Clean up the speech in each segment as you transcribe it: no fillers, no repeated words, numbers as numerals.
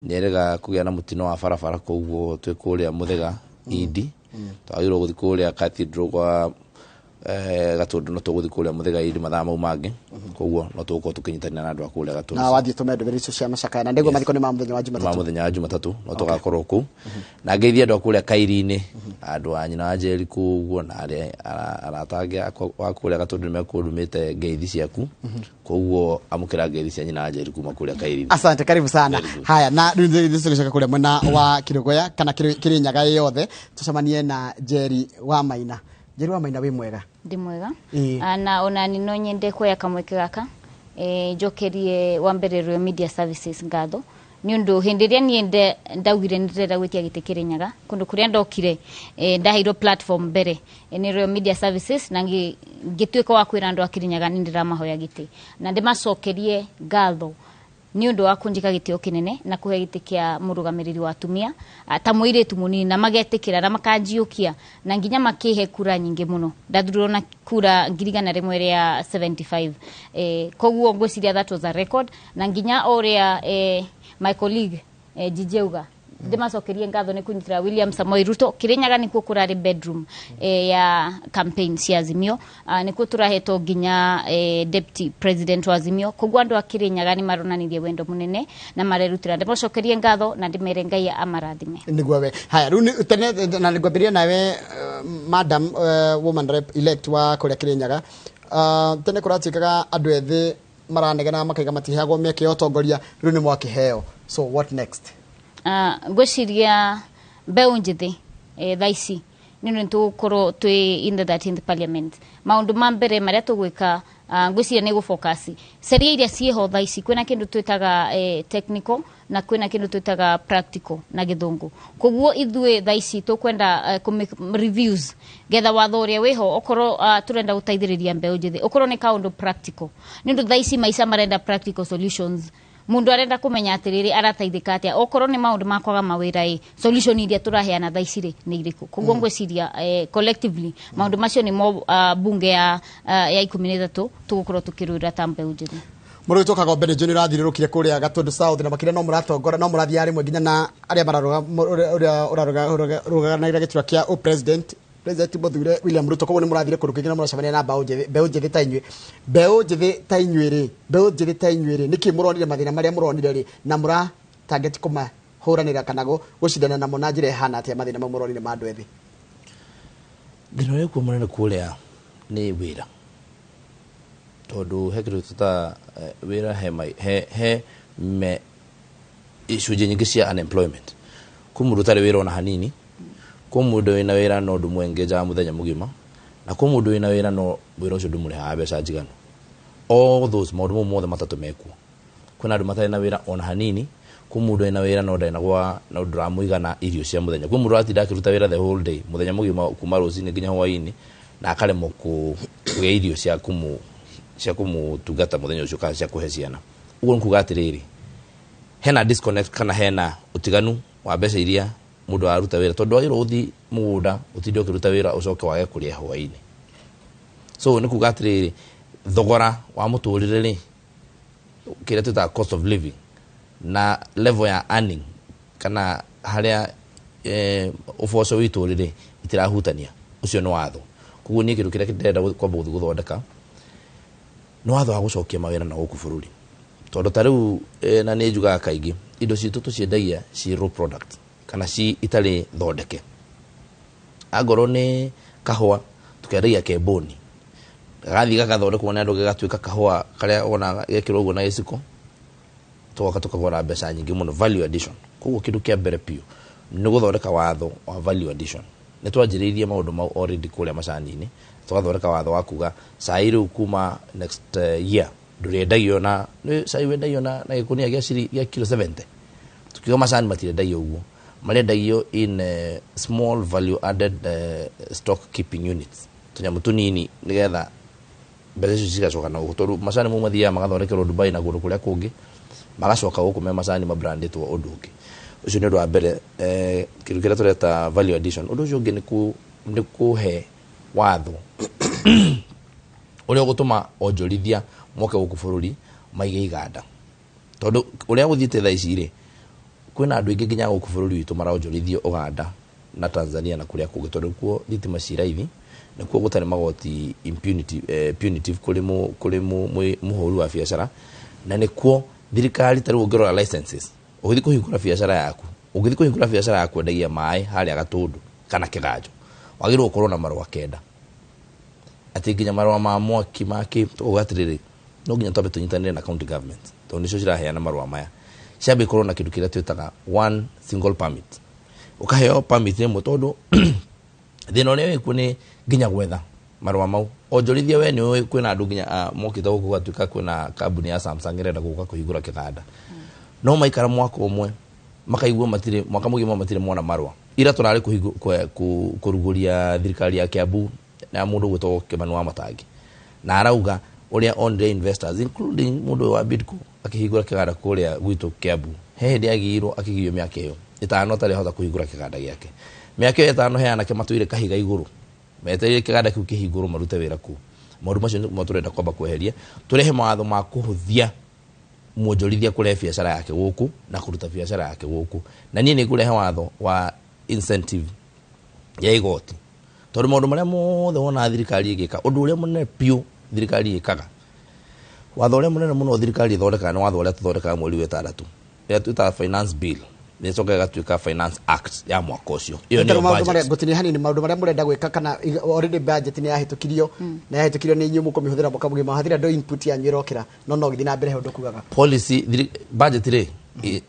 Nĩerĩga kũgĩa na mũtino wa barabara, koguo twĩ kũrĩa Mũthĩga Indi, twagĩrĩirwo gũthiĩ kũrĩa Cathedral kwa Gatũndũ, no tũgũthiĩ kũrĩa Mũthĩga Indi mathaa mau mangĩ, koguo no tũgũkorwo tũkĩnyitanĩra na andũ a kũrĩa Gatũndũ. Na wathiĩ tũme ndũmĩrĩri icio cia macakaya na ndĩguo mathiko nĩ ma mũthenya wa ma Jumatatũ. Mũthenya wa Jumatatũ no tũgakorwo kũu, na ngeithie andũ a kũrĩa Kairi-inĩ, andũ a nyina wa Njeri kũu ũguo, na arĩa arata angĩ akwa wa kũrĩa Gatũndũ nĩ mekũndũmĩte ngeithi ciaku, koguo amũkĩra ngeithi cia nyina wa Njeri kuma kũrĩa Kairi-inĩ. Asante, karibu sana. Very good. Haya, na rĩu nĩ tũgĩcoka kũrĩa mwena wa Kĩrũgoya kana Kĩrĩnyaga yothe, tũcemanie na Njeri wa Maina. Njeri wa Maina, wĩ mwega? Ndĩ mwega. Ĩĩ. Ah, na ona ni no nyende kuoya kamweke gaka njokerie wa mbere Royal Media Services ngatho nĩ ũndũ hĩndĩ ĩrĩa niĩ ndaugire nĩ ndĩrenda gwĩtia gĩtĩ Kĩrĩnyaga, kũndũ kũrĩa ndokire, ndaheirwo platform mbere nĩ Royal Media Services na ngĩtuĩka wa kwĩra andũ a Kĩrĩnyaga nĩ ndĩramahoya gĩtĩ, na ndĩmacokerie ngatho nĩ ũndũ wa kũnjĩka gĩtĩo kĩnene na kũhe gĩtĩ kĩa mũrũgamĩrĩri wa atumia, ta mũirĩtu mũnini, na magetĩkĩra na makanjiũkia na nginya makĩhe kura nyingĩ mũno. Ndathurirwo na kura 175,000, koguo ngwĩciria that was a record. Na nginya o ũrĩa my colleague Gigi auga, ndĩmacokerie ngatho nĩ kũnyitĩra William Samoei Ruto. Kĩrĩnyaga nĩkuo kũrarĩ bedroom ya campaign cia Azimio. Nĩkuo tũrahetwo nginya deputy president wa Azimio, koguo andũ a Kĩrĩnyaga nĩ maronanirie wendo mũnene na marerutĩra. Ndĩmacokerie ngatho na ndĩmere Ngai amarathime. Nĩguo we. Haya, rĩu tene na ngwambĩrĩria nawe, madam woman rep elect wa kũrĩa Kĩrĩnyaga. Tene kũratuĩkaga andũ ethĩ maranegena makaiga matiheagwo mĩeke ya ũtongoria, rĩu nĩ mwakĩheo, so what next? Ngwĩciria mbeũ njĩthĩ thaa ici nĩ ũndũ nĩtũgũkorwo twĩ in the 13th parliament, maũndũ ma mbere marĩa tũgwĩka, ngwĩciria nĩ gũfocus ciria iria ciĩho thaa ici. Kwĩna kĩndũ twĩtaga technical na kwĩna kĩndũ twĩtaga practical na gĩthũngũ, koguo ithuĩ thaa ici tũkwenda reviews getha watho ũrĩa wĩho, okorwo tũrenda gũteithĩrĩria mbeũ njĩthĩ, okorwo nĩ kaũndũ practical, nĩ ũndũ thaa ici maica marenda practical solutions. Mundu arenda kumenya atiriri arateithĩka atĩa, okorwo nĩ maũndũ ma kwaga mawĩra, ĩ solution iria tũraheana thaa ici rĩ nĩ irĩkũ? Koguo ngwĩciria collectively maũndũ macio nĩmo bunge ya 13 tũgũkorwo tũkĩrũĩra ta mbeũ njĩthĩ. Mũrũ witũ Kagombe, nĩ njũĩ nĩ ũrathirĩrũkire kũrĩa Gatũndũ South na makĩria no mũratongora, no mũrathiĩ rĩmwe nginya na arĩa mararuga ũrĩa ũrarũgamĩrĩra gĩturwa kĩa president, president mũthure William Ruto, koguo nĩ mũrathire kũndũ kũingĩ na mũracemania na mbeũ njĩthĩ. Mbeũ njĩthĩ ta inyuĩ rĩ, nĩkĩ mũronire, mathĩna marĩa mũronire rĩ, na mũra target kũmahũranĩra kana gũcindana namo na njĩra ĩhana atĩa, mathĩna mau mũronire ma andũ ethĩ? Thĩna ũrĩa kuo mũnene kũrĩa nĩ wĩra, tondũ he kĩndũ tũta wĩra he me icunjĩ nyingĩ cia unemployment. Kwĩ mũndũ ũtarĩ wĩra ona hanini, kwĩ mũndũ wĩna wĩra no ndũmwengejaga mũthenya mũgima, na kwĩ mũndũ wĩna wĩra no wĩra ũcio ndũmũrĩhaga mbeca njiganu. All those maũndũ mau mothe matatũ mekuo. Kwĩna andũ matarĩ na wĩra ona hanini, kwĩ mũndũ wĩna wĩra no ndarĩ na gwa no ndũramũigana irio cia mũthenya, kwĩ mũndũ ũratinda akĩruta wĩra the whole day, mũthenya mũgima kuma rũcinĩ nginya hwaĩ-inĩ, na akaremwo kũgĩa irio cia kũmũtungata mũthenya ũcio kana cia kũhe ciana. Ũguo nĩ kuga atĩrĩrĩ, hena disconnect kana hena ũtiganu wa mbeca iria mũndũ araruta wĩra, tondũ wagĩrĩirwo gũthiĩ mũgũnda ũtinde ũkĩruta wĩra ũcoke wage kũrĩa hwaĩ-inĩ. So nĩ kuga atĩrĩrĩ, thogora wa mũtũrĩre rĩ, kĩrĩa twĩtaga cost of living, na level ya earning kana harĩa ũboco witũ rĩ itirahutania. Ũcio nĩ watho. Koguo niĩ kĩndũ kĩrĩa ndĩrenda kwamba gũthiĩ gũthondeka nĩ watho wa gũcokia mawĩra na gũkũ bũrũri, tondũ ta rĩu na nĩ njugaga kaingĩ, indo citũ tũciendagia ci raw product kana ci itarĩ thondeke. Angorwo nĩ kahũa, tũkendagia kembũni, gagathiĩ gagathondekwo nĩ andũ gagatuĩka kahũa karĩa wonaga gekĩrwo ũguo na gĩciko, tũgoka tũkagũra mbeca nyingĩ mũno, value addition. Koguo kĩndũ kĩa mbere biũ nĩ gũthondeka watho wa value addition. Nĩ twanjĩrĩirie maũndũ mau already kũrĩa macani-inĩ, tũgathondeka watho wa kuga cai rĩu kuma next year ndũrĩendagio na nĩ cai wendagio na gĩkũnia gĩa kilo 70. Tukiuga macani matirendagio ũguo, marendagio in small value added stock keeping units, tũnyamũ tũnini, nĩgetha mbeca icio cigacoka na gũkũ, tondũ macani mau mathiaga magathondekerwo Dubai na kũndũ kũrĩa kũngĩ, magacoka gũkũ me macani mabrandĩtwo ũndũ ũngĩ. Ũcio nĩ ũndũ wa mbere, kĩndũ kĩrĩa tũreta value addition. Ũndũ ũcio ũngĩ nĩ kũhe watho ũrĩa ũgũtũma onjorithia moke gũkũ bũrũri maige iganda, tondũ ũrĩa gũthiĩte thaa ici rĩ, Kwĩna andũ aingĩ nginya gũkũ bũrũri witũ maronjorithio Uganda na Tanzania na kũrĩa kũngĩ, tondũ kuo thitima ci raithi, nĩkuo gũtarĩ magoti impunity, punitive kũrĩ mũhũri wa biacara, na nĩkuo thirikari ta rĩu ũngĩrora licenses, ũgĩthiĩ kũhingũra biacara yaku, ũngĩthiĩ kũhingũra biacara ya kwendagia maĩ harĩa Gatũndũ kana Kĩganjo, wagĩrĩirwo gũkorwo na marũa 9, atĩ nginya marũa ma mwaki ma kĩ. Tũkauga atĩrĩrĩ, no nginya twambe tũnyitanĩre na county government, tondũ nĩcio ciraheana marũa maya, ciambe ikorwo na kĩndũ kĩrĩa twĩtaga one single permit, ũkaheo permit ĩmwe, tondũ thĩna ũrĩa wĩkuo nĩ nginya gwetha marũa mau. Onjorithia we nĩ ũĩ kwĩna andũ nginya mokĩte gũkũ, gũgatuĩka kwĩna kambuni ya Samsung ĩrenda gũka kũhingũra kĩganda, no maikara mwaka ũmwe makaigua matirĩ, mwaka mũgima matirĩ mona marũa. Ira tũrarĩ kũrugũria thirikari ya Kiambu na mũndũ ũgwĩtwo Kimani wa Matangi, na arauga ũrĩa onire investors including mũndũ ũyũ wa Bidco akĩhingũra kĩganda kũrĩa gwitũ Kiambu, he hĩndĩ agĩirwo akĩgiywo mĩaka ĩyo 5 atarĩ ahota kũhingũra kĩganda gĩake. Mĩaka ĩyo 5 he anake matũire kahiga igũrũ metereire kĩganda kĩu kĩhingũrwo marute wĩra kũu. Maũndũ macio nĩmo tũrenda kwamba kweheria, tũrehe mawatho ma kũhũthia mwonjorithia kũrehe biacara yake gũkũ na kũruta biacara yake gũkũ. Na niĩ nĩ ngũrehe watho wa incentive ya igoti, tondũ maũndũ marĩa mothe wonaga thirikari ĩgĩka, ũndũ ũrĩa mũnene biũ thirikari ĩkaga, watho ũrĩa mũnene mũno thirikari ĩthondekaga nĩ watho ũrĩa tũthondekaga mweri wa 6, ĩrĩa twĩtaga finance bill, nĩ ĩcokaga ĩgatuĩka finance act ya mwaka ũcio. Ĩyo nĩyo maũndũ marĩa budget. Ngũtinia hanini, maũndũ marĩa mũrenda gwĩka, kana already budget nĩ yahĩtũkirio, na yahĩtũkirio nĩ inyuĩ mũkũmĩhũthĩra mwaka mũgima, hatirĩ andũ input yanyu ĩrokĩra, no gĩthiĩ na mbere he ũndũ kugaga. Policy budget rĩ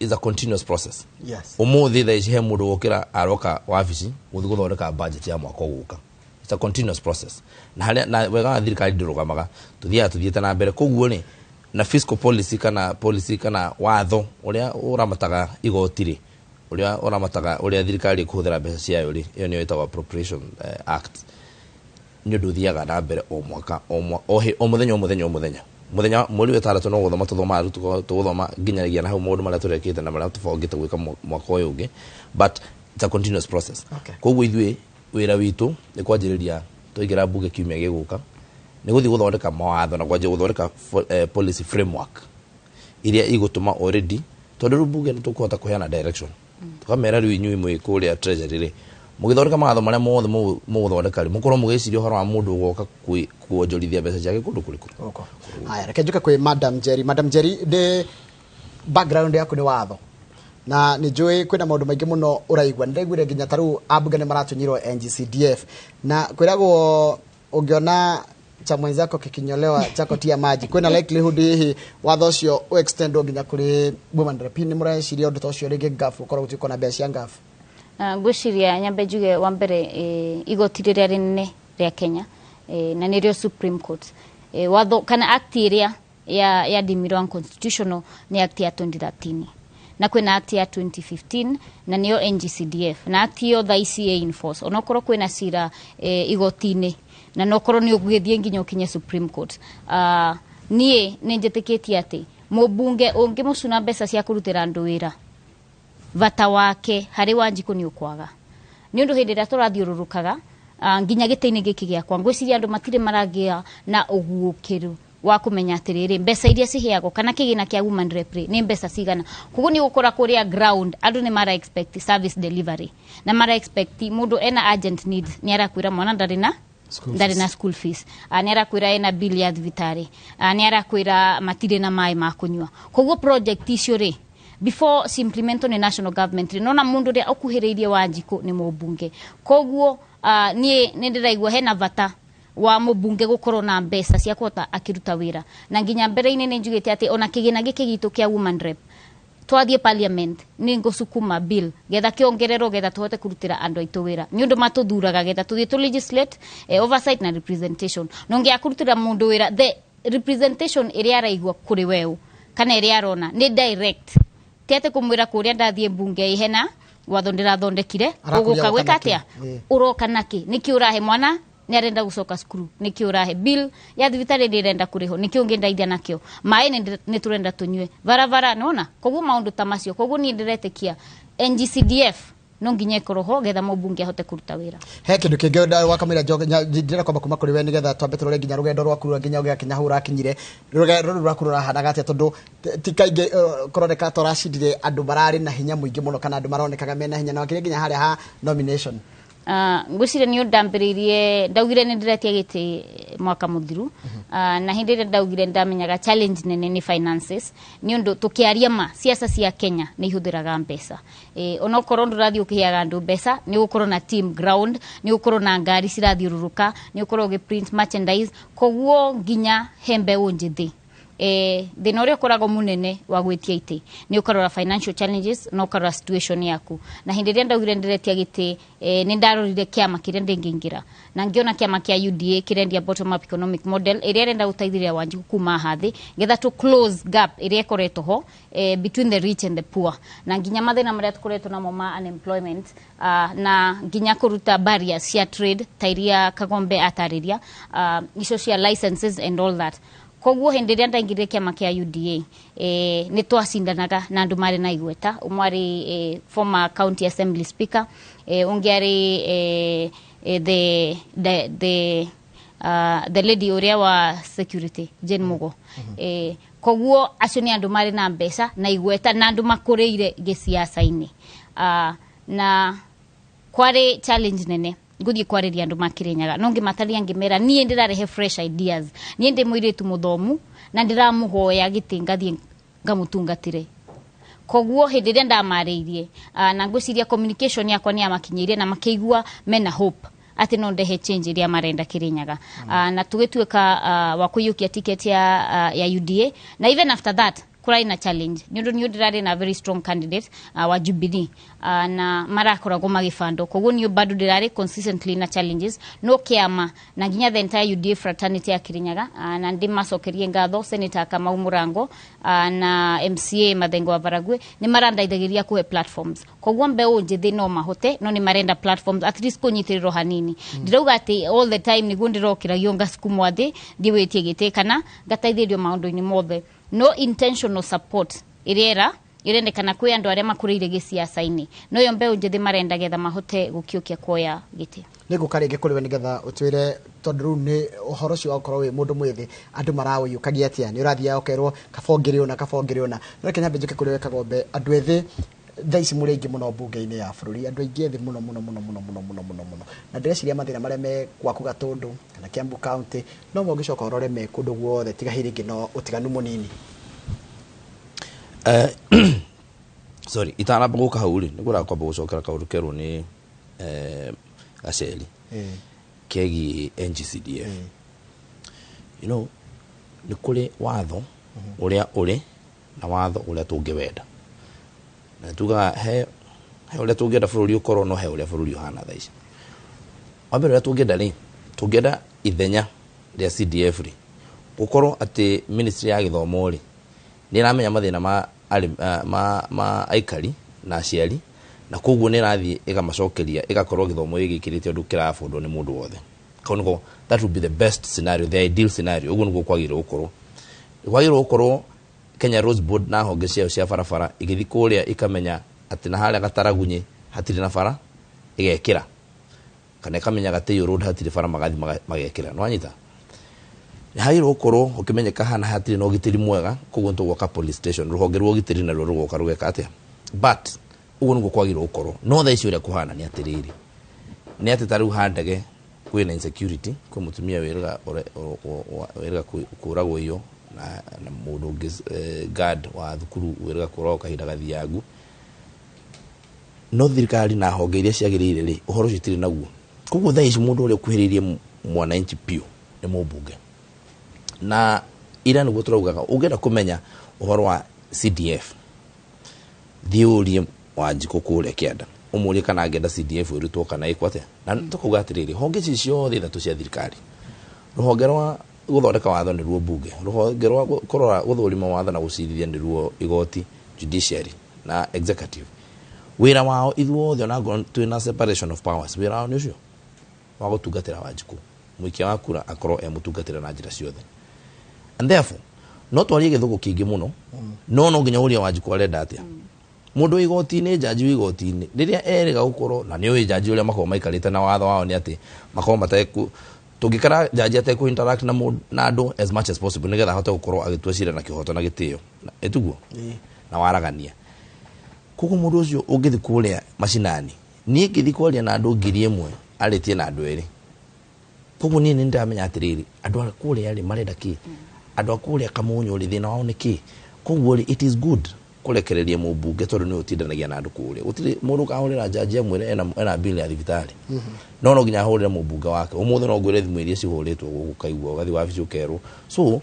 is a continuous process. Ũmũthĩ thaa ici he mũndũ wokĩra aroka wabici gũthiĩ gũthondeka budget ya mwaka ũgũka. It's a continuous process, na harĩa na wega wa thirikari ndĩrũgamaga, tũthiaga tũthiĩte na mbere. Koguo rĩ, na fiscal policy kana policy kana watho ũrĩa ũramataga igoti rĩ, ũrĩa ũramataga ũrĩa thirikari ĩkũhũthĩra mbeca ciayo rĩ, ĩyo nĩyo ĩtagwo Appropriation Act, nĩ ũndũ ũthiaga na mbere o mwaka, o mũthenya, o mũthenya, o mũthenya mũthenya. Mweri wa 6 no gũthoma tũthomaga rĩu, tũgũthoma nginyagia na hau maũndũ marĩa tũrekĩte na marĩa tũbangĩte gwĩka mwaka ũyũ ũngĩ, but it's a continuous process. Koguo ithuĩ wĩra witũ nĩ kwanjĩrĩria twaingĩra mbunge kiumia gĩgũka, nĩ gũthiĩ gũthondeka mawatho na kwanjia gũthondeka policy framework iria igũtũma already, tondũ rĩu mbunge nĩ tũkũhota kũheana direction, tũkamera rĩu inyuĩ mwĩ kũrĩa treasury rĩ, mũgĩthondeka mawatho marĩa mothe mũgũthondeka rĩ, mũkorwo mũgĩciria ũhoro wa mũndũ ũgoka kuonjorithia mbeca ciake kũndũ kũrĩkũ. Gũkũ. Haya, reke njuke kwĩ Madam Jerry. Madam Jerry, ndĩ background yaku nĩ watho, na nĩ njũĩ kwĩna maũndũ maingĩ mũno ũraigua. Nĩ ndaiguire nginya ta rĩu ambunge nĩ maratunyirwo NGCDF, na kwĩragwo ũngĩona cha mwenzako kikinyolewa chako tia maji. Kwĩna likelihood hihi watho ũcio ũextendwo nginya kũrĩ women rep? Nĩ mũreciria ũndũ ta ũcio rĩngĩ, ngabu ũkorwo gũtuĩka na mbeca cia ngabu? Ngwĩciria nyambe njuge wa mbere, igoti rĩrĩa rĩnene rĩa Kenya, na nĩrĩo Supreme Court, watho kana act ĩrĩa ya deemirwo unconstitutional nĩ act ya 2013, na kwĩna act ya 2015 na nĩyo NGCDF, na act ĩyo thaa ici ĩ in force, onokorwo kwĩna cira igoti-inĩ, na nokorwo nĩ ũgũgĩthiĩ nginya ũkinye Supreme Court. Niĩ nĩ njĩtĩkĩtie atĩ mũmbunge ũngĩmũcuna mbeca cia kũrutĩra andũ wĩra, bata wake harĩ Wanjikũ nĩ ũkwaga, nĩ ũndũ hĩndĩ ĩrĩa tũrathiũrũrũkaga nginya gĩtĩ-inĩ gĩkĩ gĩakwa, ngwĩciria andũ matirĩ maragĩa na ũguũkĩru wa kũmenya atĩrĩrĩ, mbeca iria ciheagwo kana kĩgĩna kĩa woman rep rĩ, nĩ mbeca cigana. Koguo nĩ ũgũkora kũrĩa ground andũ nĩ mara expect service delivery, na mara expect mũndũ ena urgent needs, nĩ arakwĩra mwana ndarĩ na School ndarĩ fees. Na school fees, nĩ arakwĩra ena bill ya thibitarĩ, nĩ arakwĩra matirĩ na maĩ ma kũnyua. Koguo project icio rĩ, before ci implementwo nĩ national government rĩ, nona mũndũ ũrĩa ũkuhĩrĩirie Wanjikũ nĩ mũmbunge. Koguo niĩ nĩ ndĩraigua hena bata wa mũmbunge gũkorwo na mbeca cia kũhota akĩruta wĩra, na nginya mbere-inĩ nĩ njugĩte atĩ ona kĩgĩna gĩkĩ gitũ kĩa woman rep, twathiĩ parliament nĩ ngũcukuma bill getha kĩongererwo, getha tũhote kũrutĩra andũ aitũ wĩra, nĩ ũndũ matũthuraga getha tũthiĩ tũ legislate, oversight na representation. Na ũngĩaga kũrutĩra mũndũ wĩra, the representation ĩrĩa araigua kũrĩ weũ kana ĩrĩa arona nĩ direct, ti atĩ kũmwĩra kũrĩa ndathiĩ mbunge ihena watho ndĩrathondekire. Arakũria ũgũka ũroka gwĩka nakĩ? Atĩa? Ũroka nakĩ? Nĩkĩ ũrahe mwana nĩ arenda gũcoka cukuru? Nĩkĩ ũrahe bill ya thibitarĩ nĩ ĩrenda kũrĩhwo? Nĩkĩ ũngĩndeithia nakĩo? Maĩ nĩ tũrenda tũnyue, barabara nĩwona. Koguo maũndũ ta macio, koguo niĩ ndĩretĩkia NGCDF. No nginya ĩkorwo ho getha mũmbunge ahote kũruta wĩra. He kindu kingi wakamwira ndĩrenda kwamba kuma kũrĩ we nĩgetha twambe tũrore nginya rũgendo rwaku rwa nginya ũgĩgakinya hau ũrakinyire. Rũgendo rũrũ rwaku rũrahanaga atĩa? Tondũ ti kaingĩ kũroneka ta ũracindire andũ mararĩ na hinya mũingĩ mũno, kana andũ maronekaga mena hinya, na makĩria nginya harĩa ha nomination. Ngwĩciria nĩ ndambĩrĩirie ndaugire nĩ ndĩretia gĩtĩ mwaka mũthiru. Na hĩndĩ ĩrĩa ndaugire, ndamenyaga challenge nene nĩ finances, nĩ ũndũ tũkĩaria ma ciaca cia Kenya nĩ ihũthĩraga mbeca. Onokorwo ndũrathiĩ ũkĩheaga andũ mbeca, nĩ ũgũkorwo na team ground, nĩ ũgũkorwo na ngari cirathiũrũrũka, nĩ ũgũkorwo ũgĩ print merchandise. Koguo nginya he mbeũ njĩthĩ, thĩna ũrĩa ũkoragwo mũnene wa gwĩtia itĩ nĩ ũkarora financial challenges na ũkarora situation yaku. Na hĩndĩ ĩrĩa ndaugire ndĩretia gĩtĩ, nĩ ndarorire kĩama kĩrĩa ndĩngĩingĩra na ngĩona kĩama kĩa UDA kĩrendia bottom up economic model ĩrĩa ĩrenda gũteithĩrĩria Wanjiku kuma haha thĩ, getha to close gap ĩrĩa ĩkoretwo ho between the rich and the poor, na nginya mathĩna marĩa tũkoretwo namo ma unemployment, na nginya kũruta barriers cia trade ta iria Kagombe atarĩria, icio cia licenses and all that. Koguo hĩndĩ ĩrĩa ndaingĩrire kĩama kĩa UDA, nĩ twacindanaga na andũ marĩ na igweta. Ũmwe arĩ former county assembly speaker, ũngĩ arĩ the lady ũrĩa wa security, Jane Mugo. Koguo acio nĩ andũ marĩ na mbeca na igweta na andũ makũrĩire gĩciaca-inĩ. Na kwarĩ challenge nene ngũthiĩ kwarĩria andũ ma Kĩrĩnyaga, no ngĩmataria ngĩmera niĩ ndĩrarehe fresh ideas, niĩ ndĩ mũirĩtu mũthomu na ndĩramũhoya gĩtĩ ngathiĩ ngamũtungatĩre. Koguo hĩndĩ ĩrĩa ndamarĩirie, na ngwĩciria communication yakwa nĩ yamakinyĩire na makĩigua mena hope atĩ no ndehe change ĩrĩa marenda Kĩrĩnyaga. Na tũgĩtuĩka wa kũiyũkia ticket ya UDA. Na even after that kũrarĩ na challenge, nĩ ũndũ nĩ ndĩrarĩ na very strong candidate wa Jubilee, na marakoragwo magĩbandwo. Koguo niĩ bado ndĩrarĩ consistently na challenges, no kĩama na nginya the entire UDA fraternity ya Kirinyaga, na ndĩmacokerie ngatho, Senator Kamau Murango na MCA Mathengo wa Baragwe, nĩ marandeithagĩria kũhe platforms. Koguo mbeũ njĩthĩ no mahote, no nĩ marenda platforms, at least kũnyitĩrĩrwo hanini. Ndirauga atĩ all the time nĩguo ndĩrokĩragio ngasukumwo thĩ thiĩ wĩtie gĩtĩ kana ngateithĩrĩrio maũndũ-inĩ mothe, no intentional support ĩrĩa ĩrendekana kwĩ andũ arĩa makũrĩire gĩciaca-inĩ, no yo mbeũ njĩthĩ marenda getha mahote gũkiũkia kuoya gĩtĩ. Nĩ ngũka rĩngĩ kũrĩ we nĩgetha ũtwĩre, tondũ rĩu nĩ ũhoro ũcio wa gũkorwo wĩ mũndũ mwĩthĩ andũ maraũiyũkagia atĩa? Nĩ ũrathiaga ũkerwo kaba ũngĩrĩ ũna, kaba ũngĩrĩ ũna. No reke nyambe njũke kũrĩ we Kagombe. Andũ ethĩ thaa ici mũrĩ aingĩ mũno mbunge-inĩ ya bũrũri, andũ aingĩ ethĩ mũno mũno mũno mũno mũno mũno mũno mũno, na ndĩreciria mathĩna marĩa me gwaku Gatũndũ kana Kiambu County no mo ũngĩcoka ũrore me kũndũ guothe, tiga hihi rĩngĩ no ũtiganu mũnini. Sorry, itanamba gũka hau rĩ, nĩ ngwenda kwamba gũcokera kaũndũ kerwo nĩ Gaceri kegiĩ NGCDF. Nĩ kũrĩ watho ũrĩa ũrĩ na watho ũrĩa tũngĩwenda, na tugaga he ũrĩa tũngĩenda bũrũri ũkorwo, no he ũrĩa bũrũri ũhana thaa ici. Wa mbere, ũrĩa tũngĩenda rĩ, tũngĩenda ithenya rĩa CDF rĩ, gũkorwo atĩ ministry ya gĩthomo rĩ nĩ ĩramenya mathĩna ma aikari na aciari, na koguo nĩ ĩrathiĩ ĩgamacokeria, ĩgakorwo gĩthomo gĩgĩkĩrĩte ũndũ kĩrabundwo nĩ mũndũ wothe. Kau nĩko that would be the best scenario, the ideal scenario. Ũguo nĩguo kwagĩrĩirwo gũkorwo. Kwagĩrĩirwo gũkorwo Kenya Roads Board na honge ciayo cia barabara igĩthiĩ kũrĩa ikamenya atĩ na harĩa Gataragunyi hatirĩ na bara, ĩgekĩra, kana ĩkamenya Gatĩiyũ Road hatirĩ bara, magathiĩ magekĩra. Nĩ wanyita? Nĩ hagĩrĩirwo gũkorwo ũkĩmenyeka hana hatirĩ na ũgitĩri mwega, koguo nĩ tũgwaka police station, rũhonge rwa ũgitĩri naruo rũgoka rũgeka atĩa. But ũguo nĩguo kwagĩrĩirwo gũkorwo. No thaa ici ũrĩa kũhana nĩ atĩrĩrĩ, nĩ atĩ ta rĩu handege kwĩna insecurity, kwĩ mũtumia wĩrĩga wĩrĩga kũragwo iyo na mũndũ ũngĩ, guard wa thukuru wĩrĩga kũragwo kahinda gathiangu, no thirikari na honge iria ciagĩrĩire rĩ, ũhoro ũcio itirĩ naguo. Koguo thaa ici mũndũ ũrĩa ũkuhĩrĩirie mwananchi biũ nĩ mũmbunge. Na ira nĩguo tũraugaga, ũngĩenda kũmenya ũhoro wa CDF, thiĩ ũrie Wanjikũ kũrĩa kĩanda, ũmũrie kana angĩenda CDF ĩrutwo kana ĩkwo atĩa. Na tũkauga atĩrĩrĩ, honge ici ciothe ithatũ cia thirikari, rũhonge rwa gũthondeka watho nĩruo bunge, rũhonge rwa kũrora gũthũrima watho na gũcirithia nĩruo igoti, judiciary, na executive, wĩra wao ithuothe, ona ngorwo twĩna separation of powers, wĩra wao nĩ ũcio wa gũtungatĩra Wanjikũ, mũikia wa kura akorwo e mũtungatĩra na njĩra ciothe. And therefore no twarie gĩthũngũ kĩingĩ mũno, no no nginya ũrie Wanjikũ arenda atĩa. Mũndũ wa igoti-inĩ, njanji wa igoti-inĩ, rĩrĩa erĩga gũkorwo na nĩ ũĩ njanji ũrĩa makoragwo maikarĩte na watho wao nĩ atĩ makoragwo mateku tũngĩkara njanji atekũ interact na mũndũ na andũ as much as possible, nĩgetha ahote gũkorwo agĩtua cira na kĩhoto na gĩtĩo. Ĩtiguo na waragania. Koguo mũndũ ũcio ũngĩthiĩ kũrĩa macinani, niĩ ngĩthiĩ kwaria na andũ 1,000, arĩtie na andũ erĩ. Koguo niĩ nĩ ndĩramenya atĩrĩrĩ, andũ a kũrĩa rĩ marenda kĩ, andũ a kũrĩa Kamunyũ rĩ thĩna wao nĩ kĩ. Koguo rĩ, it is good kũrekereria mũmbunge, tondũ nĩwe ũtindanagia na andũ kũrĩa. Gũtirĩ mũndũ ũkahũrĩra njanji amwĩre ena bill ya thibitarĩ, no nginya ahũrĩre mũmbunge wake. Ũmũthĩ no ngwĩre thimũ iria cihũrĩtwo gũkũ, ũkaigua ũgathiĩ wabici ũkerwo. So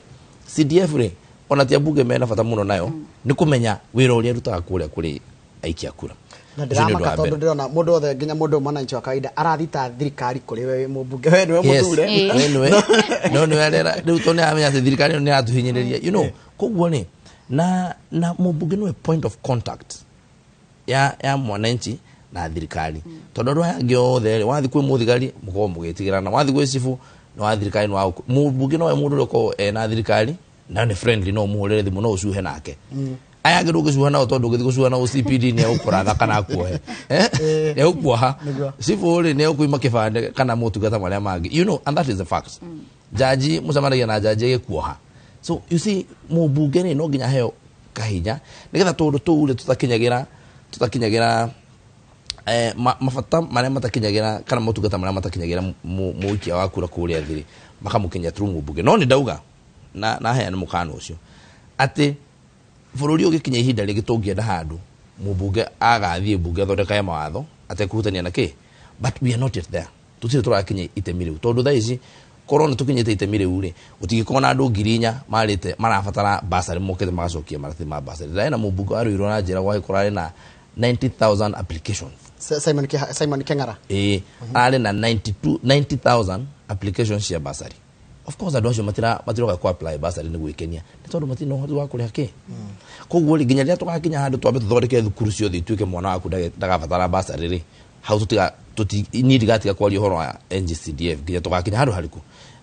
CDF rĩ, ona ti ambunge mena bata mũno nayo, nĩ kũmenya wĩra ũrĩa ĩrutaga kũrĩa kũrĩ aikia kura. Na Ũcio nĩ ũndũ ndiramaka wa tondũ mbere. ndĩrona mũndũ wothe, nginya mũndũ mwananchi wa kawaida, arathita thirikari kũrĩ we wĩ mũmbunge, we nĩwe Yes. mũthure. We nĩwe, no nĩwe arera rĩu, tondũ nĩaramenya atĩ thirikari ĩno nĩyatũhinyĩrĩria. Koguo rĩ, na mũmbunge nĩwe point of contact ya mwananchi na thirikari, tondũ andũ aya angĩ othe rĩ, wathiĩ kwĩ mũthigari mũkorwo mũgĩtigĩrana, wathiĩ gwĩ cibũ nĩ wa thirikari, nĩ wa mũmbunge nowe mũndũ ũrĩa ũkoragwo ena thirikari na nĩ friendly, no ũmũhũrĩre thimũ, no ũcuhe nake. Aya angĩ ndũngĩcuha nao, tondũ ũngĩthiĩ gũcuha nao CPD nĩ egũkũratha kana akuohe. Nĩ egũkuoha. Cibũ rĩ, nĩ egũkũima kĩbandĩ kana motungata marĩa mangĩ, and that is the fact. Jaji mũcemanagia na jaji agĩkuoha. So you see, mũmbunge rĩ, no nginya aheo kahinya nĩgetha tũndũ tũu rĩ tũtakinyagĩra mabata marĩa matakinyagĩra kana motungata marĩa matakinyagĩra mũikia wa kura kũrĩa thĩ rĩ, makamũkinyia through mũmbunge. No nĩ ndauga na heana mũkana ũcio atĩ bũrũri ũgĩkinya ihinda rĩngĩ tũngĩenda handũ mũmbunge agathiĩ mbunge athondekage mawatho atekũhutania na kĩ, but we are not yet there. Tũtirĩ tũrakinya itemi rĩu, tondũ thaa ici korwo nĩ tũkinyĩte itemi rĩu rĩ, gũtingĩkorwo na andũ 4,000 marĩte marabatara basarĩ mokĩte magacokia maratathi ma basarĩ. Ndarĩ na mũmbunge warũirwo na njĩra gwagĩkorwo arĩ na 90,000 applications. Simon Keng'ara. Ĩĩ, arĩ na 92 90,000 applications cia basarĩ. Of course andũ acio matiroka ku apply basarĩ nĩ gwĩkenia, nĩ tondũ matirĩ na ũhoti wa kũrĩha kĩ. Koguo rĩ, nginya rĩrĩa tũgakinya handũ twambe tũthondeke thukuru ciothe ituĩke mwana waku ndagabatara basarĩ rĩ, hau tũtiga niĩ ndigatiga kwaria ũhoro wa NGCDF nginya tũgakinya handũ harĩkũ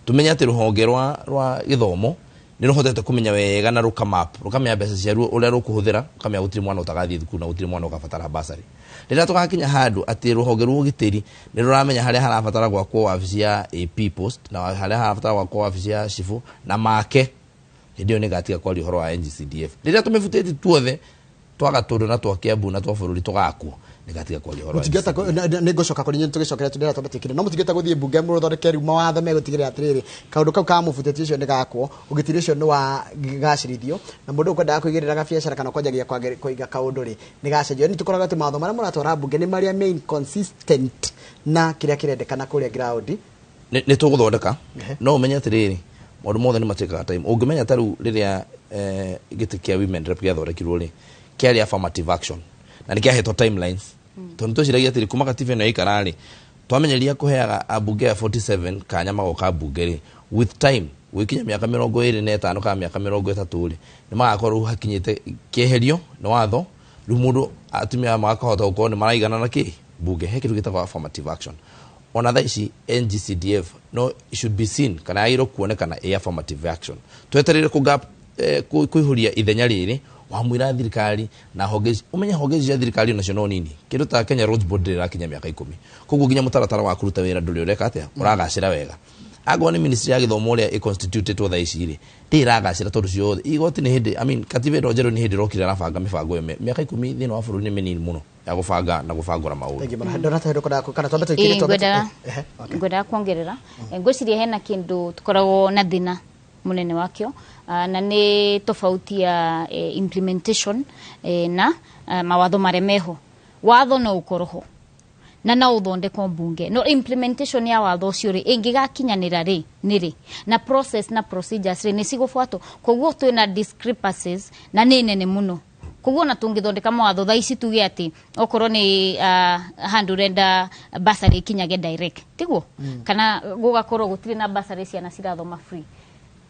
tũmenye atĩ rũhonge rwa gĩthomo nĩ rũhotete kũmenya wega na rũkamap, rũkamenya mbeca ciaruo ũrĩa rũkũhũthĩra, rũkamenya gũtirĩ mwana ũtagathiĩ thukuru na gũtirĩ mwana ũgabatara basarĩ. Rĩrĩa tũgakinya handũ atĩ rũhonge rwa ũgitĩri nĩ rũramenya harĩa harabatara gwakwo wabici ya AP post na harĩa harabatara gwakwo wabici ya cibũ na make, hĩndĩ ĩyo nĩngatiga kwaria ũhoro wa NGCDF. Rĩrĩa tũmĩbutĩti tuothe twa Gatũndũ na twa Kiambu na twa bũrũri tũgakwo, nĩngatiga kwaria ũhoro wa Mũtingĩhota NGCDF. Nĩ ngũcoka kũrĩ inyuĩ tũgĩcokera tũndĩra twambe twĩkire, no mũtingĩhota gũthiĩ mbunge mũthondeke rĩu mawatho megũtigĩrĩra atĩrĩrĩ, kaũndũ kau ka mũbutĩti ũcio nĩ gakwo, ũgitĩri ũcio nĩ wa gacĩrithio, na mũndũ ũkwendaga kũigĩrĩra gabiacara kana kwanjagia kũiga kaũndũ rĩ, nĩ gacenjio. Nĩ tũkoraga atĩ mawatho marĩa mũratwara mbunge nĩ marĩa main consistent na kĩrĩa kĩrendekana kũrĩa ground. Nĩ tũgũthondeka, no ũmenye atĩrĩrĩ, maũndũ mothe nĩ matĩkaga time. Ũngĩmenya ta rĩu rĩrĩa gĩtĩ kĩa women rep gĩathondekirwo rĩ, kĩarĩ affirmative action na nĩ kĩahetwo timelines, tondũ tweciragia atĩrĩ, kuma katiba ĩno yaikara rĩ, twamenyeria kũheaga ambunge a 47 kanya magoka mbunge rĩ, with time gwĩkinya mĩaka 25 kana mĩaka 30 rĩ, nĩ magakorwo rĩu hakinyĩte kĩeherio nĩ watho. Rĩu mũndũ atumia makahota gũkorwo nĩ maraigana na kĩ mbunge. He kĩndũ gĩtagwo affirmative action. Ona thaa ici NGCDF no it should be seen kana yagĩrĩirwo kuonekana ĩ affirmative action. Twetereire kũ gap kũihũria ithenya rĩrĩ wamwĩra thirikari na honge ici. Ũmenye honge ici cia thirikari onacio no nini, kĩndũ ta Kenya Roads Board ndĩrĩ ĩrakinya mĩaka 10, koguo nginya mũtaratara wa kũruta wĩra ndũrĩ ũreka atĩa ũragacĩra wega. Angorwo nĩ ministry ya gĩthomo ũrĩa ĩconstitutĩtwo thaa ici rĩ, ndĩrĩ ĩragacĩra, tondũ ciothe igoti nĩ hĩndĩ, I mean, katiba ĩno njerũ nĩ hĩndĩ ĩrokire ĩrabanga mĩbango ĩyo. Mĩaka 10 thĩinĩ wa bũrũri nĩ mĩnini mũno ya gũbanga na gũbangũra maũndũ. Thank you mũno. Donata, hĩndĩ ũkwendaga kana twambe tũikĩrie Ĩĩ, twambe ehe, okay. Ngwendaga kuongerera. Ngwĩciria hena kĩndũ tũkoragwo na thĩna mũnene wakĩo, na nĩ tofauti ya implementation na mawatho marĩa meho. Watho no ũkorwo ho na no ũthondekwo mbunge, no implementation ya watho ũcio rĩ, ĩngĩgakinyanĩra rĩ, nĩ rĩ, na process na procedures rĩ, nĩ cigũbuatwo. Koguo twĩna discrepancies na nĩ nene mũno. Koguo ona tũngĩthondeka mawatho thaa ici tuge atĩ okorwo nĩ handũ ũrenda basarĩ ĩkinyage direct, tiguo? Kana gũgakorwo gũtirĩ na basarĩ, ciana cirathoma free.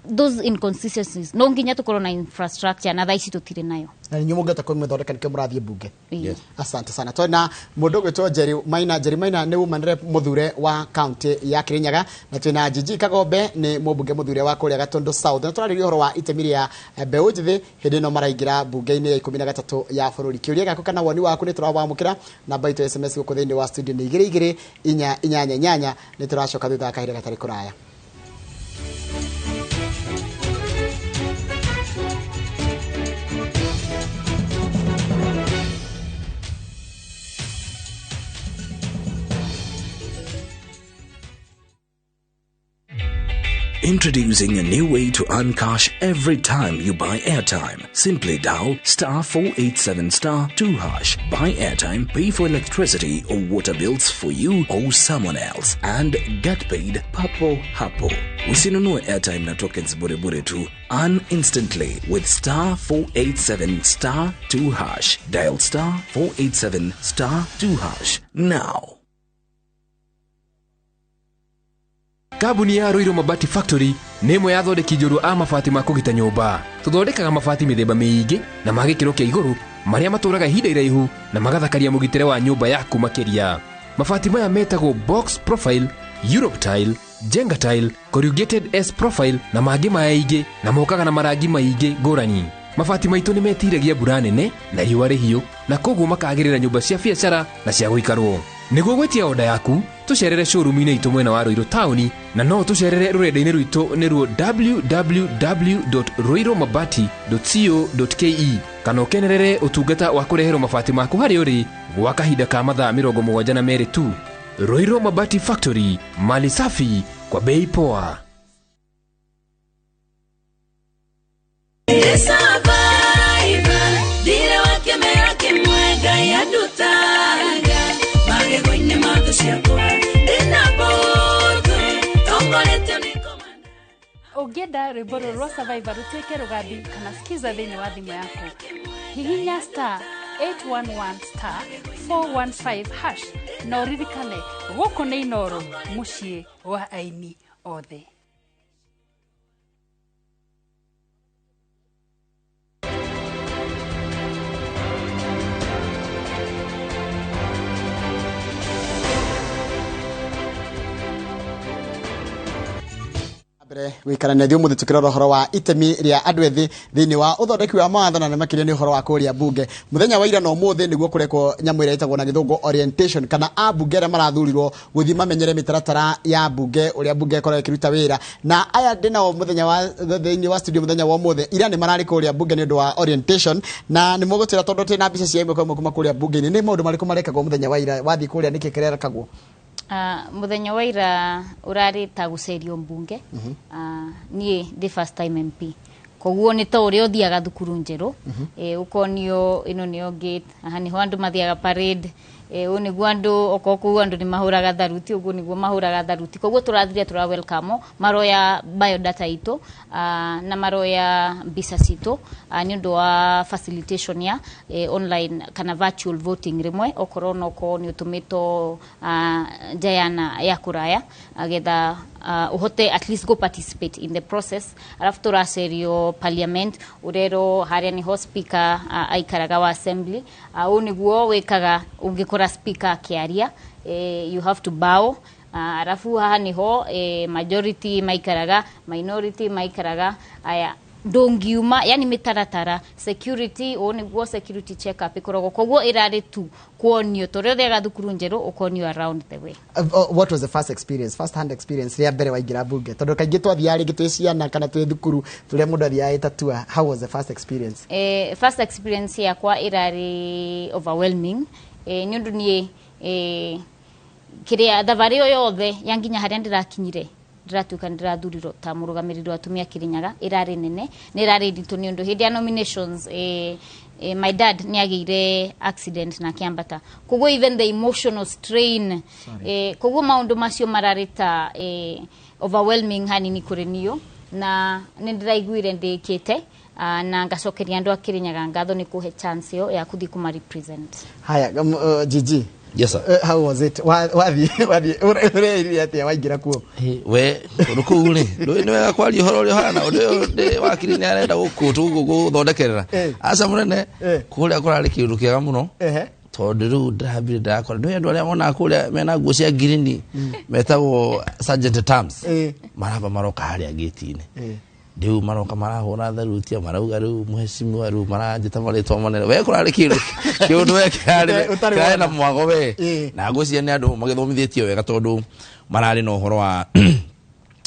Those inconsistencies no nginya tukorwo na infrastructure na thaa ici tutire nayo. Na inyuĩ mũngĩhota kũmĩthondeka nĩkĩo mũrathiĩ mbunge. Yes. Asante sana. Twina mũndũ ũgwĩtwo Jerry Maina. Jerry Maina nĩ woman rep mũthure wa county ya Kirinyaga, na twina Gigi Kagombe nĩ mũmbunge mũthure wa kũrĩa Gatundu South. Na tũrarĩria ũhoro wa itemi rĩa mbeũ njĩthĩ hĩndĩ ĩno maraingĩra mbunge-inĩ ya 13 ya bũrũri. Kĩũria gĩaku kana woni waku nĩ tũrawamũkĩra. Namba itũ ya SMS gũkũ thĩinĩ wa studio nĩ 2 2 4 8 8. Nĩ tũracoka thutha wa kahinda gatarĩ kũraya. Introducing a new way to earn cash every time you buy airtime. Simply dial star 487 star 2 hash. Buy airtime, pay for electricity or water bills for you or someone else, and get paid papo hapo. Usinunue airtime na tokens bure bure tu. Earn instantly with star 487 star 2 hash. Dial star 487 star 2 hash now. Kambuni ya Ruiru Mabati Factory nĩ ĩmwe ya athondeki njorua a mabati ma kũgita nyũmba. Tũthondekaga mabati mĩthemba mĩingĩ na ma gĩkĩro kĩa igũrũ marĩa matũraga ihinda iraihu na magathakaria mũgitĩre wa nyũmba yaku makĩria. Mabati maya metagwo box profile, Europe tile, Jenga tile, corrugated S profile na mangĩ maingĩ, na mokaga na marangi maingĩ ngũrani. Mabati maitũ nĩ metiragia mbura nene na riũa rĩhiũ, na koguo makagĩrĩra nyũmba cia biacara na cia gũikarwo. Nĩguo gwĩtia oda yaku, tũcerere showroom-inĩ itũ mwena wa Ruiru taũni, na no tũcerere rũrenda-inĩ rwitũ nĩruo www.ruirumabati.co.ke, kana ũkenerere ũtungata wa kũreherwo mabati maku harĩa ũrĩ gwa kahinda ka mathaa 72 tu. Ruiru Mabati Factory, mali safi kwa bei poa. Ũngĩenda rwĩmbo rũrũ rwa Survivor rũtuĩke rũgambi kana skiza thĩinĩ wa thimũ yaku, hihinya star 811 star 415 hash na ũririkane gũkũ nĩ Inooro, mũciĩ wa aini othe. Mbere gwikara na ithuĩ ũmũthĩ tũkĩrora ũhoro wa itemi rĩa andũ ethĩ thĩinĩ wa ũthondeki wa mawatho, na makĩria nĩ ũhoro wa kũrĩa mbunge. Mũthenya wa ira na ũmũthĩ nĩguo kũrekwo nyamũ ĩrĩa ĩtagwo na gĩthũngũ orientation, kana ambunge arĩa marathurirwo gũthiĩ mamenyere mĩtaratara ya mbunge, ũrĩa mbunge ĩkoragwo ĩkĩruta wĩra. Na aya ndĩ nao mũthenya wa thĩinĩ wa studio mũthenya wa ũmũthĩ ira nĩ mararĩ kũrĩa mbunge nĩ ũndũ wa orientation, na nĩ mũgũtwĩra tondũ twĩna mbica cia ĩmwe kwa ĩmwe kuma kũrĩa mbunge-inĩ, nĩ maũndũ marĩkũ marekagwo mũthenya wa ira wathiĩ kũrĩa, nĩkĩ kĩrekagwo? Mũthenya wa ira ũrarĩ ta gũcerio mbunge. Niĩ ndĩ first time MP, koguo nĩ ta ũrĩa ũthiaga thukuru njerũ, ũkonio ĩno nĩyo gate, haha nĩho andũ mathiaga parade, ũũ nĩguo andũ okorwo kũu andũ nĩ mahũraga tharuti, ũguo nĩguo mahũraga tharuti. Koguo tũrathire tũra welcome, maroya biodata itũ na maroya mbica citũ nĩ ũndũ wa facilitation ya online kana virtual voting rĩmwe, okorwo no korwo nĩ ũtũmĩtwo nja ya kũraya getha uhote at least go participate in the process. Alafu tũracerio parliament, ũrerwo harĩa nĩho speaker aikaraga wa assembly, ũũ nĩguo wĩkaga ũngĩkora speaker akĩaria, you have to bow. Alafu haha nĩho majority maikaraga, minority maikaraga, aya ndũngiuma, yani mĩtaratara security, ũũ nĩguo security check up ĩkoragwo. Koguo ĩrarĩ tu kuonio tũrĩa ũthiaga thukuru njerũ, ũkonio around the way. What was the first experience, first hand experience rĩa mbere waingĩra mbunge? Tondũ kaingĩ twathiaga rĩngĩ twĩ ciana kana twĩ thukuru tũrĩa mũndũ athiaga ĩtatua. How was the first experience? First experience yakwa ĩrarĩ overwhelming, nĩ ũndũ niĩ kĩrĩa thabarĩ ĩyo yothe ya nginya harĩa ndĩrakinyire ndĩratuĩka ndĩrathurirwo ta mũrũgamĩrĩri wa atumia Kirinyaga ĩrarĩ nene nĩ ĩrarĩ nditũ, nĩ ũndũ hĩndĩ ya nominations my dad nĩ agĩire accident na akĩambata, koguo even the emotional strain, koguo maũndũ macio mararĩ ta overwhelming hanini kũrĩ niũ, na nĩ ndĩraiguire ndĩkĩte, na ngacokeria andũ a Kirinyaga ngatho nĩ kũhe chance ĩyo ya kũthiĩ kũma represent. Haya, Gigi. Yes, sir. How was it? Wathiĩ ũreire atĩa waingĩra kuo? We kũndũ kũu rĩ, ndũĩ nĩ wega kwaria ũhoro ũrĩa ũhana. Ũndũ ũyũ ndĩ wakiri nĩ arenda gũkũthondekerera. Aca mũnene. Kũrĩa kũrarĩ kĩũndũ kĩega mũno. Tondũ rĩu ndĩrambire ndĩrakora ndũĩ andũ arĩa monaga kũrĩa mena nguo cia ngirini metagwo sergeant at arms, maramba maroka harĩa gĩti-inĩ. Rĩu maroka marahũra tharutia, marauga rĩu mheshimiwa, rĩu maranjĩta marĩtwa manene. We kũrarĩ kĩndũ kĩũndũ we kĩrarĩ Ũtarĩ kĩrarĩ na wona. mwago we. Na ngwĩciria nĩ andũ magĩthomithĩtio wega, tondũ mararĩ na ũhoro wa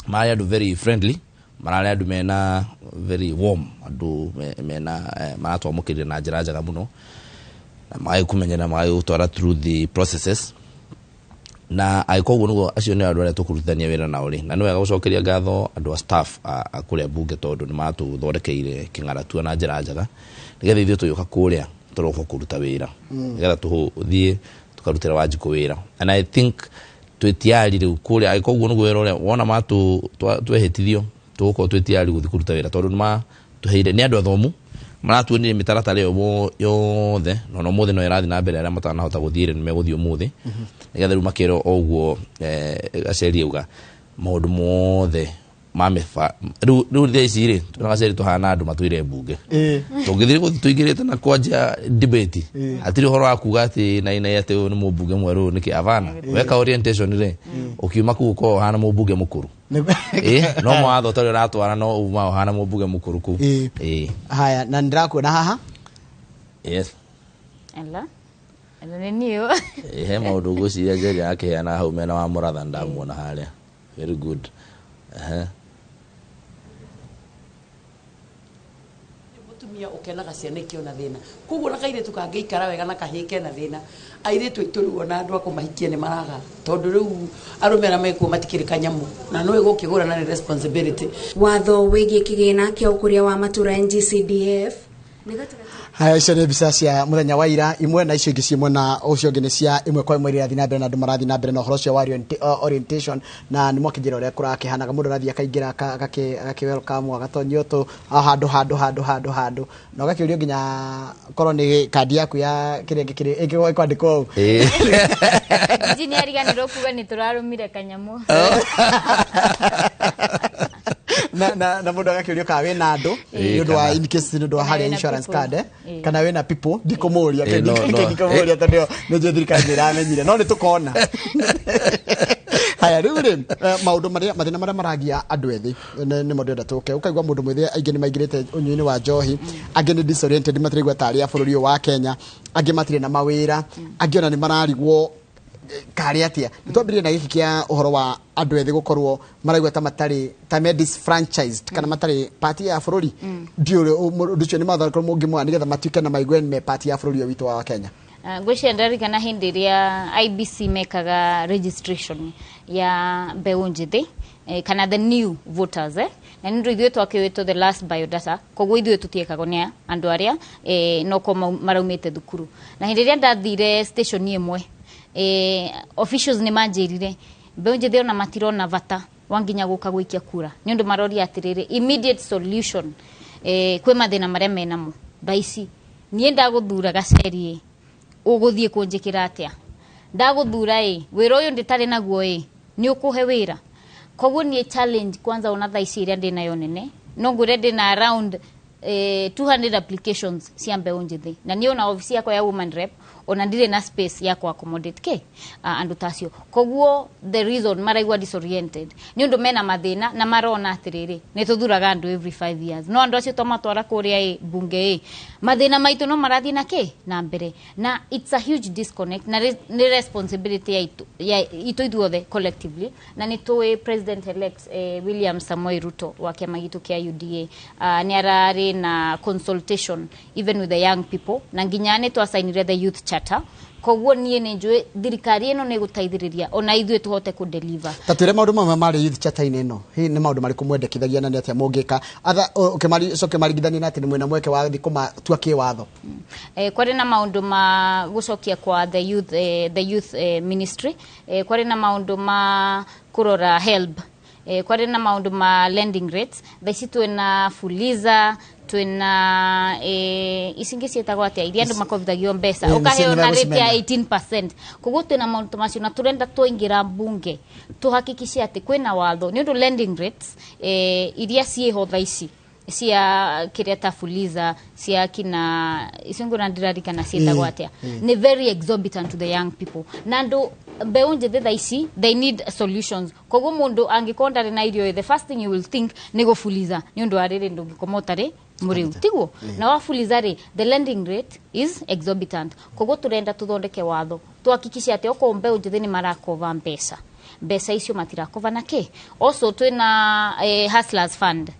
mararĩ andũ very friendly, mararĩ andũ mena very warm, andũ mena maratwamũkĩrire na njĩra njega mũno, na magagĩkũmenyera, magagĩgũtwara through the processes. Na angĩkorwo ũguo nĩguo, acio nĩ andũ arĩa tũkũrutithania wĩra nao rĩ. Na nĩ wega gũcokeria ngatho andũ a staff a kũrĩa bunge, tondũ nĩ matũthondekeire kĩng'aratua na njĩra njega, nĩgetha ithuĩ tũgĩũka kũrĩa tũroka kũruta wĩra, nĩgetha tũthiĩ tũkarutĩra Wanjikũ wĩra. And I think twĩ tayari rĩu kũrĩa, angĩkorwo ũguo nĩguo wĩra ũrĩa wona matũ twehĩtithio, tũgũkorwo twĩ tayari gũthiĩ kũruta wĩra, tondũ nĩ matũheire, nĩ andũ athomu, maratuonirie mĩtaratara ĩyo yothe. Na ona ũmũthĩ no ĩrathiĩ na mbere, arĩa matanahota gũthiĩ rĩ, nĩ megũthiĩ ũmũthĩ, nĩgetha rĩu makĩrwo o ũguo. Gaceri auga maũndũ mothe ma mĩba rĩu thaa ici rĩ, twĩna Gaceri tũhana andũ matũire mbunge. Tũngĩthiĩ gũthiĩ tũingĩrĩte na kwanjia debate, hatirĩ ũhoro wa kuga atĩ nainai atĩ ũyũ nĩ mũmbunge mwerũ nĩkĩ. Avana weka orientation rĩ, ũkiuma kũu ũkorwo ũhana mũmbunge mũkũrũ. No mawatho ta ũrĩa ũratwara, no uma ũhana mũmbunge mũkũrũ kũu. Haya, na ndĩrakuona haha. Yes. Ela. Ela nĩ niĩ. He maũndũ ngwĩciria Njeri akĩheana hau mena wa Mũratha, ndamuona harĩa. Very good. Ehe. Mutumia ukenaga ciana ikiona thina, koguo na kairitu kangĩikara wega na kahĩĩ kena thĩna, airĩtu aitũ rĩu ona andũ a kũmahikia nĩ maraga, tondũ rĩu arũme arĩa mekuo matikĩrĩ kanyamũ na nĩwe gũkĩgũra na nĩ responsibility. Watho wĩgiĩ kĩgĩna kĩa ũkũria wa matũra NGCDF nĩ gatagatĩ. Haya, icio nĩ mbica cia mũthenya wa ira imwe, na icio ingĩ ciĩ mwena ũcio ũngĩ nĩ cia ĩmwe kwa ĩmwe iria irathiĩ na mbere, na andũ marathiĩ na mbere na ũhoro ũcio wa orientation. Na nĩ mwakĩnjĩra ũrĩa kũrakĩhanaga, mũndũ arathiĩ akaingĩra agakĩ welcome, agatonyio tũ handũ handũ handũ handũ handũ, na ũgakĩũrio nginya korwo nĩ kandi yaku ya kĩrĩa kĩrĩ ĩngĩkorwo ĩkwandĩkwo ũũ. Nji nĩ ariganĩrwo kuga nĩ tũrarũmire kanyamũ. Na mũndũ agakĩũrio kana wĩna andũ nĩ ũndũ wa in case, nĩ ũndũ wa Kana harĩa wĩna insurance people. card, kana wĩna people. Ndikũmũria. No, no. Ndikũmũria tondũ nĩ njũĩ thirikari nĩ ĩramenyire, no nĩ tũkona. Haya, rĩu rĩ, maũndũ marĩa, mathĩna marĩa maragia andũ ethĩ nĩmo ndĩrenda tũke. Ũkaigua mũndũ mwĩthĩ, aingĩ nĩ maingĩrĩte ũnyui-inĩ wa njohi, angĩ nĩ disoriented, matiraigua tarĩ a bũrũri ũyũ wa Kenya, angĩ matirĩ na mawĩra, angĩ ona nĩ mararigwo karĩ atĩa. Nĩ twambĩrĩrie na gĩkĩ kĩa ũhoro wa andũ ethĩ gũkorwo maraigua ta matarĩ, ta me disfranchised kana matarĩ part ya bũrũri. Ndiũĩ ũndũ ũcio nĩ mathako mũngĩmoya nĩgetha matuĩke na maigue me part ya bũrũri ũyũ witũ wa Kenya. Ngwĩciria ndarikana hĩndĩ ĩrĩa IBC mekaga registration ya mbeũ njĩthĩ, kana the new voters, na nĩ ũndũ ithuĩ twakĩwĩtwo the last biodata, koguo ithuĩ tũtiĩkagwo nĩ andũ arĩa noko maraumĩte thukuru. Na hĩndĩ ĩrĩa ndathire station ĩmwe, officials nĩ manjĩrire mbeũ njĩthĩ ona matirona bata wa nginya gũka gũikia kura, nĩ ũndũ maroria atĩrĩrĩ, immediate solution kwĩ mathĩna marĩa menamo thaa ici, niĩ ndagũthura Gaceri, ũgũthiĩ kũnjĩkĩra atĩa? Ndagũthura ĩ, wĩra ũyũ ndĩtarĩ naguo ĩ, nĩ ũkũhe wĩra? Koguo niĩ challenge kwanza ona thaa ici ĩrĩa ndĩnayo nene, no ngwĩre ndĩna around 200 applications cia mbeũ njĩthĩ, na niĩ ona ofici yakwa ya woman rep ona ndirĩ na space ya ku accommodate ke andũ ta acio. Koguo the reason maraigua disoriented nĩ ũndũ mena mathĩna, na marona atĩrĩrĩ, nĩ tũthuraga andũ every 5 years, no andũ acio twamatwara kũrĩa ĩ bunge ĩ, mathĩna maitũ no marathiĩ na kĩ na mbere, na it's a huge disconnect. Na nĩ responsibility ya itũ, ya itũ ithuothe collectively. Na nĩ tũĩ president elect William Samoei Ruto wa kĩama gitũ kĩa UDA nĩ ararĩ na consultation even with the young people, na nginya nĩ twasainire the youth charter. Koguo niĩ nĩ njũĩ thirikari ĩno nĩ ĩgũteithĩrĩria ona ithuĩ tũhote kũ-deliver. Ta twĩre maũndũ mamwe marĩ youth charter-inĩ ĩno. Hihi nĩ maũndũ marĩkũ mwendekithagia na nĩ atĩa mũngĩka atha ũkĩmari ũmaringithanie na atĩ nĩ mwĩna mweke wa gũthiĩ kũmatua kĩwatho? Kwarĩ na maũndũ ma gũcokia kwa the youth ministry, kwarĩ na maũndũ ma kũrora HELB, kwarĩ na maũndũ ma lending rates. Thaa ici twĩna Fuliza. Twina ici ingĩ ciĩtagwo atĩa iria andũ makovithagio mbeca, nĩcio ũkaheo na rate ya nĩmegũcimenya. 18%. Koguo twina maũndũ ta macio na tũrenda twaingĩra mbunge tũhakikice atĩ kwĩna watho nĩ ũndũ lending rates iria ciĩho thaa ici cia kĩrĩa ta Fuliza, cia kina icio ngũra ndirarikana ciĩtagwo atĩa, nĩ very exorbitant to the young people na andũ mbeũ njĩthĩ thaa ici. They need solutions. Koguo mũndũ angĩkorwo ndarĩ na irio, the first thing you will think nĩ gũfuliza nĩ ũndũ wa rĩrĩ ndũngĩkoma ũtarĩ mũrĩu, tiguo? Na wafuliza rĩ, the lending rate is exorbitant. Koguo tũrenda tũthondeke watho tuhakikishe atĩ okorwo mbeũ njĩthĩ nĩ marakova mbeca, mbeca icio matirakova na kĩ. Also twĩna Hustlers Fund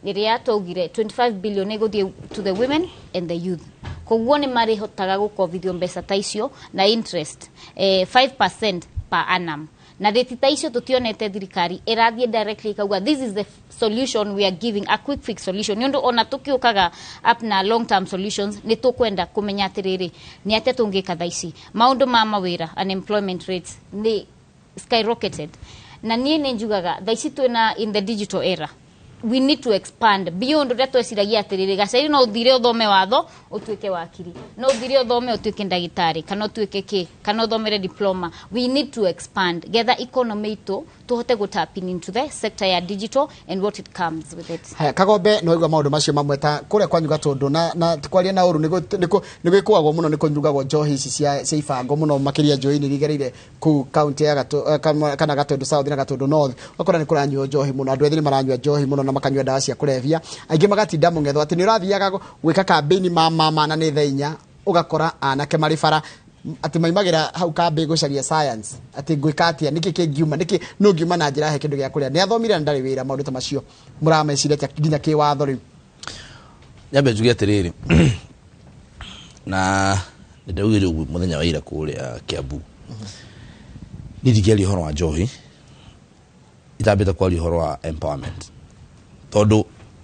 ĩrĩa twaugire 25 billion ĩgũthiĩ to the women and the youth. Koguo nĩ marĩhotaga gũkovithio mbeca ta icio na interest 5% per annum. Na rĩti ta icio tũtionete thirikari ĩrathiĩ directly ikauga, "This is the solution we are giving, a quick fix solution." Nĩ ũndũ ona tũkĩũkaga up na long term solutions, nĩ tũkwenda kũmenya atĩrĩrĩ, nĩ atĩa tũngĩka thaa ici. Maũndũ ma mawĩra, unemployment rates nĩ skyrocketed, na niĩ nĩ njugaga thaa ici twĩna in the digital era, we need to expand beyond ũrĩa tweciragia atĩrĩrĩ gacari no ũthire ũthome watho ũtuĩke wakiri, no ũthire ũthome ũtuĩke ndagĩtarĩ, kana ũtuĩke kĩ, kana ũthomere diploma. We need to expand getha economy itũ tũhote gũ tap in into the sector ya digital and what it comes with it. Haya, Kagombe, nĩ waigua maũndũ macio mamwe ta kũrĩa kwanyu Gatũndũ na kwaria na ũru nĩ gwĩkũagwo mũno, nĩ kũnyugagwo njohi ici cia ibango mũno makĩria, njohi nĩ igereire kũu kaunti ya kana Gatũndũ South na Gatũndũ North. Ũgakora nĩ kũranyuo njohi mũno, andũ ethĩ nĩ maranyua njohi mũno na makanyua ndawa cia kũrebia, aingĩ magatinda mũng'etho atĩ nĩ ũrathiaga gwĩka kambĩini ma mama na nĩ thaa 4, ũgakora anake marĩ bara atĩ maimagĩra hau kambĩ gũcaria science atĩ ngwĩka atĩa, nĩkĩ kĩngiuma, nĩkĩ no ngiuma na njĩra he kĩndũ gĩa kũrĩa, nĩ athomire na ndarĩ wĩra. Maũndũ ta macio mũrameciria atĩa nginya kĩwatho rĩu? Nyambe njuge atĩrĩrĩ, na nĩ ndaugire ũguo mũthenya wa ira kũrĩa Kiambu, niĩ ndingĩaria ũhoro wa njohi itambĩte kwaria ũhoro wa empowerment, tondũ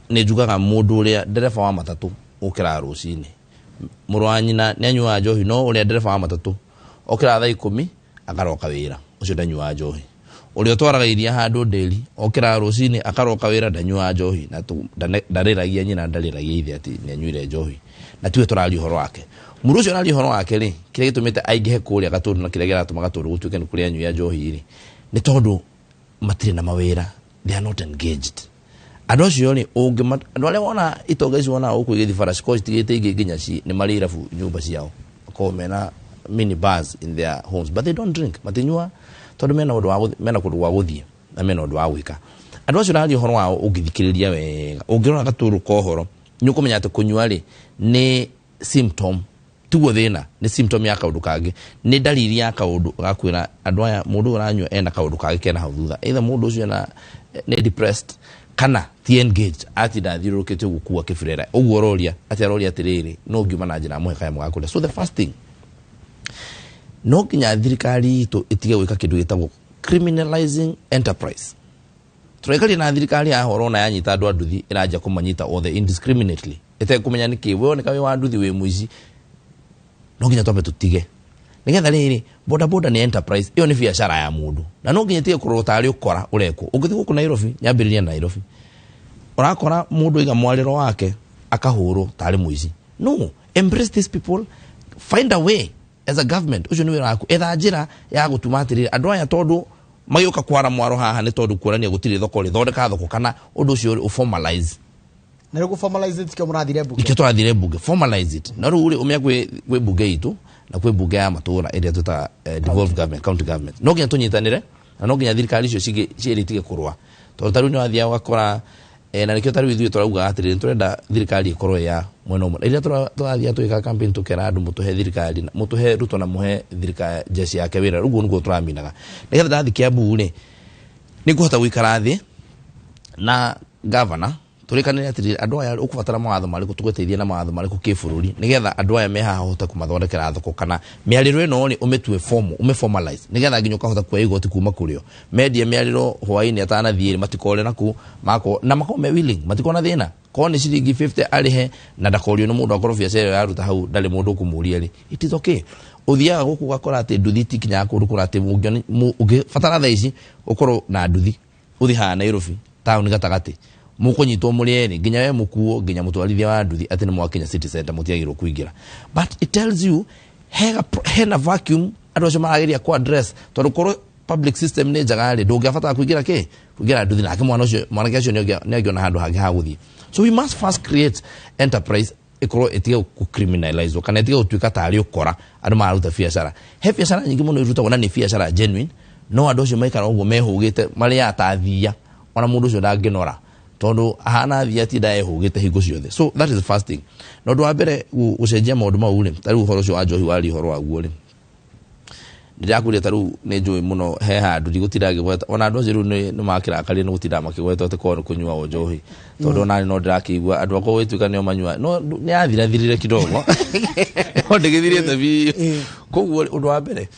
nĩ njugaga mũndũ ũrĩa ndereba wa matatũ ũkĩraga rũcinĩ, mũrũ wa nyina nĩ anyuaga njohi, no ũrĩa ndereba wa matatũ okĩraga thaa 10 akaroka wĩra, ũcio ndanyuaga njohi. Ũrĩa ũtwaraga iria handũ ndĩri okĩraga rũcinĩ akaroka wĩra, ndanyuaga njohi na ndarĩragia nyina, ndarĩragia ithe atĩ nĩ anyuire njohi, na tiwe tũraria ũhoro wake. Mũndũ ũcio ũraria ũhoro wake rĩ, kĩrĩa gĩtũmĩte aingĩhe kũrĩa Gatũndũ na kĩrĩa kĩratũma Gatũndũ gũtuĩke nĩ kũrĩa anyui a njohi rĩ, nĩ tondũ matirĩ na mawĩra. They are not engaged. Andũ acio rĩ, ũngĩma andũ arĩa wona itonga ici wonaga gũkũ igĩthiĩ bara cikorwo citigĩte ingĩ nginya nĩ marĩ irabu nyũmba ciao, makoragwo mena mini bars in their homes, but they don't drink, matinyua tondũ mena ũndũ wa mena kũndũ gwa gũthiĩ na mena ũndũ wa gwĩka. Andũ acio ũraria ũhoro wao, ũngĩthikĩrĩria wega, ũngĩrora gatũrũ ka ũhoro, nĩ ũkũmenya atĩ kũnyua rĩ nĩ symptom, tiguo thĩna, nĩ symptom ya kaũndũ kangĩ, nĩ ndariri ya kaũndũ gakwĩra andũ aya mũndũ ũyũ ũranyua ena kaũndũ kangĩ kena hau thutha, either mũndũ ũcio ena nĩ depressed kana ti engaged, atinda athiũrũrũkĩte ũguo kuwa kĩburera ũguo ũroria atĩ aroria atĩrĩrĩ, no ngiuma na njĩra mũhe kanyamũ ga kũrĩa. So the first thing, no nginya thirikari itũ ĩtige gwĩka kĩndũ gĩtagwo criminalizing enterprise. Tũraikaria na thirikari haha ũrona yanyita andũ a nduthi, ĩranjia kũmanyita othe indiscriminately ĩtekũmenya nĩkĩ we oneka wĩ wa nduthi wĩ mũici. No nginya twambe tũtige nĩgetha rĩrĩ boda boda nĩ enterprise, ĩyo nĩ biacara ya mũndũ, na no nginya ĩtige kũrorwo tarĩ ũkora ũrekwo. Ũngĩthiĩ gũkũ Nairobi, nyambĩrĩria na Nairobi, ũrakora mũndũ aiga mwarĩro wake akahũrwo tarĩ mũici. No embrace these people, find a way as a government, ũcio nĩ wĩra waku, etha njĩra ya gũtuma atĩrĩrĩ andũ aya tondũ magĩũka kwara mwaro haha nĩ tondũ kuonania gũtirĩ thoko rĩ, thondeka thoko kana ũndũ ũcio ũformalize. Na rĩu formalize it kĩo mũrathire mbunge. Nikio tũrathire mbunge, formalize it. Na rĩu rĩ ũmenya kwĩ mbunge itũ na kwĩ mbunge ya matũra ĩrĩa twĩtaga devolved government, county government, no nginya tũnyitanĩre na no nginya thirikari icio cingĩ cierĩ itige kũrũa, tondũ ta rĩu nĩ wathiaga ũgakora na nĩkĩo ta rĩu ithuĩ tũrauga atĩrĩrĩ, nĩtũrenda thirikari ĩkorwo ĩ ya mwena ũmwe. Rĩrĩa tũrathiaga tũgĩka campaign, tũkera andũ mũtũhe thirikari mũtũhe Ruto na mũhe thirikari jeshi yake wĩra, ũguo nĩguo tũraminaga nĩgetha ndathiĩ Kiambu rĩ, nĩngũhota gũikara thĩ na gavana tũrĩkanĩre atĩrĩrĩ, andũ aya ũkũbatara mawatho marĩkũ, tũgũteithie na mawatho marĩkũ kĩbũrũri nĩgetha andũ aya me haha ũhote kũmathondekera thoko, kana mĩarĩro ĩno rĩ ũmĩtue formal, ũmĩ formalize nĩgetha nginya ũkahota kuoya igoti kuma kũrĩo mendie mĩarĩro hwaĩ-inĩ atanathiĩ rĩ, matikore naku mako na makorwo me willing, matikona thĩna korwo nĩ ciringi 50 arĩhe na ndakorio nĩ mũndũ, akorwo biacara ĩyo yaruta hau ndarĩ mũndũ ũkũmũria rĩ, it is okay. Ũthiaga gũkũ ũgakora atĩ nduthi itikinyaga kũndũ kũrĩa atĩ ũngĩbatara thaa ici ũkorwo na nduthi ũthiĩ haha Nairobi taũni gatagatĩ. Mũkũnyitwo mũrĩ erĩ, nginya we mũkuo, nginya mũtwarithia wa nduthi, atĩ nĩ mwakinya city center mũtiagĩrĩirwo kũingĩra. But it tells you hena vacuum andũ acio marageria ku address, tondũ korwo public system nĩ njega rĩ, ndũngĩabatara kũingĩra kĩ kũingĩra nduthi, nake mwana ũcio, mwanake ũcio nĩ angĩona handũ hangĩ ha gũthiĩ. So we must first create enterprise ĩkorwo ĩtige gũcriminalize kana ĩtige gũtuĩka tarĩ ũkora andũ mararuta biacara. He biacara nyingĩ mũno irutagwo na nĩ biacara genuine, no andũ acio maikara ũguo mehũgĩte marĩa atathia, ona mũndũ ũcio ndangĩnora tondũ ahana thia atinda ehũgĩte hingo ciothe. So that is the first thing. Na ũndũ wa mbere gũcenjia maũndũ mau rĩ, ta rĩu ũhoro ũcio wa njohi waria ũhoro waguo rĩ, ndĩrakwĩrire ta rĩu nĩ njũĩ mũno he handũ ndigũtinda ngĩgweta, ona andũ acio rĩu nĩ makĩrakarire nĩ gũtinda makĩgweta atĩ korwo nĩ kũnyua o njohi, tondũ ona no ndĩrakĩigua andũ akwa gwĩtuĩka nĩo manyua, no nĩ yathirathirire kidogo, no ndĩgĩthirĩte biũ. Koguo ũndũ wa mbere,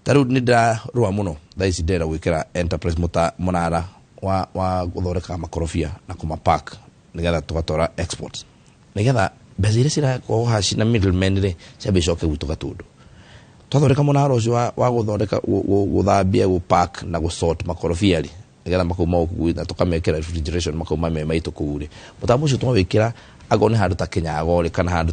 ta rĩu nĩ ndĩrarũa mũno thaa ici, ndĩrenda gwĩkĩra enterprise mũnara wa gũthondeka makorobia na kũmapack nĩgetha tũgatwara export, nĩgetha mbeca iria cirakorwo haha cina middlemen rĩ ciambe icoke gwitũ Gatũndũ. Twathondeka mũnara ũcio wa gũthondeka, gũthambia, gũpack na gũsort makorobia rĩ, nĩgetha makauma gũkũ gwitũ na tũkamekĩra refrigeration, makauma me maitũ kũu rĩ, mũtambo ũcio twawĩkĩra akorwo nĩ handũ ta Kĩnyago rĩ, kana handũ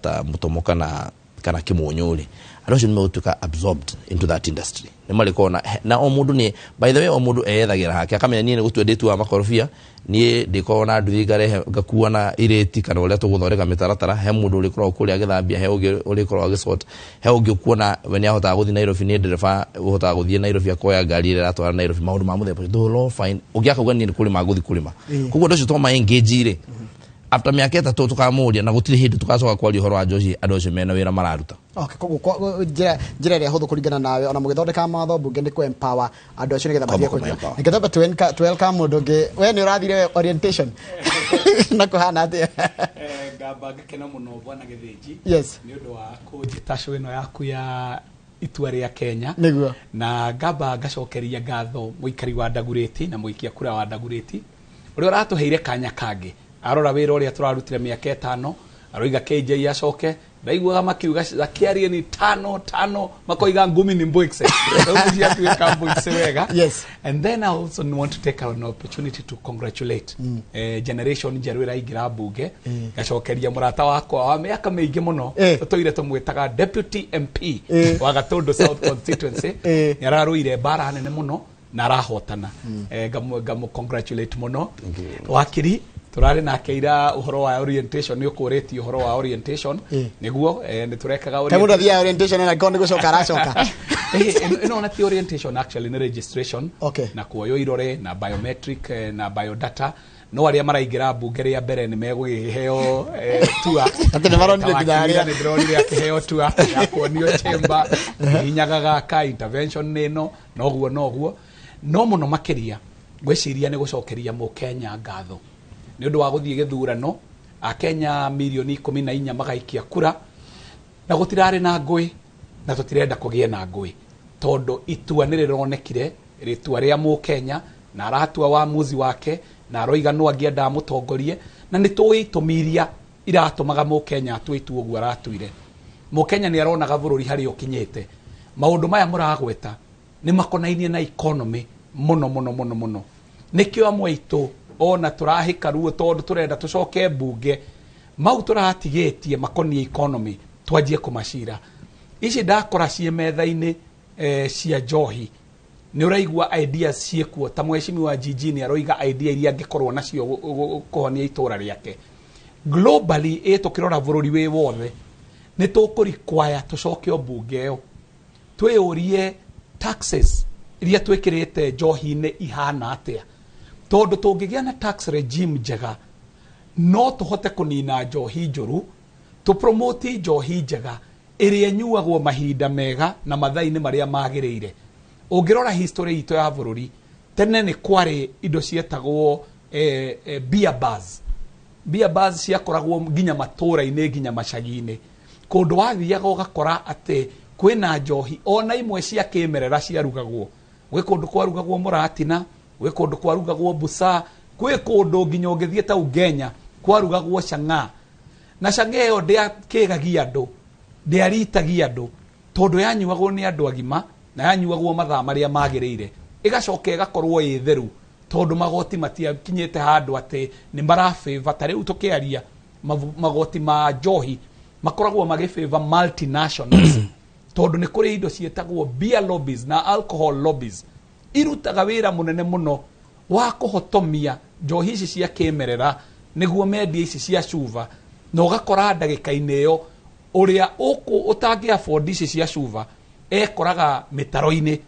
ta Mũtomo kana Kĩmũnyũ rĩ, andũ acio nĩ megũtuĩka absorbed into that industry, nĩ marĩkorwo na o mũndũ nĩ, by the way, o mũndũ eyethagĩra hake, akamenya niĩ nĩ gũtua ndĩtuaga makorobia, niĩ ndĩkoragwo na nduthi ngarehe ngakua na irĩti kana ũrĩa tũgũthondeka mĩtaratara. He mũndũ ũrĩkoragwo kũrĩa agĩthambia, he ũngĩ ũrĩkoragwo agĩsort, he ũngĩ ũkuona we nĩ ahotaga gũthiĩ Nairobi, nĩ ndereba ũhotaga gũthiĩ Nairobi, akoya ngari ĩrĩa ĩratwara Nairobi, maũndũ ma mũthemba ũcio. They will all find ũngĩ akauga niĩ nĩ kũrĩma ngũthiĩ kũrĩma. Koguo andũ acio twama engage rĩ, after mĩaka 3 tũkamũria na gũtirĩ hĩndĩ tũgacoka kwaria ũhoro wa njohi, andũ acio mena wĩra mararuta. Okay, koguo njĩra ĩrĩa hũthũ kũringana nawe ona mũgĩthondeka mawatho mbunge nĩ kũ-empower andũ acio nĩgetha mathiĩ Kwamba kũnyua. kũma-empower. Reke twambe tu welcome mũndũ ũngĩ. We nĩ ũrathire orientation na kũhana atĩa? Ngamba ngakena mũno, bwana Gĩthĩnji, nĩ ũndũ wa kũnjĩta show ĩno yaku ya Itua rĩa Kenya. Na ngamba ngacokeria ngatho mũikari wa Ndagurĩti na mũikia kura wa Ndagurĩti ũrĩa ũratũheire kanya kangĩ. Arora wĩra ũrĩa tũrarutire mĩaka 5, aroiga KJ acoke. Ndaiguaga makiuga akĩarie ni tano tano, makoiga ngumi ni mbwikse, rĩu ciatuĩka mbwikse wega. And then I also want to take an opportunity to congratulate generation njerũ ĩraingĩra mbunge. Ngacokeria mũrata wakwa wa mĩaka mĩingĩ mũno, tũtũire tũmwĩtaga Deputy MP wa Gatũndũ South constituency. Nĩ ararũire mbara nene mũno na arahotana. Ngamu congratulate mũno. Wakiri turarĩ nake ira ũhoro wa orientation, nĩ ũkũrĩtie ũhoro wa orientation. Nĩguo nĩ tũrekaga. Kaĩ mũndũ athiaga orientation na angĩkorwo nĩ gũcoka aracoka? Ĩno ona ti orientation actually, nĩ registration na kuoywo irore na biometric na biodata, no arĩa maraingĩra mbunge rĩa mbere nĩ megũkĩheo tua. Atĩ nĩ maronire Ta nginya wakiri arĩa. Nĩ ndĩronire akĩheo tua ya kuonio chamber hihinyaga gaka intervention ĩno, noguo noguo. No mũno makĩria ngwĩciria nĩ gũcokeria mũkenya ngatho nĩ ũndũ wa gũthiĩ gĩthurano, akenya mirioni 14 magaikia kura na gũtirarĩ na ngũĩ, na tũtirenda kũgĩe na ngũĩ tondũ itua nĩ rĩronekire rĩtua rĩa mũkenya na aratua wamuzi wake na aroiga no angĩenda amũtongorie, na nĩ tũĩ itũmi iria iratũmaga mũkenya atue itua ũguo aratuire. Mũkenya nĩ aronaga bũrũri harĩa ũkinyĩte. Maũndũ maya mũragweta nĩ makonainie na economy mũno mũno mũno mũno, nĩkĩo amwe aitũ ona tũrahĩka ruo tondũ tũrenda tũcoke mbunge mau tũratigĩtie makoniĩ economy twanjie kũmacira. Ici ndakora ciĩ metha-inĩ cia njohi, nĩ ũraigua ideas ciĩkuo, ta mheshimiwa Gigi nĩ aroiga idea iria angĩkorwo nacio kũhonia itũra rĩake. Globally ĩ tũkĩrora bũrũri wĩ wothe nĩ tũkũrikwaya tũcoke o mbunge ĩyo twĩyũrie taxes iria twĩkĩrĩte njohi-inĩ ihana atĩa, tondũ tũngĩgĩa na tax regime njega no tũhote kũnina njohi njũru, tũpromoti njohi njega ĩrĩa ĩnyuagwo mahinda mega na mathaa-inĩ marĩa magĩrĩire. Ũngĩrora history itũ ya bũrũri, tene nĩ kwarĩ indo cietagwo beer bars. Beer bars ciakoragwo nginya matũra-inĩ, nginya macagi-inĩ, kũndũ wathiaga ũgakora atĩ kwĩna njohi ona imwe cia kĩmerera ciarugagwo. Gwĩ kũndũ kwarugagwo mũratina, gwĩ kũndũ kwarugagwo busa, gwĩ kũndũ nginya ũngĩthiĩ ta Ugenya kwarugagwo chang'aa, na chang'aa ĩyo ndĩakĩgagia andũ, ndĩaritagia andũ, tondũ yanyuagwo nĩ andũ agima na yanyuagwo mathaa marĩa magĩrĩire, ĩgacoka ĩgakorwo ĩ theru. Tondu magoti matiakinyite handu ati ni marafavor. Ta riu tukiaria magoti ma njohi makoragwo magifavor multinationals, tondu ni kuri indo cietagwo beer lobbies na alcohol lobbies irutaga wira munene muno wa kuhotomia njohi ici cia kimerera niguo mendie ici cia cuba, na ugakora ndagika-inĩ ĩyo ũrĩa ũtangĩ afford ici cia cuba ekoraga mĩtaro-inĩ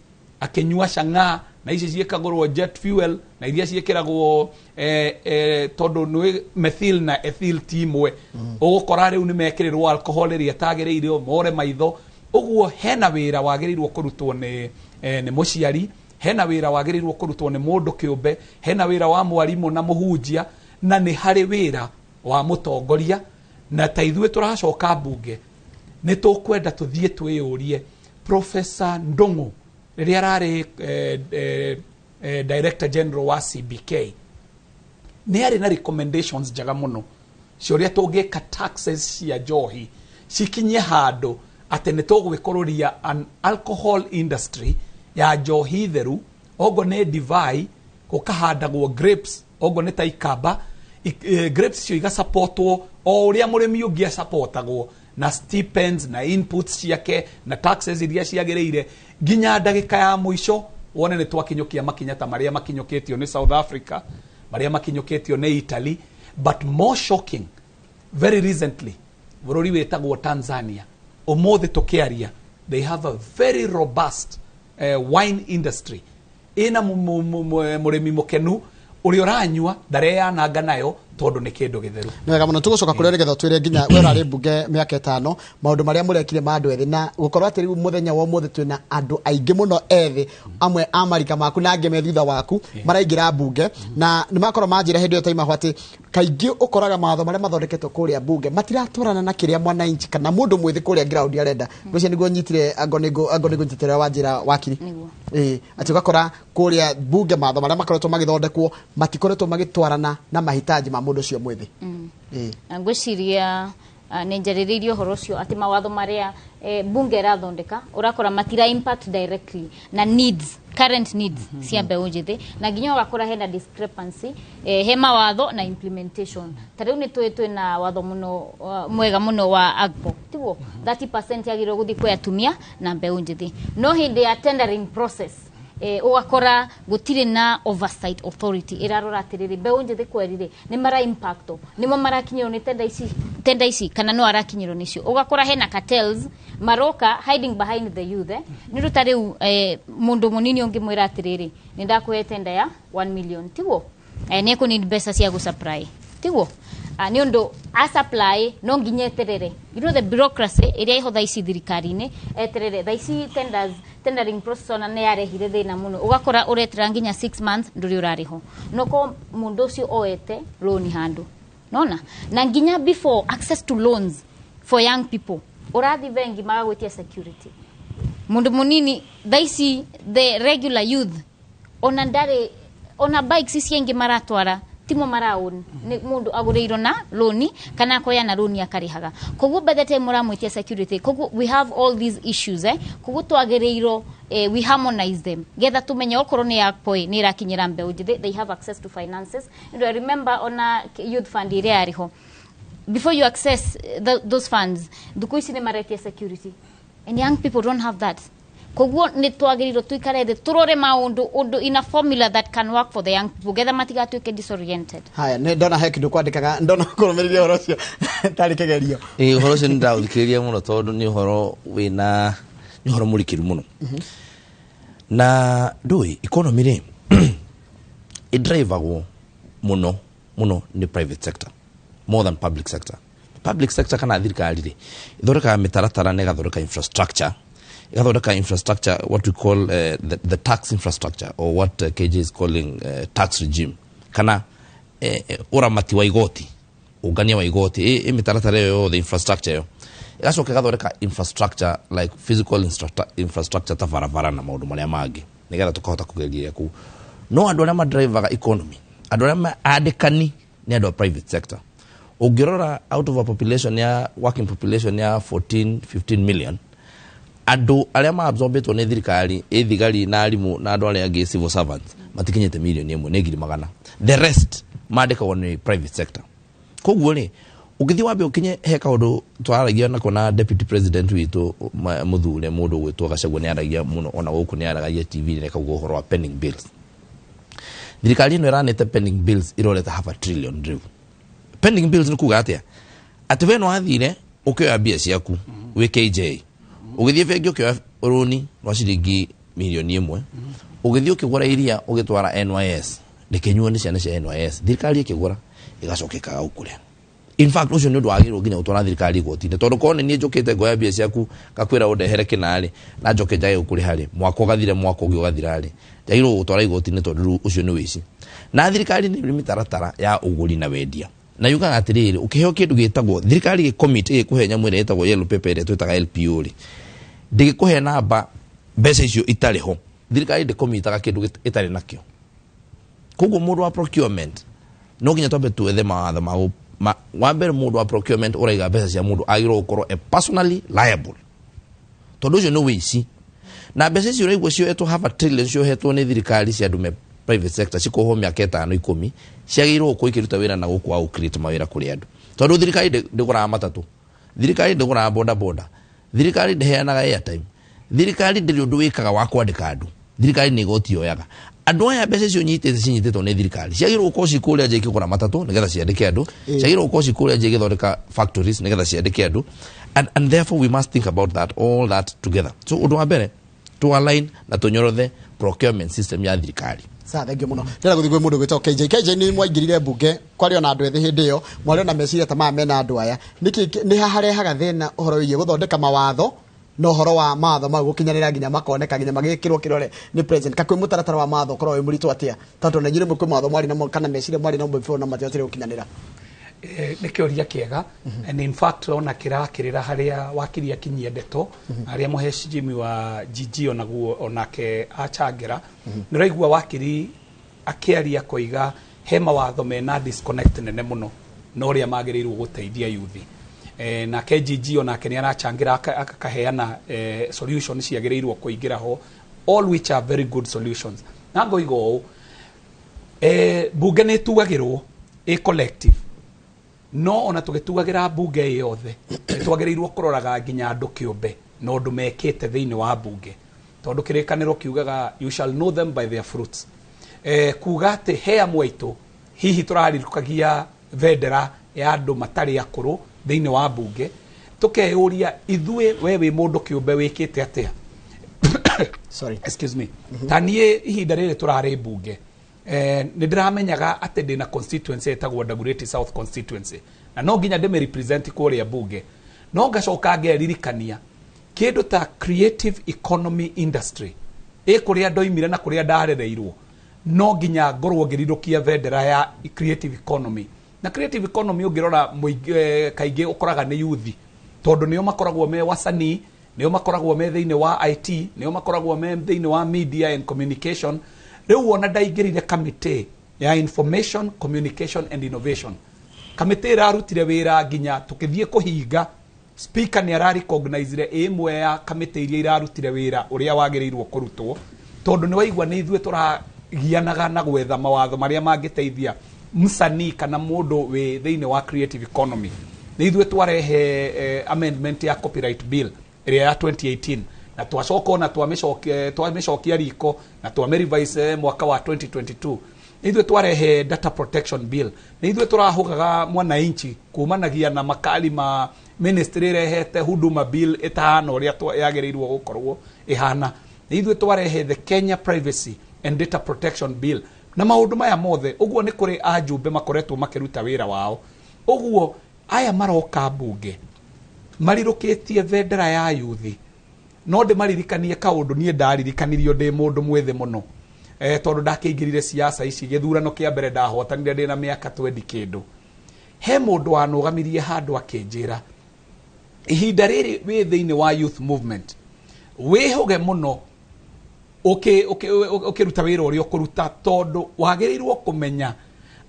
akĩnyua chang'aa na ici ciĩkagũrwo jet fuel na iria ciĩkĩragwo tondũ nĩ methyl na ethyl ti imwe. Ũgũkora rĩu nĩ mekĩrĩrwo alcohol ĩrĩa ĩtagĩrĩire, more maitho. Ũguo hena wĩra wagĩrĩirwo kũrutwo nĩ mũciari, hena wĩra wagĩrĩirwo kũrutwo nĩ mũndũ kĩũmbe, hena wĩra wa mwarimũ na mũhunjia, na nĩ harĩ wĩra wa mũtongoria. Na ta ithuĩ tũracoka mbunge nĩ tũkwenda tũthiĩ twĩyũrie Professor Ndung'u rĩrĩa ararĩ Director General wa CBK nĩ arĩ na recommendations njega mũno cia ũrĩa tũngĩka taxes cia njohi cikinye handũ atĩ nĩ tũgwĩkũrũria an alcohol industry ya njohi theru, ogo nĩ divai, gũkahandagwo grapes, ogo nĩ ta ikamba, grapes icio igasapotwo o ũrĩa mũrĩmi ũngĩ asapotagwo na stipends na inputs ciake na taxes iria ciagĩrĩire, nginya ndagĩka ya mũico wone nĩ twakinyũkia makinya ta marĩa makinyũkĩtio nĩ South Africa, marĩa makinyũkĩtio nĩ Italy. But more shocking, very recently bũrũri wĩtagwo Tanzania, ũmũthĩ tũkĩaria, they have a very robust wine industry ĩna mũrĩmi mũkenu ũrĩa ũranyua ndareyananga nayo tondũ nĩ kĩndũ gĩtheru. Nĩ wega mũno. Tũgũcoka kũrĩa nĩgetha twĩre nginya we ũrarĩ mbunge mĩaka 5 maũndũ marĩa mũrekire ma andũ ethĩ, na gũkorwo atĩ rĩu mũthenya wa ũmũthĩ twĩna andũ aingĩ mũno ethĩ, amwe a marika maku na angĩ me thutha waku maraingĩra mbunge, na nĩ makorwo manjĩra hĩndĩ ĩyo taimaho atĩ kaingĩ ũkoraga mawatho marĩa mathondeketwo kũrĩa mbunge matiratwarana na kĩrĩa mwananchi kana mũndũ mwĩthĩ kũrĩa ground arenda. Ngwĩciria nĩguo nyitire ango nĩguo nyitire wanjĩra wakiri. Nĩguo. Ĩĩ, atĩ ũgakora kũrĩa mbunge mawatho marĩa makoretwo magĩthondekwo matikoretwo magĩtwarana na mahitaji ma mũndũ ũcio mwĩthĩ. Ĩĩ. Na ngwĩciria nĩ njarĩrĩirie ũhoro ũcio atĩ mawatho marĩa bunge ĩrathondeka ũrakora matira impact directly na needs, current needs cia mbeũ njĩthĩ, na nginya ũgakora hena discrepancy he mawatho na implementation. Ta rĩu nĩ tũĩ twĩna watho mũno mwega mũno wa AGPO, tiguo 30% yagĩrĩirwo gũthiĩ kwĩ atumia na mbeũ njĩthĩ, no hĩndĩ ya tendering process ũgakora gũtirĩ na oversight authority ĩrarora atĩrĩrĩ mbeũ njĩthĩ kwerire nĩ mara impacto, nĩmo marakinyĩrwo nĩ tenda ici kana no arakinyĩrwo nĩcio. Ũgakora hena cartels maroka hiding behind the youth. Nĩ ũndũ ta rĩu mũndũ mũnini ũngĩmwĩra atĩrĩrĩ nĩ ndakũhe tenda ya 1 million, tiguo nĩ ekũneed mbeca cia gũsupply, tiguo nĩ ũndũ a supply no nginya eterere, you know the bureaucracy ĩrĩa ĩho thaa ici thirikari-inĩ, eterere thaa ici tenders, tendering process ona nĩ yarehire thĩna mũno. Ũgakora ũretera nginya 6 months ndũrĩ ũrarĩhwo, no ko mũndũ ũcio oete loan handũ nona. Na nginya before access to loans for young people, ũrathi bengi magagwĩtia security. Mũndũ mũnini thaa ici, the regular youth, ona ndarĩ ona bikes ici aingĩ maratwara timo maraown, nĩ mũndũ agũrĩirwo na loni kana akoya na loni akarĩhaga. Koguo by the time ũramwĩtia security, koguo we have all these issues. Koguo twagĩrĩirwo we harmonize them getha tumenye okorwo nĩ yakpoi nĩ ĩrakinyĩra mbeũ njĩthĩ, they have access to finances. And I remember ona youth fund ĩrĩa yarĩho, before you access those funds, thukũ ici nĩ maretia security and young people don't have that. Koguo nĩ twagĩrĩirwo tuikare thĩ tũrore maũndũ ũndũ in a formula that can work for the young people getha matigatuĩke disoriented. Haya, nĩ ndona he kĩndũ kwandĩkaga, ndona kũrũmĩrĩria ũhoro ũcio tarĩ kĩgerio. Ĩĩ, ũhoro ũcio nĩ ndaũthikĩrĩria mũno tondũ nĩ ũhoro wĩna nĩ ũhoro mũrikĩru mũno. Na ndũĩ economy rĩ ĩdrivagwo mũno mũno nĩ private sector more than public sector. Public sector kana thirikari rĩ ĩthondekaga mĩtaratara na ĩgathondeka infrastructure, what we call the tax infrastructure or what KJ is calling tax regime kana ũramati wa igoti, ũngania wa igoti, ĩ mĩtaratara ĩyo yothe, infrastructure ĩyo ĩgacoka ĩgathondeka infrastructure like physical infrastructure ta barabara na maũndũ marĩa mangĩ nĩgetha tũkahota kũgeria kũu. No andũ arĩa madrivaga economy, andũ arĩa andĩkani nĩ andũ a private sector. Ũngĩrora out of a population ya working population ya 14 15 million, andũ arĩa maabsorbĩtwo nĩ thirikari ĩ thigari na arimũ na andũ arĩa angĩ civil servants Matikinyĩte mirioni 1, nĩ 100,000. The rest mandĩkagwo nĩ private sector. Koguo rĩ, ũngĩthiĩ wambe ũkinye he kaũndũ twaragia nako na deputy president witũ mũthure, mũndũ ũgwĩtwo Gachagua, nĩ aragia mũno ona gũkũ, nĩ aragia TV, nĩ kauga ũhoro wa pending bills. Thirikari ĩno ĩranĩte pending bills irorete half a trillion. Rĩu pending bills nĩ kuga atĩa? Atĩ we no wathire ũkĩoya mbia ciaku wĩ KJ, ũgĩthiĩ bengi ũkĩoya rũni rwa ciringi mirioni 1, ũgĩthiĩ ũkĩgũra iria, ũgĩtwara NYS rĩkĩnyuo nĩ ciana cia NYS, thirikari ĩkĩgũra, ĩgacoka ĩkaga gũkũrĩa. In fact, ũcio nĩ ũndũ wagĩrĩirwo nginya gũtwara thirikari igoti-inĩ, tondũ korwo nĩ niĩ njũkĩte ngoya mbia ciaku, ngakwĩra ũndehere kĩnarĩ, na njoke njage gũkũrĩha rĩ, mwaka ũgathire, mwaka ũngĩ ũgathira rĩ, njagĩrĩirwo gũtwara igoti-inĩ, tondũ rĩu ũcio nĩ wĩici. Na thirikari nĩ ĩrĩ mĩtaratara ya ũgũri na wendia, na yugaga atĩrĩrĩ, ũkĩheo kĩndũ gĩtagwo thirikari gĩcommit, ĩgĩkũhe nyamũ ĩrĩa ĩtagwo yellow paper, ĩrĩa twĩtaga LPO rĩ, ndĩgĩkũhe namba mbeca icio itarĩ ho. Thirikari ndĩkomitaga kĩndũ ĩtarĩ nakĩo. Koguo mũndũ wa procurement no nginya twambe twethe mawatho ma wa mbere, mũndũ wa procurement ũraiga mbeca cia mũndũ agĩrĩirwo gũkorwo e personally liable, tondũ ũcio nĩ wĩici. Na mbeca icio ũraigua cioetwo half a trillion, ciohetwo nĩ thirikari cia andũ me private sector, cikohwo mĩaka 5, 10, ciagĩrĩirwo gũkorwo ikĩruta wĩra na gũkũ wa gũ-create mawĩra kũrĩ andũ, tondũ thirikari ndĩgũraga matatũ, thirikari ndĩgũraga boda boda, thirikari ndĩheanaga airtime, thirikari ndĩrĩ ũndũ wĩkaga wa kwandĩka andũ. Thirikari nĩ igoti yoyaga andũ aya. Mbeca icio nyitĩte cinyitĩtwo nĩ thirikari ciagĩrĩirwo gũkorwo ci kũrĩa nja ikĩgũra matatũ nĩgetha ciandĩke andũ, ciagĩrĩirwo gũkorwo ci kũrĩa nja igĩthondeka factories nĩgetha ciandĩke andũ. And therefore we must think about that, all that together. So ũndũ wa mbere, to align na tũnyorothe procurement system ya thirikari. Sa thengio muno. Ndĩrenda gũthiĩ kwĩ mũndũ gwĩtwo KJ. KJ, nĩ mwaingĩrire mbunge kwarĩ ona andũ ethĩ hĩndĩ ĩyo, mwarĩ ona meciria ta maya mena andũ aya. Nĩkĩ nĩ harehaga thĩna ũhoro wĩgiĩ gũthondeka mawatho na ũhoro wa mawatho mau gũkinyanĩra nginya makoneka, nginya magĩkĩrwo kĩrore nĩ president? Ka kwĩ mũtaratara wa mawatho ũkorwo wĩ mũritũ atĩa, tondũ na inyuĩ rĩmwe kwĩ mawatho mwarĩ namo kana meciria mwarĩ namo before na matiahotire gũkinyanĩra? Nĩ kĩũria kĩega, and in fact ona kĩrakĩrĩra harĩa wakiri akinyia ndeto, harĩa mũheshimi wa GG onaguo onake achangĩra. Nĩ ũraigua wakiri akĩaria koiga he mawatho mena disconnect nene mũno na ũrĩa magĩrĩirwo gũteithia yuthi. Nake GG onake nĩ arachangĩra akaheana solution ciagĩrĩirwo kũingĩra ho, all which are very good solutions. Na ngoiga ũũ, bunge nĩ ĩtugagĩrwo ĩ collective, no ona tũgĩtugagĩra bunge ĩ yothe nĩ twagĩrĩirwo kũroraga nginya andũ kĩũmbe na ũndũ mekĩte thĩinĩ wa bunge, tondũ kĩrĩkanĩro kiugaga, "You shall know them by their fruits." Kuga atĩ he amwe aitũ hihi tũrarirũkagia bendera ya andũ matarĩ akũrũ thĩinĩ wa bunge, tũkeyũria ithuĩ, we wĩ mũndũ kĩũmbe wĩkĩte atĩa? Sorry. Excuse me. Ta niĩ ihinda rĩrĩ tũrarĩ mbunge, nĩ ndĩramenyaga atĩ ndĩna constituency ĩtagwo Dagoretti South constituency, na no nginya ndĩmĩ represent kũrĩa mbunge. No ngacoka ngeririkania kĩndũ ta creative economy industry ĩ kũrĩa ndoimire na kũrĩa ndarereirwo, no nginya ngorwo ngĩrirũkia bendera ya creative economy. Na creative economy ũngĩrora kaingĩ ũkoraga nĩ yuthi, tondũ nĩo makoragwo me wasanii, nĩo makoragwo me thĩinĩ wa IT, nĩo makoragwo me thĩinĩ wa media and communication. Rĩu ona ndaingĩrire kamĩtĩ ya information, communication and innovation, kamĩtĩ ĩrarutire wĩra nginya tũkĩthiĩ kũhinga. Speaker nĩ ararecognizire ĩmwe ya kamĩtĩ iria irarutire wĩra ũrĩa wagĩrĩirwo kũrutwo, tondũ nĩ waigua nĩ ithuĩ tũragianaga na gwetha mawatho marĩa mangĩteithia msanii kana mũndũ wĩ thĩinĩ wa creative economy. Nĩ ithuĩ twarehe amendment ya copyright bill ĩrĩa ya 2018, na twacoka ona twamĩcokia riko na twamĩrevise mwaka wa 2022. Nĩ ithuĩ twarehe data protection bill. Nĩ ithuĩ tũrahũgaga mwananchi kumanagia na makali ma ministry ĩrehete huduma bill ĩtahana ũrĩa yagĩrĩirwo gũkorwo ĩhana. Nĩ ithuĩ twarehe the Kenya Privacy and Data Protection Bill na maũndũ maya mothe. Ũguo nĩ kũrĩ ajumbe makoretwo makĩruta wĩra wao. Ũguo aya maroka mbunge marirũkĩtie bendera ya yuthi, no ndĩmaririkanie kaũndũ niĩ ndaririkanirio ndĩ mũndũ mwĩthĩ mũno, tondũ ndakĩingĩrire siasa ici, gĩthurano kĩa mbere ndahotanire ndĩ na mĩaka 20 kĩndũ. He mũndũ wanũgamirie handũ akĩnjĩra, ihinda rĩrĩ wĩ thĩinĩ wa youth movement, wĩhũge mũno ũkĩruta wĩra ũrĩa ũkũruta, tondũ wagĩrĩirwo kũmenya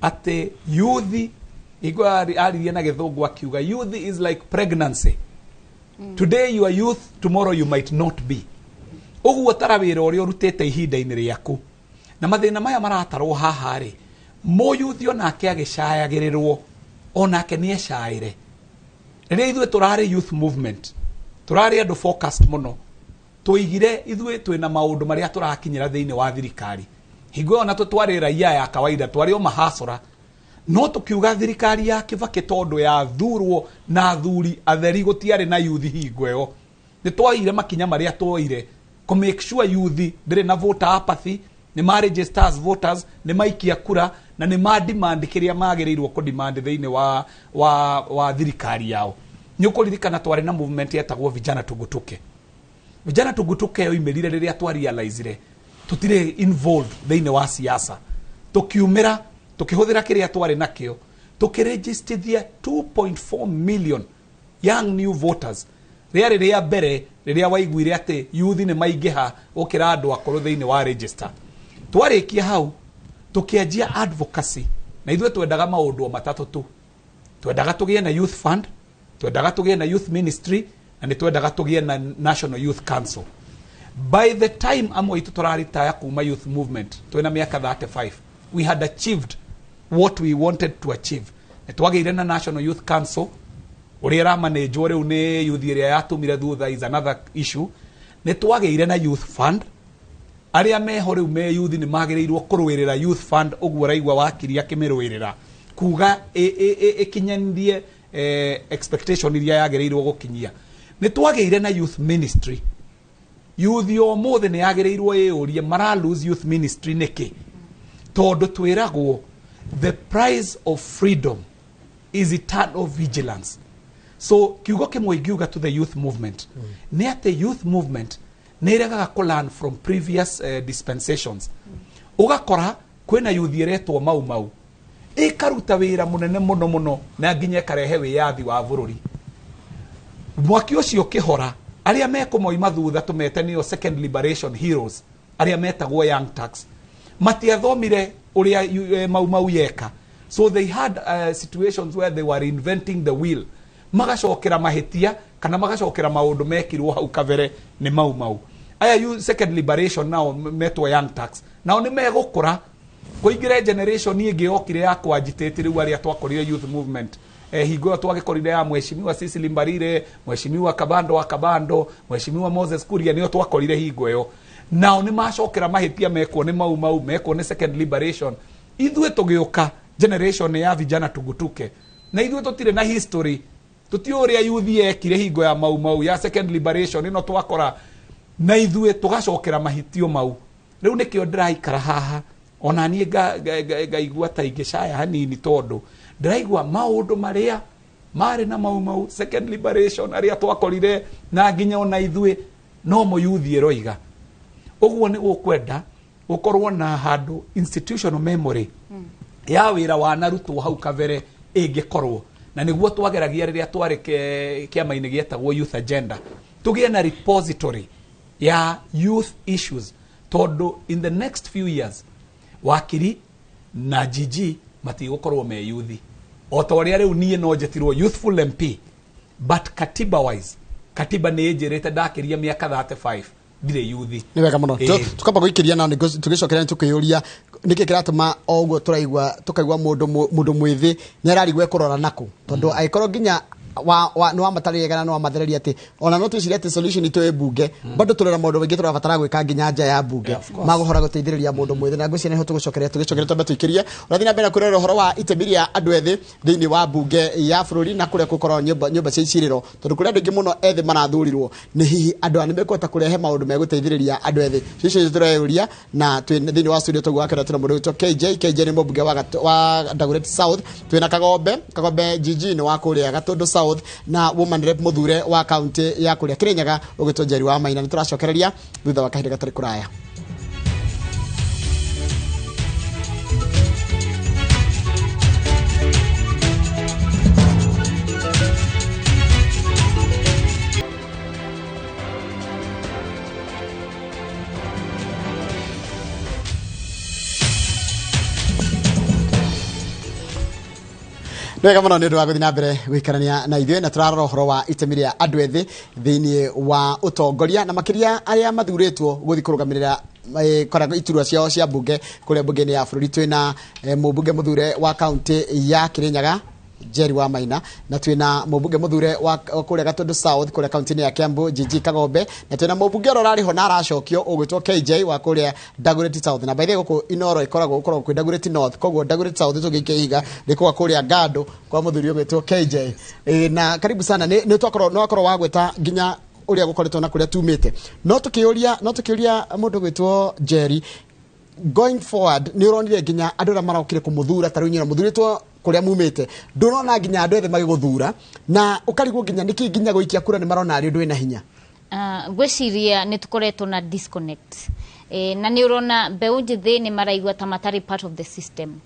atĩ youth, igua aririe na gĩthũngũ akiuga, "Youth is like pregnancy. Today you are youth, tomorrow you might not be." Ũguo tara wĩra ũrĩa ũrutĩte ihinda-inĩ rĩaku. Na mathĩna maya maratarwo haha rĩ, mũyuthi onake agĩcayagĩrĩrwo, onake nĩ ecaĩre. Rĩrĩa ithuĩ tũrarĩ youth movement, tũrarĩ andũ focused mũno, tũigire ithuĩ twĩna maũndũ marĩa tũrakinyĩra thĩinĩ wa thirikari. Hingo ĩyo na tũtwarĩ raia ya kawaida, twarĩ o mahacũra, no tũkiuga thirikari ya Kibaki tondũ yathurwo na athuri atheri, gũtiarĩ na yuthi hingo ĩyo, nĩ twoire makinya marĩa twoire kũ make sure yuthi ndĩrĩ na voter apathy, nĩ ma register as voters, nĩ maikia kura, na nĩ ma demand kĩrĩa magĩrĩirwo kũ demand thĩinĩ wa thirikari yao. Nĩ ũkũririkana twarĩ na movement yetagwo Vijana Tugutuke. Vijana Tugutuke yoimĩrire rĩrĩa twa realizire tũtirĩ involved thĩinĩ wa siasa, tũkiumĩra, tũkĩhũthĩra kĩrĩa twarĩ nakĩo, tũkĩregistithia 2.4 million young new voters. Rĩarĩ rĩa mbere rĩrĩa waiguire atĩ yuthi nĩ maingĩha gũkĩra andũ akũrũ thĩinĩ wa register. Twarĩkia hau, tũkĩanjia advocacy, na ithuĩ twendaga maũndũ o matatũ tu. Twendaga tũgĩe na youth fund, twendaga tũgĩe na youth ministry, na nĩ twendaga tũgĩe na National Youth Council. By the time amwe aitũ tũraritaya kuma youth movement twĩna mĩaka 35, we had achieved what we wanted to achieve. Nĩ twagĩire na National Youth Council, ũrĩa ĩramanĩnjwo rĩu nĩ youth ĩrĩa yatumire thutha is another issue. Nĩ twagĩire na youth fund. Arĩa meho rĩu me youth nĩ magĩrĩirwo kũrũĩrĩra youth fund, ũguo ũraigua wakiri akĩmĩrũĩrĩra kuga ĩkinyanĩrie expectation iria yagĩrĩirwo gũkinyia. Nĩ twagĩire na youth ministry. Youth o mũthĩ nĩ yagĩrĩirwo ĩyũrie mara lose youth ministry nĩkĩ, tondũ twĩragwo the price of freedom is eternal vigilance. So kiugo kĩmwe ingiuga to the youth movement nĩ atĩ youth movement nĩ ĩregaga kũ learn from previous dispensations. Ũgakora kwĩna youth ĩretwo Mau Mau, ĩkaruta wĩra mũnene mũno mũno na nginya ĩkarehe wĩyathi wa bũrũri. Mwaki ũcio ũkĩhora, arĩa mekũmoima thutha tũmete nĩo second liberation heroes, arĩa metagwo Young Turks, matiathomire ũrĩa Mau Mau yeka. So they had situations where they were inventing the wheel, magacokera mahĩtia kana magacokera maũndũ mekirwo hau kabere nĩ Mau Mau. Aya second liberation nao metwo Young Turks, nao nĩ megũkũra kũingĩre generation ĩngĩ yokire ya kwanjitĩte rĩu arĩa twakorire youth movement hingo ĩyo twagĩkorire ya Mheshimiwa Cecily Mbarire, Mheshimiwa Kabando wa Kabando, Mheshimiwa Moses Kuria, nĩo twakorire hingo ĩyo. Nao nĩ macokera mahĩtia mekwo nĩ Mau Mau, mekwo nĩ second liberation. Ithuĩ tũgĩũka generation ya Vijana Tugutuke, na ithuĩ tũtirĩ na history, tũtiũĩ ũrĩa youth yekire hingo ya Mau Mau, ya second liberation ĩno twakora, na ithuĩ tũgacokera mahĩtio mau. Rĩu nĩkĩo ndĩraikara haha ona niĩ ngaigua ta ingĩcaya hanini, tondũ ndĩraigua maũndũ marĩa marĩ na Mau Mau, second liberation arĩa twakorire, na nginya ona ithuĩ no mũyuthi ĩroiga ũguo. Nĩ gũkwenda gũkorwo na handũ institutional memory ya wĩra wanarutwo hau kabere ĩngĩkorwo, na nĩguo twageragia rĩrĩa twarĩ kĩama-inĩ gĩetagwo Youth Agenda, tũgĩe na repository ya youth issues, tondũ in the next few years wakiri na GG matigũkorwo me yuthi. O ta ũrĩa rĩu niĩ no njĩtirwo youthful MP, but katiba wise, katiba nĩ ĩnjĩrĩte ndakĩria mĩaka 35 ndirĩ yuthi. Nĩ wega mũno. Tukamba gũikĩria nao tũgĩcokeria, tũkĩyũria nĩkĩ kĩratũma o ũguo tũraigua, tũkaigua mũndũ mwĩthĩ nĩ ararigwo ekũrora nakũ, tondũ angĩkorwo nginya wa nĩ wamatarĩria kana nĩ wamathereria atĩ ona no twĩcirie atĩ solution itũ ĩ mbunge, bado tũrĩ na maũndũ maingĩ tũrabatara gwĩka nginya nja ya mbunge. Yeah, of course. Magũhora gũteithĩrĩria mũndũ mwĩthĩ, na ngwĩciria nĩho tũgũcokeria. Tũgĩcokeria, twambe tũikĩrie ũrathiĩ na mbere na kwĩrorera ũhoro wa itemi rĩa andũ ethĩ thĩinĩ wa mbunge ya bũrũri na kũrĩa gũkoragwo nyũmba cia icirĩro, tondũ kũrĩa andũ aingĩ mũno ethĩ marathurirwo, nĩ hihi andũ aya nĩ mekũhota kũrehe maũndũ megũteithĩrĩria andũ ethĩ? Icio tũreyũria, na twĩ thĩinĩ wa studio tũguo wakĩra twĩna mũndũ wĩtwo KJ. KJ nĩ mũmbunge wa Dagoretti South. Twĩna Kagombe GG nĩ wa kũrĩa Gatũndũ South, na woman rep mũthure wa kaunti ya kũrĩa Kĩrĩnyaga ũgĩtwo Njeri wa Maina. Nĩ tũracokereria thutha wa kahinda gatarĩ kũraya. Nĩ wega mũno nĩ ũndũ wa gũthiĩ na mbere gũikarania na ithuĩ, na tũrarora ũhoro wa itemi rĩa andũ ethĩ thĩinĩ wa ũtongoria, na makĩria arĩa mathurĩtwo gũthiĩ kũrũgamĩrĩra Koragwo iturwa ciao cia mbunge kũrĩa mbunge-inĩ ya bũrũri. Twĩna mũmbunge mũthure wa kaunti ya Kirinyaga, Jerry wa Maina, na twĩna mũmbunge mũthure wa kũrĩa Gatundu South kũrĩa kaunti-inĩ ya Kiambu, Gigi Kagombe, na twĩna mũmbunge ũrĩa ũrarĩ ho na aracokio ũgwĩtwo KJ wa kũrĩa Dagoretti South. Na by the way, gũkũ Inoro ĩkoragwo gũkoragwo kwĩ Dagoretti North, koguo Dagoretti South tũgĩikia ihiga rĩkũga kũrĩa Ngando kwa mũthuri ũgwĩtwo KJ. Na karibu sana. Nĩ twakorwo nĩ wakorwo wagwĩta nginya ũrĩa gũkoretwo na kũrĩa tumĩte, no tũkĩũria mũndũ gwĩtwo Jerry, going forward, nĩ ũronire nginya andũ arĩa marokire kũmũthura, ta rĩu inyuĩ mũthurĩtwo kũrĩa mumĩte, ndũrona nginya andũ ethĩ magĩgũthura na ũkarigwo nginya nĩkĩ nginya gũikia kura nĩ marona arĩ ũndũ wĩna hinya? Ngwĩciria nĩ tũkoretwo na disconnect, na nĩ ũrona mbeũ njĩthĩ nĩ maraigua ta matarĩ part of the system,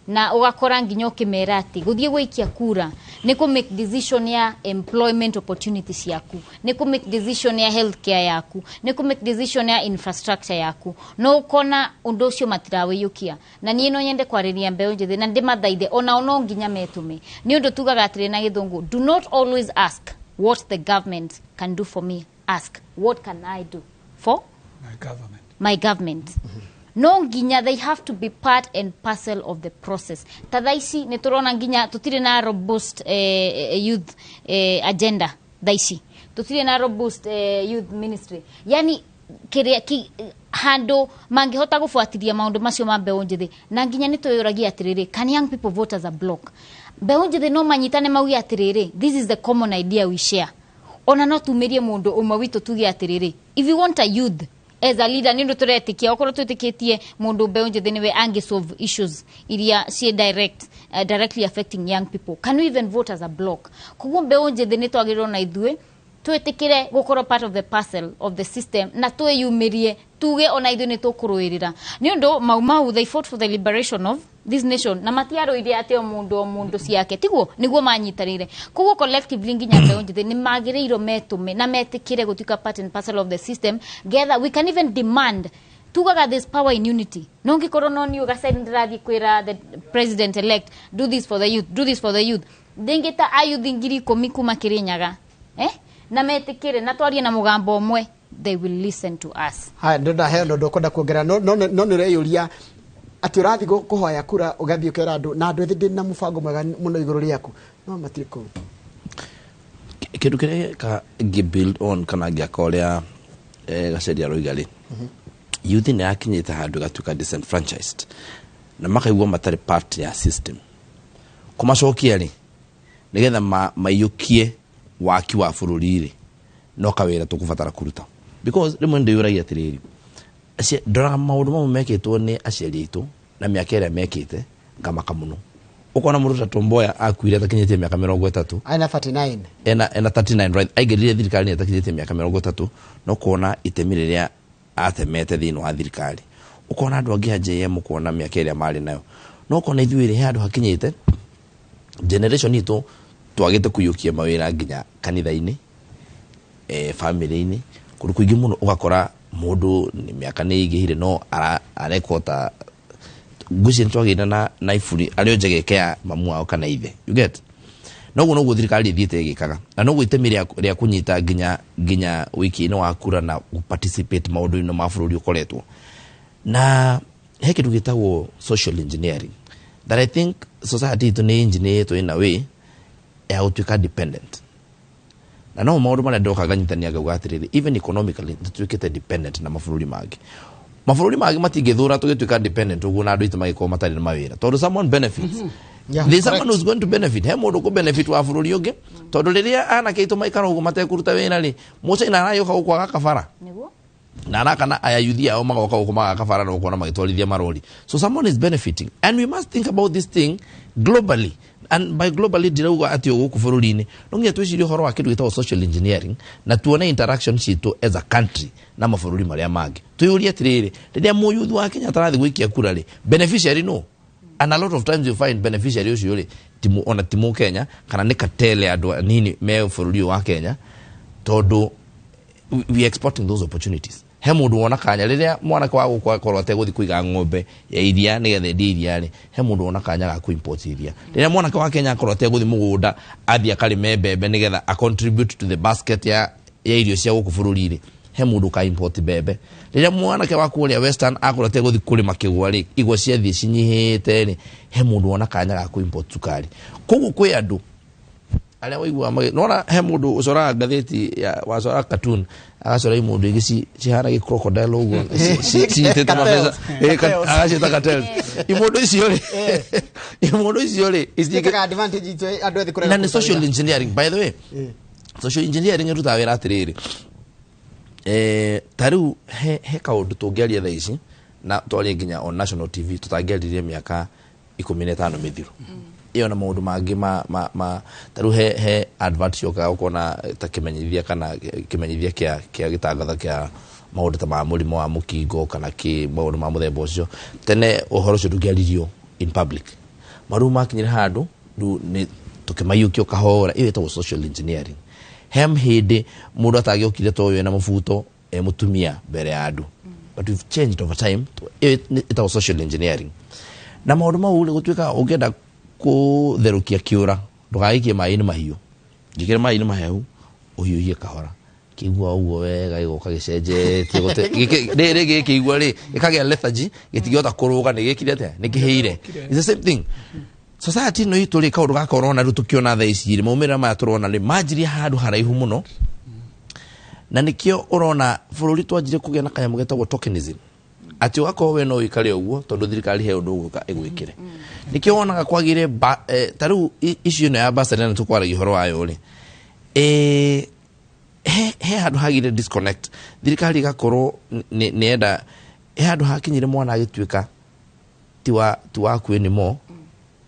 na ũgakora nginya ũkĩmera atĩ gũthiĩ gũikia kura nĩ kũ make decision ya employment opportunity ciaku, nĩ kũ make decision ya healthcare yaku, nĩ kũ make decision ya infrastructure yaku, no ũkona ũndũ ũcio matirawĩiyũkia. Na niĩ no nyende kwarĩria mbeũ njĩthĩ na ndĩmathaithe onao no nginya metũme, nĩ ũndũ tugaga atĩrĩ na Gĩthũngũ, "Do not always ask what the government can do for me, ask what can I do for my government." My government. No nginya they have to be part and parcel of the process. Ta thaa ici nĩ tũrona nginya tũtirĩ na robust youth agenda. Thaa ici tũtirĩ na robust youth ministry, yani kĩrĩa handũ mangĩhota gũbuatithia maũndũ macio ma mbeũ njĩthĩ. Na nginya nĩ twĩyũragia atĩrĩrĩ, can young people vote as a block? Mbeũ njĩthĩ no manyitane mauge atĩrĩrĩ, "This is the common idea we share." Ona no tumĩrie mũndũ ũmwe witũ tuge atĩrĩrĩ, if you want a youth as a leader, nĩ ũndũ tũretĩkia okorwo twĩtĩkĩtie mũndũ mbeũ njĩthĩ nĩwe angĩ solve issues iria ciĩ directly affecting young people, can we even vote as a block? Koguo mbeũ njĩthĩ nĩ twagĩrĩirwo na ithuĩ twĩtĩkĩre gũkorwo part of the parcel of the system na twĩyumĩrie tuge ona ithuĩ nĩ tũkũrũĩrĩra, nĩ ũndũ Mau Mau, they fought for the liberation of this nation na matiarũire atĩ o mũndũ o mũndũ ciake, tiguo nĩguo manyitanĩire. Koguo collectively nginya mbeũ njĩthĩ nĩ magĩrĩirwo metũme na metĩkĩre gũtuĩka part and parcel of the system getha we can even demand. Tugaga this power in unity. No ngĩkorwo no niĩ ũgacari ndĩrathiĩ kwĩra the president elect, "Do this for the youth, do this for the youth," ndĩngĩta ayuthi 10,000 kuma Kĩrĩnyaga, na metĩkĩre na twarie na mũgambo ũmwe, they will listen to us. Haya, ndĩrenda heo ũndũ ũkwenda kuongerera, no nĩ ũreyũria atĩ ũrathiĩ kũhoya kura, ũgathiĩ ũkera andũ na andũ ethĩ, "Ndĩ na mũbango mwega mũno igũrũ rĩaku," no matirĩ kũu. Kĩndũ kĩrĩa ka ngĩ build on kana ngĩaka ũrĩa Gaceri aroiga rĩ, youth nĩ yakinyĩte handũ ĩgatuĩka disenfranchised na makaigua matarĩ part ya system. Kũmacokia rĩ, nĩgetha maiyũkie waki wa bũrũri rĩ, no kawĩra tũkũbatara kũruta, because rĩmwe nĩ ndĩyũragia atĩrĩrĩ, ndoraga maũndũ mamwe mekĩtwo nĩ aciari aitũ na mĩaka ĩrĩa mekĩte, ngamaka mũno. Ũkona mũndũ ta Tomboya akuire atakinyĩtie mĩaka 30. Aina 39. Ena 39, right. Aingĩrire thirikari atakinyĩtie mĩaka 30, no kuona itemi rĩrĩa atemete thĩinĩ wa thirikari. Ũkona andũ angĩ a JM, ũkona mĩaka ĩrĩa marĩ nayo, no ũkona ithuĩ rĩ, he handũ hakinyĩte generation itũ twagĩte kũiyũkia mawĩra nginya kanitha-inĩ, family-inĩ, kũndũ kũingĩ mũno. Ũgakora mũndũ nĩ mĩaka nĩ ĩingĩhire no areka ta ngwĩciria nĩtwagĩire na iburi arĩ o njegeke ya mamu wao kana ithe, you get? Noguo noguo thirikari ĩthiĩte ĩgĩkaga, na noguo itemi rĩa kũnyita nginya wiki-inĩ wa kura na participate maũndũ-inĩ ma bũrũri ũkoretwo na he kĩndũ gĩtagwo social engineering that I think society itũ nĩ engineeretwo in a way ya gũtuĩka dependent. Na no maũndũ marĩa ndoka nganyitania ngauga atĩrĩrĩ, even economically nĩtũtuĩkĩte dependent na mabũrũri mangĩ. Mabũrũri mangĩ matingĩthũra tũgĩtuĩka dependent ũguo na andũ aitũ magĩkorwo matarĩ na mawĩra, tondũ someone benefits. There's someone who's going to benefit, he mũndũ kũ benefit wa bũrũri ũngĩ, tondũ rĩrĩa anake aitũ maikara ũguo matekũruta wĩra rĩ, mũchaina aragĩũka gũkũ agaka bara nĩguo na arakana ayuthi ao magoka gũkũ magaka bara na ũkona magĩtwarithia marori. So someone is benefiting and we must think about this thing globally. And by globally ndirauga atĩ o gũkũ bũrũri-inĩ. No nginya twĩcirie ũhoro wa kĩndũ gĩtagwo social engineering na tuone interaction citũ as a country na mabũrũri marĩa mangĩ. Twĩyũrie atĩrĩrĩ, rĩrĩa mũyuthi wa Kenya atarathiĩ gũikia kura rĩ, beneficiary no, and a lot of times you find beneficiary ũcio rĩ timu, ona ti Mũkenya kana nĩ katele andũ anini me bũrũri ũyũ wa Kenya, tondũ we are exporting those opportunities. He mũndũ wona kanya rĩrĩa mwanake wa gũkũ akorwo ategũthiĩ kũiga ng'ombe ya iria nĩgetha endie iria rĩ, he mũndũ wona kanya ga kũ-import iria. Rĩrĩa mwanake wa Kenya akorwo ategũthiĩ mũgũnda athiĩ akarĩme mbembe nĩgetha a contribute to the basket ya irio cia gũkũ bũrũri rĩ, He mũndũ ka import mbembe. Rĩrĩa mwanake wa kũrĩa Western akorwo ategũthiĩ kũrĩma kĩgwa rĩ, igwa ciathiĩ cinyihĩte rĩ, he mũndũ wona kanya ga kũ-import cukari. Koguo kwĩ andũ arĩa waiguaga nona he mũndũ ũcoraga ngathĩti ya wacoraga cartoon, agacora imũndũ ingĩ cihana gĩ crocodile ũguo, cinyitĩte mabeca. Agacĩta cartels. Imũndũ icio rĩ, imũndũ icio rĩ Citaga advantage itũ andũ ethĩ kũrega na nĩ kũruta social wĩra. engineering, by the way. Social engineering ĩrutaga wĩra atĩrĩrĩ, ta rĩu he kaũndũ tũngĩaria thaa ici na twarie nginya on national TV tũtangĩaririe mĩaka 15 mĩthiru ĩyo, na maũndũ mangĩ ma ta rĩu he advert ciokaga ũkona ta kĩmenyithia kana kĩmenyithia kĩa gĩtangatha kĩa maũndũ ta ma mũrimũ wa mũkingo kana kĩ maũndũ ma mũthemba ũcio. Tene ũhoro ũcio ndũngĩaririo in public. Marĩu makinyire handũ rĩu nĩ tũkĩmaiyũkio kahora. Ĩyo ĩtagwo social engineering. He hĩndĩ mũndũ atangĩokire ta ũyũ ena mũbuto e mũtumia mbere ya andũ, but we've changed over time. Ĩyo ĩtagwo social engineering. Na maũndũ mau rĩ, gũtuĩka ũngĩenda kũtherũkia kĩũra, ndũgagĩikie maĩ-inĩ mahiũ, njĩkĩre maĩ-inĩ mahehu, ũhiũhie kahora, kĩigua ũguo wega, gĩgoka gĩcenjetie rĩrĩ gĩkĩigua rĩ, gĩkagĩa lethargy, gĩtingĩhota kũrũga. Nĩ gĩkire atĩa? Nĩ kĩhĩire. It's the same thing society ĩno itũ rĩ. Kaũndũ ga corona rĩu tũkĩona thaa ici rĩ, maumĩrĩra maya tũrona rĩ, manjirie handũ haraihu mũno, na nĩkĩo ũrona bũrũri twanjirie kũgĩa na kanyamũ getagwo tokenism, atĩ ũgakorwo we no ũikare ũguo tondũ thirikari he ũndũ ũgũka ĩgwĩkĩre. Nĩkĩo wonaga kwagire ta rĩu issue ĩno ya bursary na tũkwaragia ũhoro wayo rĩ, he handũ hagire disconnect. Thirikari ĩgakorwo nĩ enda he handũ hakinyire mwana agĩtuĩka ti waku anymore,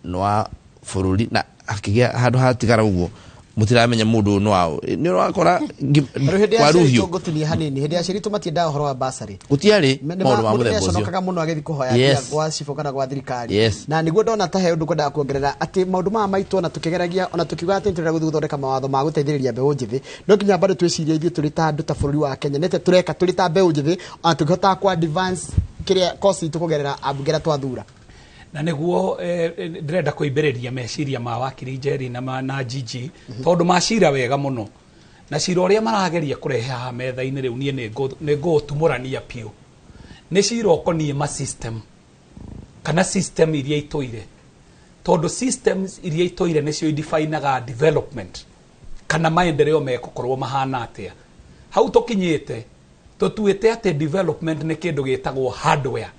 nĩ wa bũrũri, na hakĩgĩa handũ hatigara ũguo mũtiramenya mũndũ ũyũ nĩ waũ. Nĩ ũrakora Rĩu hĩndĩ ya kwa ciritũ rũhiũ ngũtinie hanini, hĩndĩ ya ciritũ matiendaga ũhoro wa basarĩ. Gũtiarĩ maũndũ ma Mũndũ mũthemba ũcio. nĩaconokaga mũno agĩthiĩ kũhoya mbia gwa cibũ kana gwa thirikari. Na nĩguo ndona ta he ũndũ kwendaga kuongerera, atĩ maũndũ maya maitũ, ona tũkĩgeragia, ona tũkiuga atĩ nĩtũrenda gũthiĩ gũthondeka mawatho ma gũteithĩrĩria mbeũ njĩthĩ, no nginya bado twĩcirie ithuĩ tũrĩ ta andũ ta bũrũri wa Kenya nĩte tũreka tũrĩ ta mbeũ njĩthĩ, ona tũngĩhota ku advance kĩrĩa kosi itũ kũgerera ambunge arĩa twathura. Na nĩguo ndĩrenda kũimbĩrĩria meciria ma wakiri Njeri na Gigi, tondũ macira wega mũno na cira ũrĩa marageria kũrehe haha metha-inĩ rĩu. Niĩ nĩ ngũũtumũrania biũ. Nĩ cira ũkoniĩ ma system kana system iria itũire, tondũ systems iria itũire nĩcio idefinaga development kana maendeleo mekũkorwo mahana atĩa. Hau tũkinyĩte tũtuĩte atĩ development nĩ kĩndũ gĩtagwo hardware,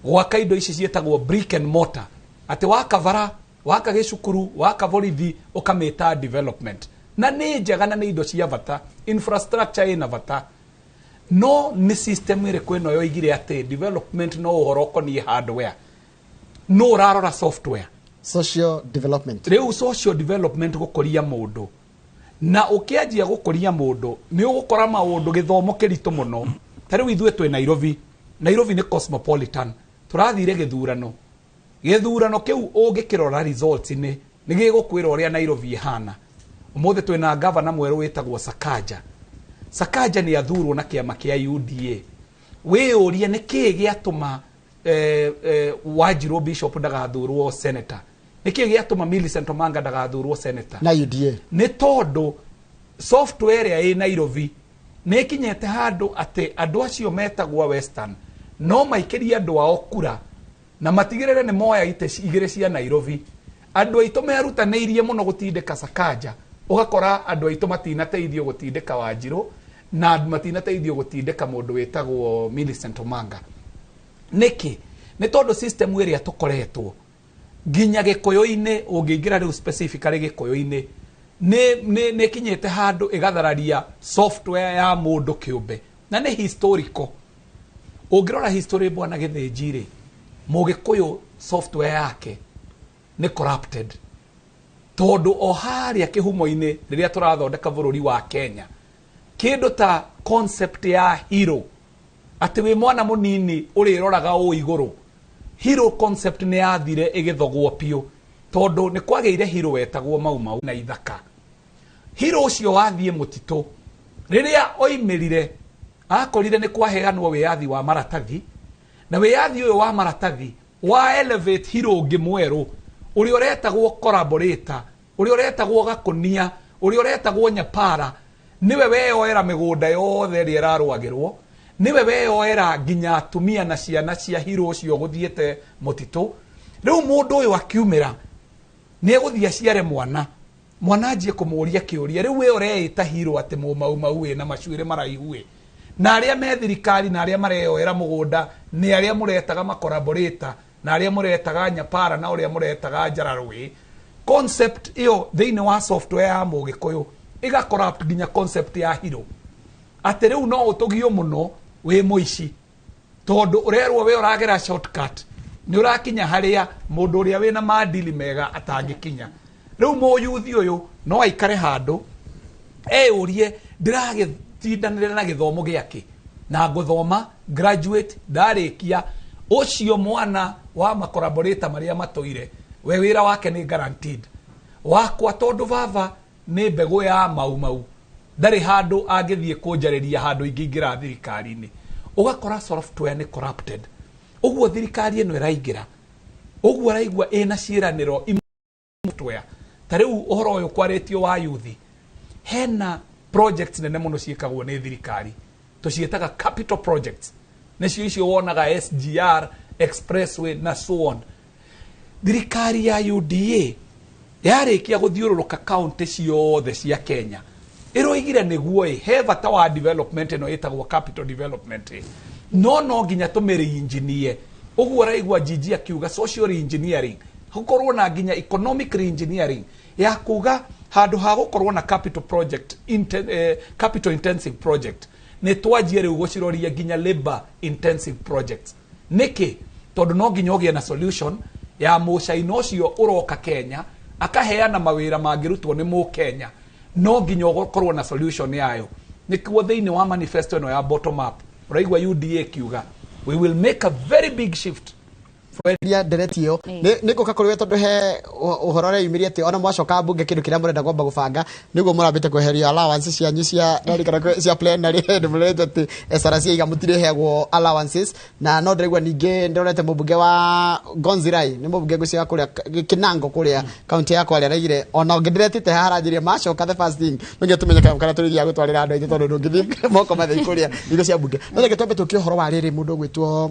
gwaka indo ici ciĩtagwo brick and mortar, atĩ waka bara, waka gĩcukuru, waka borithi, ũkamĩta development. Na nĩ njega na nĩ indo cia bata, infrastructure ĩna bata, no nĩ system ĩrĩkũ ĩno yoigire atĩ development no ũhoro ũkoniĩ hardware? No ũrarora software. Social development. Rĩu social development gũkũria mũndũ, na ũkĩanjia gũkũria mũndũ nĩ ũgũkora maũndũ gĩthomo kĩritũ mũno. Ta rĩu ithuĩ twĩ Nairobi. Nairobi nĩ cosmopolitan. Tũrathire gĩthurano. Gĩthurano kĩu ũngĩkĩrora results nĩ gĩgũkwĩra ũrĩa Nairobi ĩhana. Ũmũthĩ twĩna gavana mwerũ wĩtagwo Sakaja. Sakaja nĩ athurwo na kĩama kĩa UDA. Wĩyũrie nĩ kĩĩ gĩatũma Wanjirũ Bishop ndagathurwo senator, nĩ kĩĩ gĩatũma Millicent Omanga ndagathurwo senator na UDA. Nĩ tondũ software ĩrĩa ĩ Nairobi nĩ ĩkinyĩte handũ atĩ andũ acio metagwo Western no maikĩrie andũ ao kura na matigĩrĩre nĩ moya itĩ igĩrĩ cia Nairobi. Andũ aitũ merutanĩirie mũno gũtindĩka Sakaja, ũgakora andũ aitũ matinateithio gũtindĩka Wanjirũ na matinateithio gũtindĩka mũndũ wĩtagwo Millicent Omanga. Nĩkĩ? Nĩ tondũ system ĩrĩa tũkoretwo nginya gĩkũyũ-inĩ, ũngĩingĩra rĩu specifically gĩkũyũ-inĩ, nĩ ĩkinyĩte handũ ĩgathararia software ya mũndũ kĩũmbe, na nĩ historical. Ũngĩrora history, bwana Gĩthĩnji rĩ, mũgĩkũyũ software yake nĩ corrupted, tondũ o harĩa kĩhumo-inĩ rĩrĩa tũrathondeka bũrũri wa Kenya, kĩndũ ta concept ya hero, atĩ wĩ mwana mũnini ũrĩroraga ũ igũrũ, hero concept nĩ yathire ĩgĩthogwo biũ, tondũ nĩ kwagĩire hero wetagwo Mau Mau na ithaka. Hero ũcio wathiĩ mũtitũ, rĩrĩa oimĩrire akorire nĩ kwaheanwo wĩyathi wa maratathi, na wĩyathi ũyũ wa maratathi wa elevate hero ũngĩ mwerũ, ũrĩa ũretagwo collaborator, ũrĩa ũretagwo gakũnia, ũrĩa ũretagwo nyapara. Niwe weyoera mĩgũnda yothe ĩrĩa ĩrarũagĩrwo, niwe weyoera nginya atumia na ciana cia hiro ũcio gũthiĩte mũtitũ. Rĩu mũndũ ũyũ akiumĩra nĩ egũthiĩ aciare mwana, mwana anjie kũmũria kĩũria, rĩu we ũreĩta hiro atĩ mũmaumau wĩ na macuĩrĩ maraihu ĩ, na arĩa me thirikari na arĩa mareyoera mũgũnda nĩ arĩa mũretaga makoraborĩta na arĩa mũretaga nyapara na ũrĩa mũretaga njararũĩ. Concept ĩyo thĩinĩ wa software ya mũgĩkũyũ ĩga corrupt nginya concept ya hiro, atĩ rĩu no ũtũgio mũno wĩ mũici tondũ ũrerwo we ũragera shortcut, nĩ ũrakinya harĩa mũndũ ũrĩa wĩna maadili mega atangĩkinya. Rĩu mũyuthi ũyũ no aikare handũ eyũrie, ndĩragĩtindanĩra na gĩthomo gĩake na ngũthoma graduate ndarĩkia, ũcio mwana wa makoraborĩta marĩa matũire we wĩra wake nĩ guaranteed, wakwa tondũ baba nĩ mbegũ ya mau mau ndarĩ handũ angĩthiĩ kũnjarĩria handũ ingĩingĩra thirikari-inĩ. Ũgakora software nĩ corrupted. Ũguo thirikari ĩno ĩraingĩra ũguo araigua ĩna ciĩranĩro software. Ta rĩu ũhoro ũyũ kwarĩtio wa yuthi, hena projects nene mũno ciĩkagwo nĩ thirikari, tũciĩtaga capital projects, nĩcio icio wonaga SGR, expressway na so on. Thirikari ya UDA yarĩkia gũthiũrũrũka kaunti ciothe cia Kenya, ĩroigire nĩguo ĩ he bata wa development ĩno ĩtagwo capital development ĩ, no nginya tũmĩreinjinie. Ũguo ũraigua Gigi akiuga social reengineering, gũkorwo na nginya economic reengineering ya kuga handũ ha gũkorwo na capital project capital intensive project, nĩ twanjie rĩu gũciroria nginya labor intensive projects. Nĩkĩ? Tondũ no nginya ũgĩe na solution ya mũcaina ũcio ũroka Kenya akaheana mawĩra mangĩrutwo nĩ mũkenya, no nginya ũkorwo na solution yayo. Nĩkuo thĩinĩ wa manifesto ĩno ya bottom up ũraigua UDA kiuga we will make a very big shift. Ya ndereti ĩyo nĩ ngũka kũrĩ we tondũ he ũhoro ũreyumĩria atĩ ona mwacoka mbunge kĩndũ kĩrĩa mũrenda kwamba gũbanga nĩguo mũrambĩte kweheria allowance cianyu cia ndarikana cia plenary nĩ mũrĩte atĩ SRC iga mũtirĩheagwo allowances. Na no ndĩraigua ningĩ ndĩronete mũmbunge wa Gonzirai, nĩ mũmbunge ngwĩciria kũrĩa Kinango kũrĩa kaunti ya Kwale, araigire ona ũngĩ ndĩretĩte haha aranjĩria macoka the first thing no nginya tũmenye kana tũrĩthiaga gũtwarĩra andũ aitũ tondũ ndũngĩthiĩ moko matheri kũrĩa irio cia mbunge. No reke twambe tũkie ũhoro wa rĩrĩ mũndũ ũgwĩtwo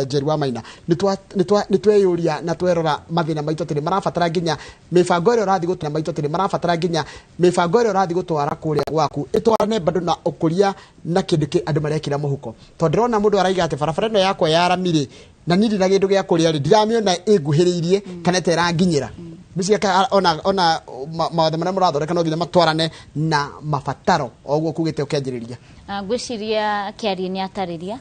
Njeri wa Maina, nĩ tweyũria na twerora mathĩna maitũ atĩ nĩ marabatara nginya mĩbango ĩrĩa ũrathiĩ gũtwara maitũ atĩ nĩ marabatara nginya mĩbango ĩrĩa ũrathiĩ gũtwara kũrĩa gwaku ĩtwarane bado na ũkũria na kĩndũ kĩ andũ marekĩra mũhuko. Tondũ ndĩrona mũndũ araiga atĩ barabara ĩno yakwa ya rami-rĩ, na niĩ ndina kĩndũ gĩa kũrĩa rĩ, ndiramĩona ĩnguhĩrĩirie kana ta ĩranginyĩra. Mbica ona mawatho marĩa mũrathondeka no nginya matwarane na mabataro o ũguo kugĩte ũkĩanjĩrĩria. Ngwĩciria kĩarie nĩ atarĩria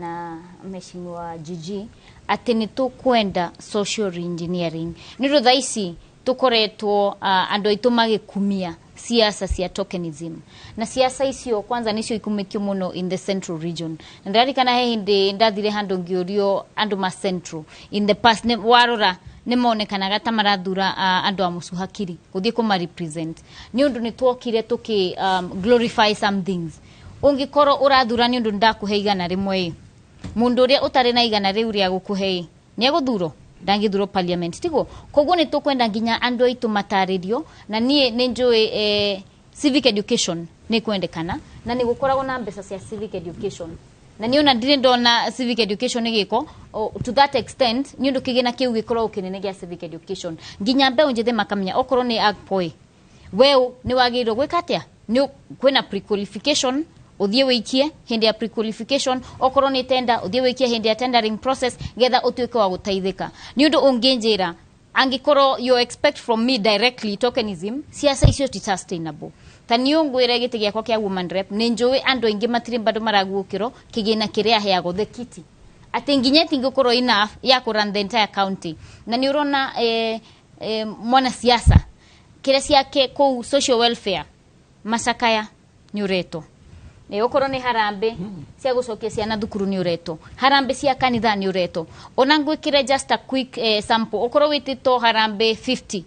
na mheshimiwa Gigi atĩ nĩ tũkwenda social reengineering. Nĩ ũndũ thaa ici tũkoretwo andũ aitũ magĩkumia siasa cia tokenism, na siasa icio kwanza nicio ikumĩtio mũno in the central region. Na ndĩrarikana he hĩndĩ ndathire handũ ngĩũrio andũ ma central in the past warora nĩ monekanaga ta marathura andũ a mũcu hakiri gũthiĩ kũma represent, nĩ ũndũ nĩ twokire tũkĩ glorify some things. Ũngĩkorwo ũrathura nĩ ũndũ ndakũhe 100 ĩ, mũndũ ũrĩa ũtarĩ na 100 rĩu rĩa gũkũhe ĩ nĩ egũthurwo, ndangĩthurwo parliament tiguo. Koguo nĩ tũkwenda nginya andũ aitũ matarĩrio, na niĩ nĩ njũĩ civic education nĩ kwendekana, na nĩ gũkoragwo na mbeca cia civic education, na niĩ ona ndirĩ ndona civic education ĩgĩkwo to that extent, nĩ ũndũ kĩgĩna kĩu gĩkoragwo kĩnene gĩa civic education, nginya mbeũ njĩthĩ makamenya okorwo nĩ AGPOI weũ nĩ wagĩrĩirwo gwĩka atĩa, nĩ kwĩna pre-qualification ũthiĩ wĩikie hĩndĩ ya pre-qualification, okorwo nĩ tender ũthiĩ wĩikie hĩndĩ ya tendering process getha ũtuĩke wa gũteithĩka. Nĩ ũndũ ũngĩnjĩra angĩkorwo you expect from me directly tokenism, siasa icio ti sustainable. Ta niĩ ũngwĩre gĩtĩ gĩakwa kĩa woman rep, nĩ njũĩ andũ aingĩ matirĩ bado maraguũkĩrwo kĩgĩna kĩrĩa heagwo the kitty, atĩ nginya ĩtingĩkorwo enough ya kũ run the entire county. Na nĩ ũrona mwanasiasa kĩrĩa ciake kũu social welfare macakaya nĩ ũretwo, okorwo nĩ harambĩ cia gũcokia ciana thukuru nĩ ũretwo, harambĩ cia kanitha nĩ ũretwo. Ona ngwĩkĩre just a quick sample, okorwo wĩtĩtwo harambĩ 50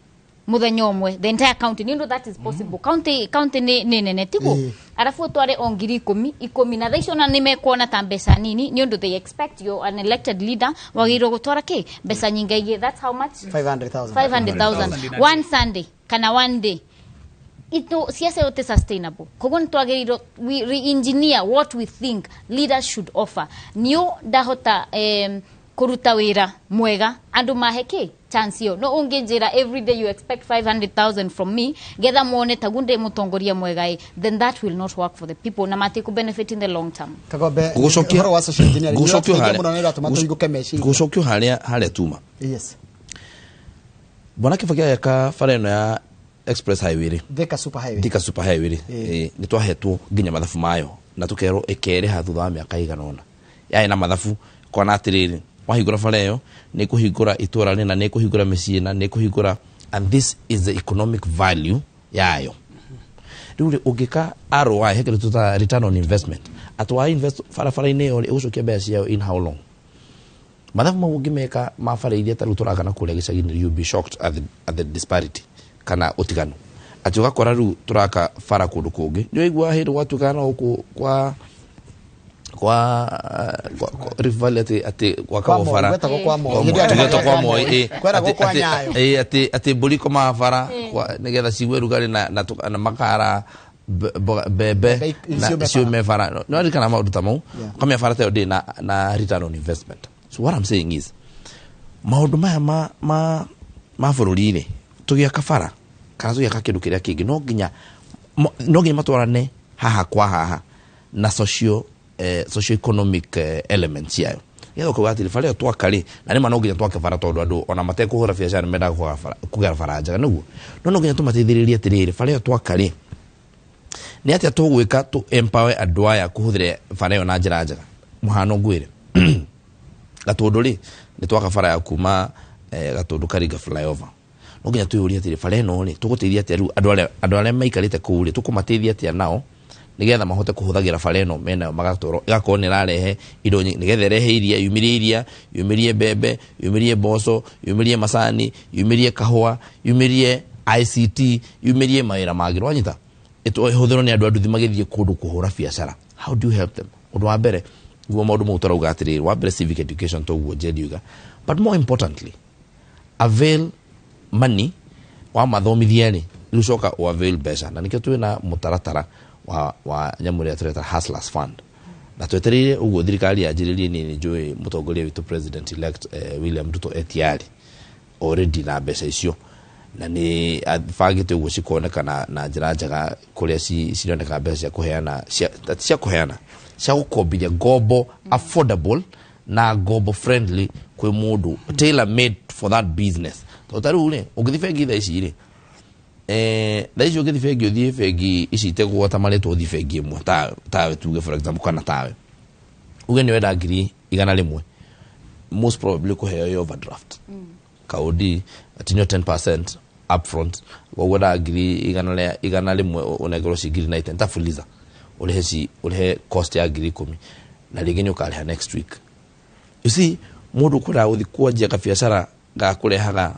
mũthenya ũmwe the entire county, nĩ ũndũ that is possible. County nĩ nene tiguo, arabu ũtware o 10,000 10,000, na thaa icio ona nĩ mekuona ta mbeca nini, nĩ ũndũ they expect you an elected leader wagĩrĩirwo gũtwara kĩ mbeca nyingaingĩ. That's how much? 500,000. 500,000 one Sunday kana one day. Ito siasa yote sustainable. Koguo nitwagĩrĩirwo we re-engineer what we think leaders should offer. Nio ndahota kũruta wĩra mwega andũ mahe kĩ chance ĩyo. No ũngĩnjĩra every day you expect 500,000 from me getha muone tagu ndĩ mũtongoria mwega ĩ, then that will not work for the people na matikũ benefit in the long term. Kagombe, Gũcokia ũhoro wa social engineering gũcokio nĩ harĩa mũno nĩ ũratũma tũhingũke meciria. Gũcokio harĩa tuma. Yes. Bwana Kibaki agĩaka bara ĩno ya express highway rĩ, Thika super highway. Thika super highway rĩ, nĩ twahetwo nginya mathabu mayo na tũkerwo ĩkerĩha thutha wa mĩaka ĩigana ũna. Yarĩ na mathabu kona atĩrĩrĩ, wahingũra bara ĩyo nĩ kũhingũra itũra rĩna, nĩ kũhingũra mĩciĩ na nĩ kũhingũra, and this is the economic value yayo. Rĩu rĩ, ũngĩka ROI, he kĩndũ tũtaga return on investment, atĩ wa invest barabara-inĩ ĩyo rĩ, ĩgũcokia mbeca ciayo in how long. Mathabu mau ũngĩmeka ma bara iria ta rĩu tũraka na kũrĩa gĩcagi-inĩ, you'll be shocked at the disparity kana ũtiganu, atĩ ũgakora rĩu tũraka bara kũndũ kũngĩ, nĩ waigua hĩndĩ gwatuĩkaga no gũkũ kwa Rift Valley atĩ gwakagwo Kwa Moi, bara. gwetagwo kwa Moi. Kwa Hĩndĩ ĩyo Moi, tũgetwo kwa Moi, Kweragwo kwa Nyayo. Atĩ mbũri ikomaga bara nĩgetha cigue rugarĩ na makara mbembe Mbembe na ciume ciume bara. No aririkana maũndũ ta mau, ũkamenya bara ta ĩyo ndĩrĩ na return on investment. So what I'm saying is, maũndũ maya ma bũrũri-rĩ, tũgĩaka bara kana tũgĩaka kĩndũ kĩrĩa kĩngĩ, no nginya matwarane haha kwa haha na socio economic elements yayo, nĩgetha ũkauga atĩrĩ, bara ĩyo twaka rĩ, na nĩma no nginya twake bara, tondũ andũ ona matekũhũra biacara nĩ mendaga kũgera bara njega, nĩguo no nginya tũmateithĩrĩrie atĩrĩrĩ, bara ĩyo twaka rĩ, nĩ atĩa tũgwĩka tũ empower andũ aya kũhũthĩra bara ĩyo na njĩra njega. Mũhano ngwĩre, Gatũndũ rĩ, nĩ twaka bara ya kuma Gatũndũ Karinga flyover, no nginya twĩyũrie atĩrĩ, bara ĩno rĩ, tũgũteithia atĩa rĩu andũ arĩa maikarĩte kũu rĩ, tũkũmateithia atĩa nao nĩgetha mahote kũhũthagĩra bara ĩno menayo, magatwarwo ĩgakorwo nĩ ĩrarehe indo nyingĩ, nĩgetha ĩrehe iria, yumĩrie iria, yumĩrie mbembe, yumĩrie mboco, yumĩrie macani, yumĩrie kahũa, yumĩrie ICT, yumĩrie mawĩra mangĩ, wanyita ĩhũthĩrwo nĩ andũ a nduthi magĩthiĩ kũndũ kũhũra biacara. How do you help them? Ũndũ wa mbere niguo maũndũ mau tũrauga atĩrĩrĩ, wa mbere civic education, toguo Njeri uga, but more importantly avail money. Wa mathomithia rĩ, rĩu coka ũ avail mbeca, na nĩkĩo twĩna mũtaratara wa nyamũ ĩrĩa tũreta Hustlers Fund, na twetereire ũguo thirikari yanjĩrĩrie. Niĩ nĩ njũĩ mũtongoria witũ president elect William Ruto etiari already na mbeca icio, na nĩ abangĩte ũguo cikoneka na njĩra njega kũrĩa cironeka mbeca cia kũheana, cia kũheana, cia gũkombithia ngombo affordable na ngombo friendly kwĩ mũndũ, tailor made for that business. Tondũ ta rĩu rĩ, ũngĩthiĩ bengi thaa ici rĩ, thaa ici ũngĩthiĩ bengi, ũthiĩ bengi ici itegwo ta marĩtwa, ũthiĩ bengi ĩmwe tawe tuge for example kana tawe uge nĩ wenda 100,000, most probably kũheo ĩ overdraft kaũndi atinio 10% upfront. Koguo wendaga ngiri igana rĩa 100, ũnengerwo ci ngiri 90 ta Fuliza, ũrĩhe ci ũrĩhe cost ya 10,000 na rĩngĩ nĩ ũkarĩha next week. You see, mũndũ ũkwendaga gũthiĩ kwanjia kabiacara ga kũrehaga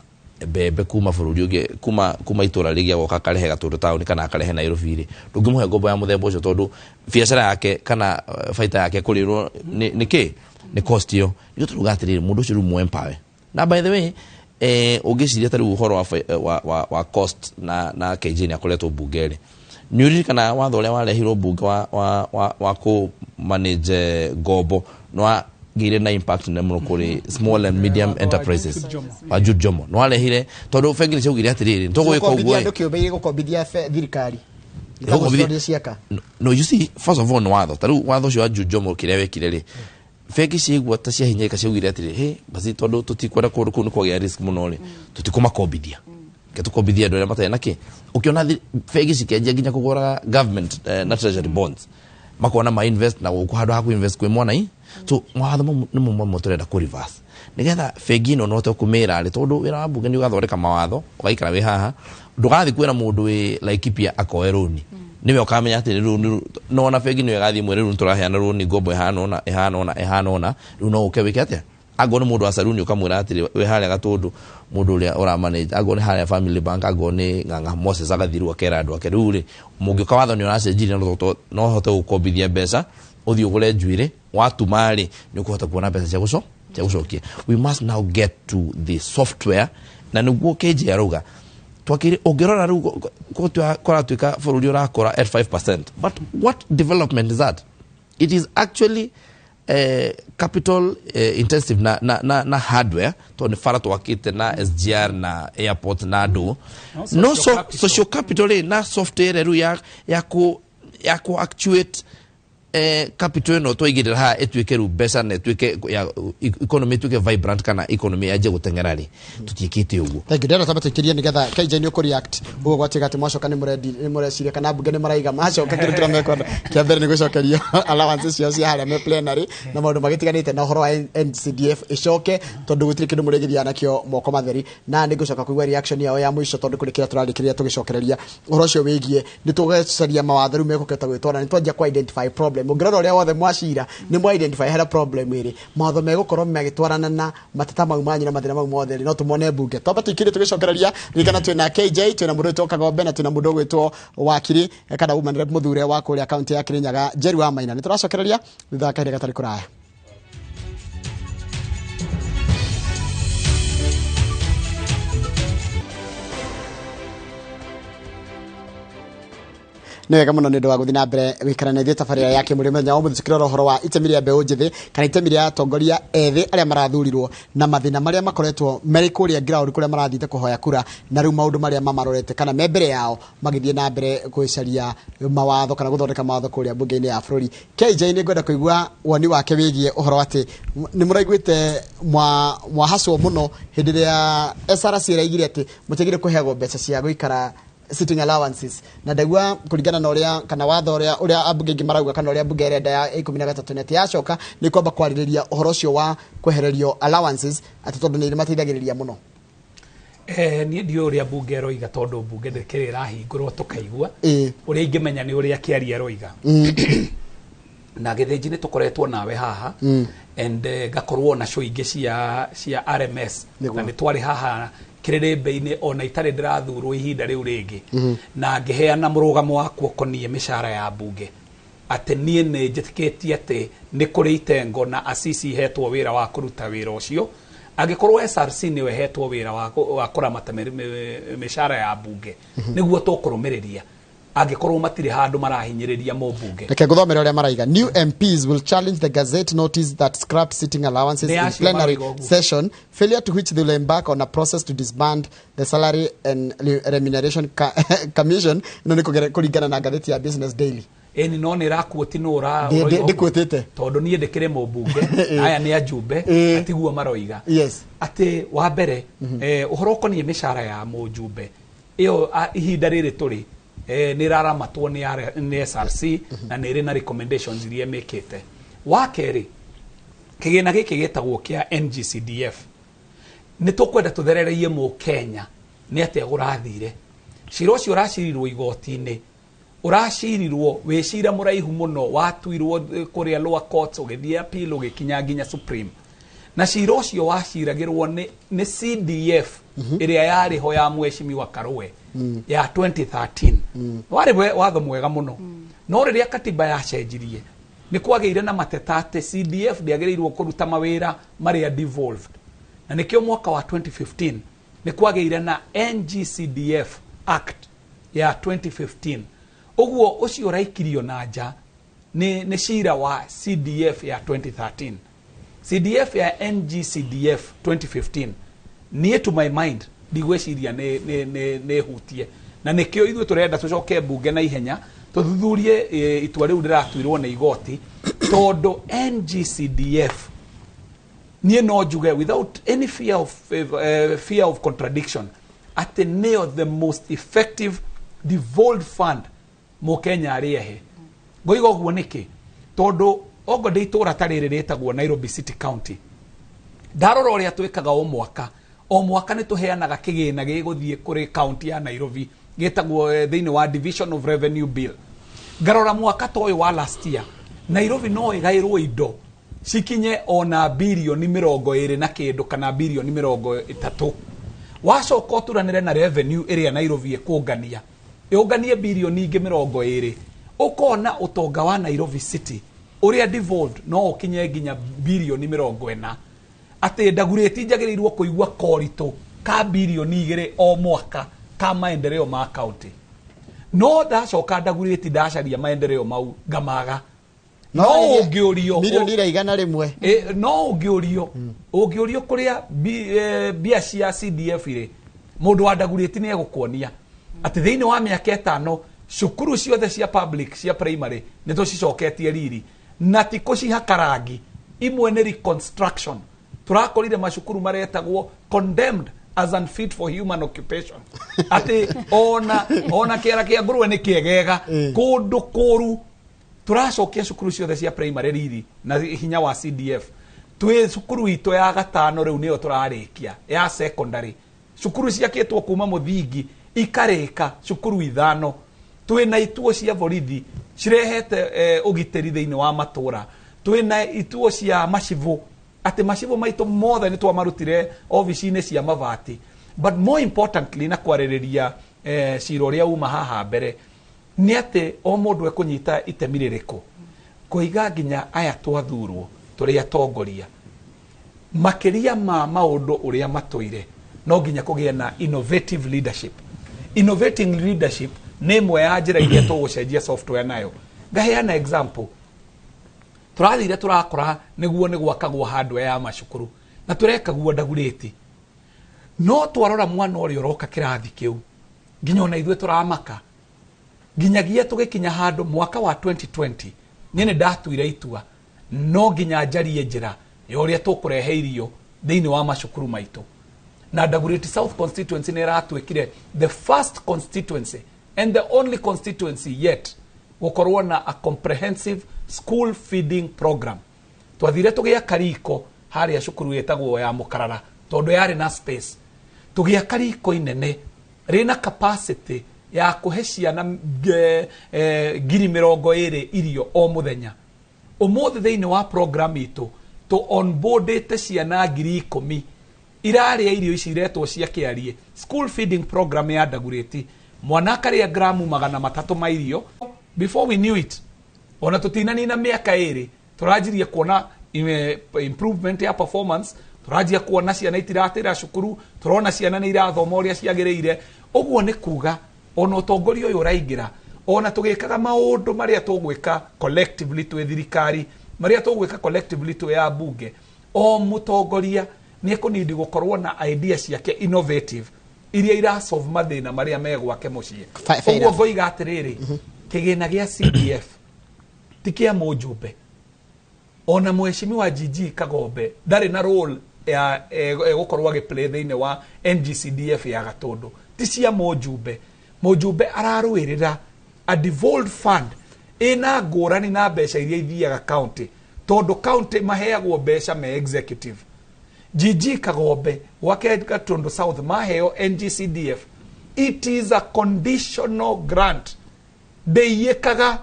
mbembe kuma bũrũri ũngĩ, kuma itũra rĩngĩ agoka akarehe Gatũndũ taũni kana akarehe Nairobi rĩ, ndũngĩmũhe ngombo ya mũthemba ũcio, tondũ biacara yake kana baita yake kũrĩrwo nĩ kĩ nĩ cost ĩyo. Nĩkĩo tũrauga atĩrĩrĩ, mũndũ ũcio rĩu mũempower. Na by the way, ũngĩciria ta rĩu ũhoro wa cost na KJ nĩ akoretwo mbunge rĩ, nĩ ũririkana watho ũrĩa warehirwo mbunge wa kũ manage ngombo nĩ wagĩire na impact nene mũno kũrĩ small and medium enterprises, wa Jude Jomo, nĩ warehire, tondũ bengi nĩ ciaugire atĩrĩrĩ, nĩ tũgwĩka ũguo Gũkombithia ĩ. andũ kĩũmbe irĩ gũkombithia thirikari. Gũkombithia- Ĩtagwo ciaka. No, you see, first of all, nĩ watho ta rĩu watho ũcio wa Jude Jomo kĩrĩa wekire rĩ, bengi ciaigua ta ciahinyĩrĩka, ciaugire atĩrĩ, he basi, tondũ tũtikwenda kũndũ kũu nĩ kwagĩa risk mũno rĩ, tũtikũmakombithia, ke tũkombithia andũ arĩa matarĩ na kĩ. Ũkĩona bengi cikĩanjia nginya kũgũra government na treasury bonds, makona ma invest na gũkũ handũ ha kũ-invest kwĩ mwana i. So mawatho mau nĩmo mamwe tũrenda kũ reverse, nĩgetha bengi ĩno note kũmĩra rĩ, tondũ wĩra wa mbunge nĩ ũgathondeka mawatho, ũgaikara wĩ haha, ndũgathiĩ kwĩra mũndũ wĩ Laikipia akoe rũni, nĩwe ũkamenya atĩ rĩu no ona bengi nĩyo ĩgathiĩ mwĩre, rĩu nĩtũraheana rũni ngombo ĩhana ũna, ĩhana ũna, ĩhana ũna, rĩu no ũke wĩke atĩa. Angorwo nĩ mũndũ wa saruni, ũkamwĩra atĩrĩ, wĩ harĩa Gatũndũ, mũndũ ũrĩa ũra manage, angorwo nĩ harĩa Family Bank, angorwo nĩ Ng'ang'a Moses, agathiĩ rĩu akera andũ ake, rĩu rĩ, mũngĩũka watho nĩ ũracenjirie, no hote gũkombithia mbeca ũthiĩ ũgũre njuĩrĩ, watuma rĩ, nĩ ũkũhota kuona mbeca cia gũcokia. We must now get to the software, na nĩguo KJ arauga. Twakire ũngĩrora rĩu kũratuĩka bũrũri ũrakũra at 5%, but what development is that? It is actually capital intensive na hardware, tondũ nĩ bara twakĩte na SGR na airport na andũ. No No social so, capital. Social capital rĩ, na software rĩu ya ku actuate capital ĩno twaigĩrĩra haha ĩtuĩke rĩu mbeca na ĩtuĩke ya economy, ĩtuĩke vibrant kana economy yanjie gũteng'era rĩ, tũtiĩkĩte ũguo. Thank you. Ndĩrenda twambe tũikĩrie nĩgetha KJ nĩ ũkũreact ũguo gwatuĩka atĩ mwacoka nĩ mũrendi nĩ mũreciria kana mbunge nĩ maraiga macoka kĩndũ kĩrĩa mekwenda kĩa mbere nĩ gũcokeria allowances ciao cia harĩa me plenary na maũndũ magĩtiganĩte na ũhoro wa NCDF ĩcoke, tondũ gũtirĩ kĩndũ mũrĩgĩthiaga nakĩo moko matheri. Na nĩ ngũcoka kũigua reaction yao ya mũico, tondũ kũrĩ kĩrĩa tũrarĩkĩrĩria tũgĩcokereria ũhoro ũcio wĩgiĩ nĩ tũgũcaria mawatho rĩu mekũkĩhota gwĩtwara. Nĩ twanjia ku identify problem. Ũngĩrora ũrĩa wothe mwacira nĩ mwa identify harĩa problem ĩrĩ, mawatho megũkorwo magĩtwarana na mateta mau manyu na mathĩna mau mothe rĩ, no tũmone mbunge. Twamba tũikĩrie tũgĩcokereria. Ririkana twĩna KJ, twĩna mũndũ wĩtwo Kagombe na twĩna mũndũ ũgwĩtwo Wakiri kana woman rep mũthure wa kũrĩa kaunti ya Kirinyaga, Njeri wa Maina. Nĩ tũracokereria thutha wa kahinda gatarĩ kũraya. Nĩ wega mũno nĩ ũndũ wa gũthiĩ na mbere gũikara na ithuĩ tabarĩra ya kĩmũrĩ mũthenya wa ũmũthĩ, tũkĩrora ũhoro wa itemi rĩa mbeũ njĩthĩ kana itemi rĩa atongoria ethĩ arĩa marathurirwo na mathĩna marĩa makoretwo marĩ kũrĩa ground kũrĩa marathiĩte kũhoya kura, na rĩu maũndũ marĩa mamarorete kana me mbere yao magĩthiĩ na mbere gwĩcaria mawatho kana gũthondeka mawatho kũrĩa mbunge-inĩ ya bũrũri. KJ nĩ ngwenda kũigua woni wake wĩgiĩ ũhoro atĩ nĩ mũraiguĩte mwahacwo mũno hĩndĩ ĩrĩa SRC ĩraigire atĩ mũtiagĩrĩire kũheagwo mbeca cia gũikara, sitting allowances, na ndaigua kũringana na ũrĩa kana watho ũrĩa ambunge aingĩ marauga kana ũrĩa mbunge ĩrenda ya 13 nĩ atĩ yacoka nĩ kwamba kwarĩrĩria ũhoro ũcio wa kwehererio allowances, atĩ tondũ nĩ mateithagĩrĩria mũno. Niĩ ndiũĩ ũrĩa mbunge ĩroiga, tondũ mbunge ndĩkĩrĩ ĩrahingũrwo tũkaigua. Ũrĩa ingĩmenya nĩ ũrĩa kĩaria ĩroiga. Na Gĩthĩnji nĩ tũkoretwo nawe haha and ngakorwo na show ingĩ cia RMS. Na nĩ twarĩ haha kĩrĩrĩmbe-inĩ ona itarĩ ndĩrathurwo ihinda rĩu rĩngĩ, na ngĩheana mũrũgamo wakwa ũkoniĩ mĩcara ya mbunge, atĩ niĩ nĩ njĩtĩkĩtie atĩ nĩ kũrĩ itengo na ACC ihetwo wĩra wa kũruta wĩra ũcio. Angĩkorwo SRC nĩyo ĩhetwo wĩra wa kũramata mĩcara ya mbunge, nĩguo tũkũrũmĩrĩria angĩkorwo matirĩ handũ marahinyĩrĩria mũmbunge. Reke ngũthomere ũrĩa maraiga: "New MPs will challenge the gazette notice that scrapped sitting allowances Nĩ in acio plenary marauga ũguo. session, failure to which they will embark on a process to disband the Salary and Remuneration Commission." Ĩno nĩ kũringana na ngathĩti ya Business Daily. Ĩni no nĩ ĩrakuoti nũ Ndĩkuotĩte. Tondũ niĩ ndĩkĩrĩ mũmbunge, aya nĩ ajumbe, atiguo maroiga atĩ wa mbere ũhoro ũkoniĩ mĩcara ya mũjumbe ĩyo ihinda rĩrĩ tũrĩ nĩ ĩraramatwo nĩ SRC na nĩ ĩrĩ na recommendations iria ĩmĩkĩte. Wa kerĩ, kĩgĩna gĩkĩ gĩtagwo kĩa NGCDF, nĩ tũkwenda tũtherereie mũkenya nĩ atĩa gũrathire. Cira ũcio ũracirirwo igoti-inĩ, ũracirirwo wĩ cira mũraihu mũno, watuirwo kũrĩa lower courts, ũgĩthiĩ appeal, ũgĩkinya nginya supreme. Na cira ũcio waciragĩrwo nĩ CDF ĩrĩa yarĩ ho ya mheshimiwa Karũe ya 2013. Warĩ watho mwega mũno, no rĩrĩa katiba yacenjirie nĩ kwagĩire na mateta atĩ CDF ndĩagĩrĩirwo kũruta mawĩra marĩa devolved, na nĩkĩo mwaka wa 2015 nĩ kwagĩire na NGCDF Act ya 2015. Ũguo ũcio ũraikirio na nja nĩ cira wa CDF ya 2013. CDF ya NGCDF 2015, niĩ to my mind ndigwĩciria nĩ hutie, na nĩkĩo ithuĩ tũrenda tũcoke mbunge na ihenya tũthuthurie itua rĩu rĩratuirwo nĩ igoti, tondũ NGCDF niĩ no njuge without any fear of contradiction atĩ nĩyo the most effective devolved fund mũkenya arĩehe. Ngoiga ũguo nĩkĩ? Tondũ ongo ndĩ itũra ta rĩrĩ rĩtagwo Nairobi City County, ndarora ũrĩa twĩkaga o mwaka o mwaka, nĩ tũheanaga kĩgĩna gĩgũthiĩ kũrĩ county ya Nairobi gĩtagwo thĩinĩ wa Division of Revenue Bill. Ngarora mwaka ta ũyũ wa last year, Nairobi no ĩgaĩrwo indo cikinye ona birioni 20 na kĩndũ kana birioni 30. Wacoka ũturanĩre na revenue ĩrĩa Nairobi ĩkũngania, ĩũnganie birioni ingĩ 20, ũkona ũtonga wa Nairobi City ũrĩa devolved no ũkinye nginya birioni 40, atĩ ndagurĩti njagĩrĩirwo kũigua koritũ ka birioni 2 o mwaka. Ka maendeleo ma county no ndacoka ndagurĩti ndacaria maendeleo mau ngamaga no ũngĩũrio Milioni ira 100. No ũngĩũrio kũrĩa mbia cia CDF irĩ, mũndũ wa ndagurĩti nĩ egũkuonia atĩ thĩinĩ wa mĩaka 5 cukuru ciothe cia public cia primary nĩ tũcicoketie riri na ti kũcihaka rangi, imwe nĩ reconstruction. Tũrakorire macukuru maretagwo condemned as unfit for human occupation, atĩ ona kĩara kĩa ngũrwe nĩ kĩegega kũndũ kũru. Tũracokia cukuru ciothe cia primary riri na hinya wa CDF. Twĩ cukuru itũ ya gatano rĩu nĩyo tũrarĩkia ya secondary, cukuru ciakĩtwo kuma mũthingi ikarĩka cukuru 5. Twĩna ituo cia borithi cirehete ũgitĩri thĩinĩ wa matũra. Twĩna ituo cia macibũ, atĩ macibũ maitũ mothe nĩ twamarutire obici-inĩ cia mabati. But more importantly, na kwarĩrĩria cira ũrĩa uma haha mbere, nĩ atĩ o mũndũ ekũnyita itemi rĩrĩkũ kũiga nginya aya twathurwo tũrĩ atongoria makĩria ma maũndũ ũrĩa matũire, no nginya kũgĩe na innovative leadership. Innovating leadership nĩ ĩmwe ya njĩra iria tũgũcenjia software nayo. Ngaheana example, tũrathire tũrakora nĩguo nĩ gwakagwo hardware ya macukuru na tũrekaguo ndagurĩti, no twarora mwana ũrĩa ũroka kĩrathi kĩu nginya ona ithuĩ tũramaka. Nginyagia tũgĩkinya handũ mwaka wa 2020 niĩ nĩ ndatuire itua no nginya njarie njĩra ya ũrĩa tũkũrehe irio thĩinĩ wa macukuru maitũ. Na Dagoretti South constituency nĩ ĩratuĩkire the first constituency and the only constituency yet gũkorwo na a comprehensive school feeding program. Twathire tũgĩaka riko harĩa cukuru ĩtagwo ya Mũkarara tondũ yarĩ na space. Tũgĩaka riko inene rĩna capacity ya kũhe ciana 20,000 irio o mũthenya. Ũmũthĩ thĩinĩ wa program itũ tũ onboardĩte ciana 10,000 irarĩa irio ici iretwo cia kĩarie school feeding program ya Dagoretti. Mwana akarĩa gramu 300 ma irio. Before we knew it, ona tũtinanina mĩaka 2 tũranjirie kuona improvement ya performance, tũranjia kuona ciana itiratĩra cukuru, tũrona ciana nĩ irathoma ũrĩa ciagĩrĩire. Ũguo nĩ kuga ona ũtongoria ũyũ ũraingĩra, ona tũgĩkaga maũndũ marĩa tũgwĩka collectively twĩ thirikari, marĩa tũgwĩka collectively twĩ ya bunge, o mũtongoria nĩ ekũnindi gũkorwo na idea ciake innovative iria irasolve mathĩna marĩa me gwake mũciĩ. Ũguo ngoiga atĩrĩrĩ, kĩgĩna gĩa CDF ti kĩa mũjumbe, ona mheshimiwa GG Kagombe ndarĩ na role ya egũkorwo agĩplay thĩinĩ wa NGCDF ya Gatũndũ, ti cia mũjumbe. Mũjumbe ararũĩrĩra a devolved fund ĩna ngũrani na mbeca iria ithiaga county, tondũ county maheagwo mbeca me executive. GG Kagombe gwake Gatundu South maheo NGCDF, it is a conditional grant, ndĩiyĩkaga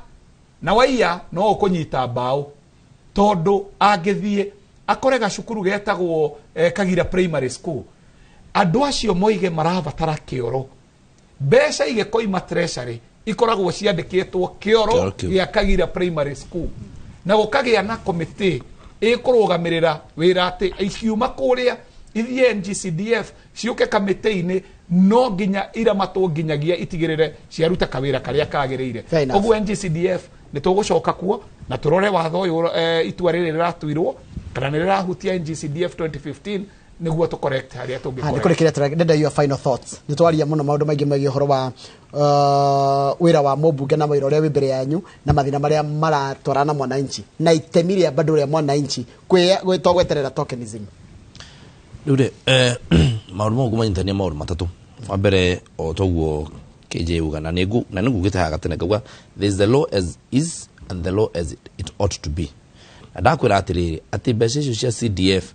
na waiya no ũkũnyita mbaũ, tondũ angĩthiĩ akore gacukuru getagwo Kagira Primary School, andũ acio moige marabatara kĩoro, mbeca igĩkoima treasury ikoragwo ciandĩkĩtwo kĩoro gĩa Kagira Primary School, na gũkagĩa na committee ĩkũrũgamĩrĩra wĩra atĩ ikiuma kũrĩa ithiĩ NGCDF ciũke kamĩtĩ-inĩ, no nginya iramatwo nginyagia itigĩrĩre ciaruta kawĩra karĩa kagĩrĩire. Ũguo NGCDF nĩ tũgũcoka kuo na tũrore watho ũyũ itua rĩrĩ rĩratuirwo kana nĩ rĩrahutia NGCDF 2015 nĩguo tũ correct harĩa tũngĩ correct. Ndenda your final thoughts. Nĩ twaria mũno maũndũ maingĩ megiĩ ũhoro wa wĩra wa mũmbunge na wĩra ũrĩa wĩ mbere yanyu na mathĩna marĩa maratwarana na mwananchi na itemi rĩa bado rĩa mwananchi gwĩtwo gweterera tokenism. Rĩu rĩ, maũndũ mau ngũmanyitania maũndũ matatũ. Wa mbere o toguo KJ uga na nĩngugĩte haha gatene ngauga there is the law as is and the law as it ought to be. Na ndakwĩra atĩrĩrĩ atĩ mbeca icio cia CDF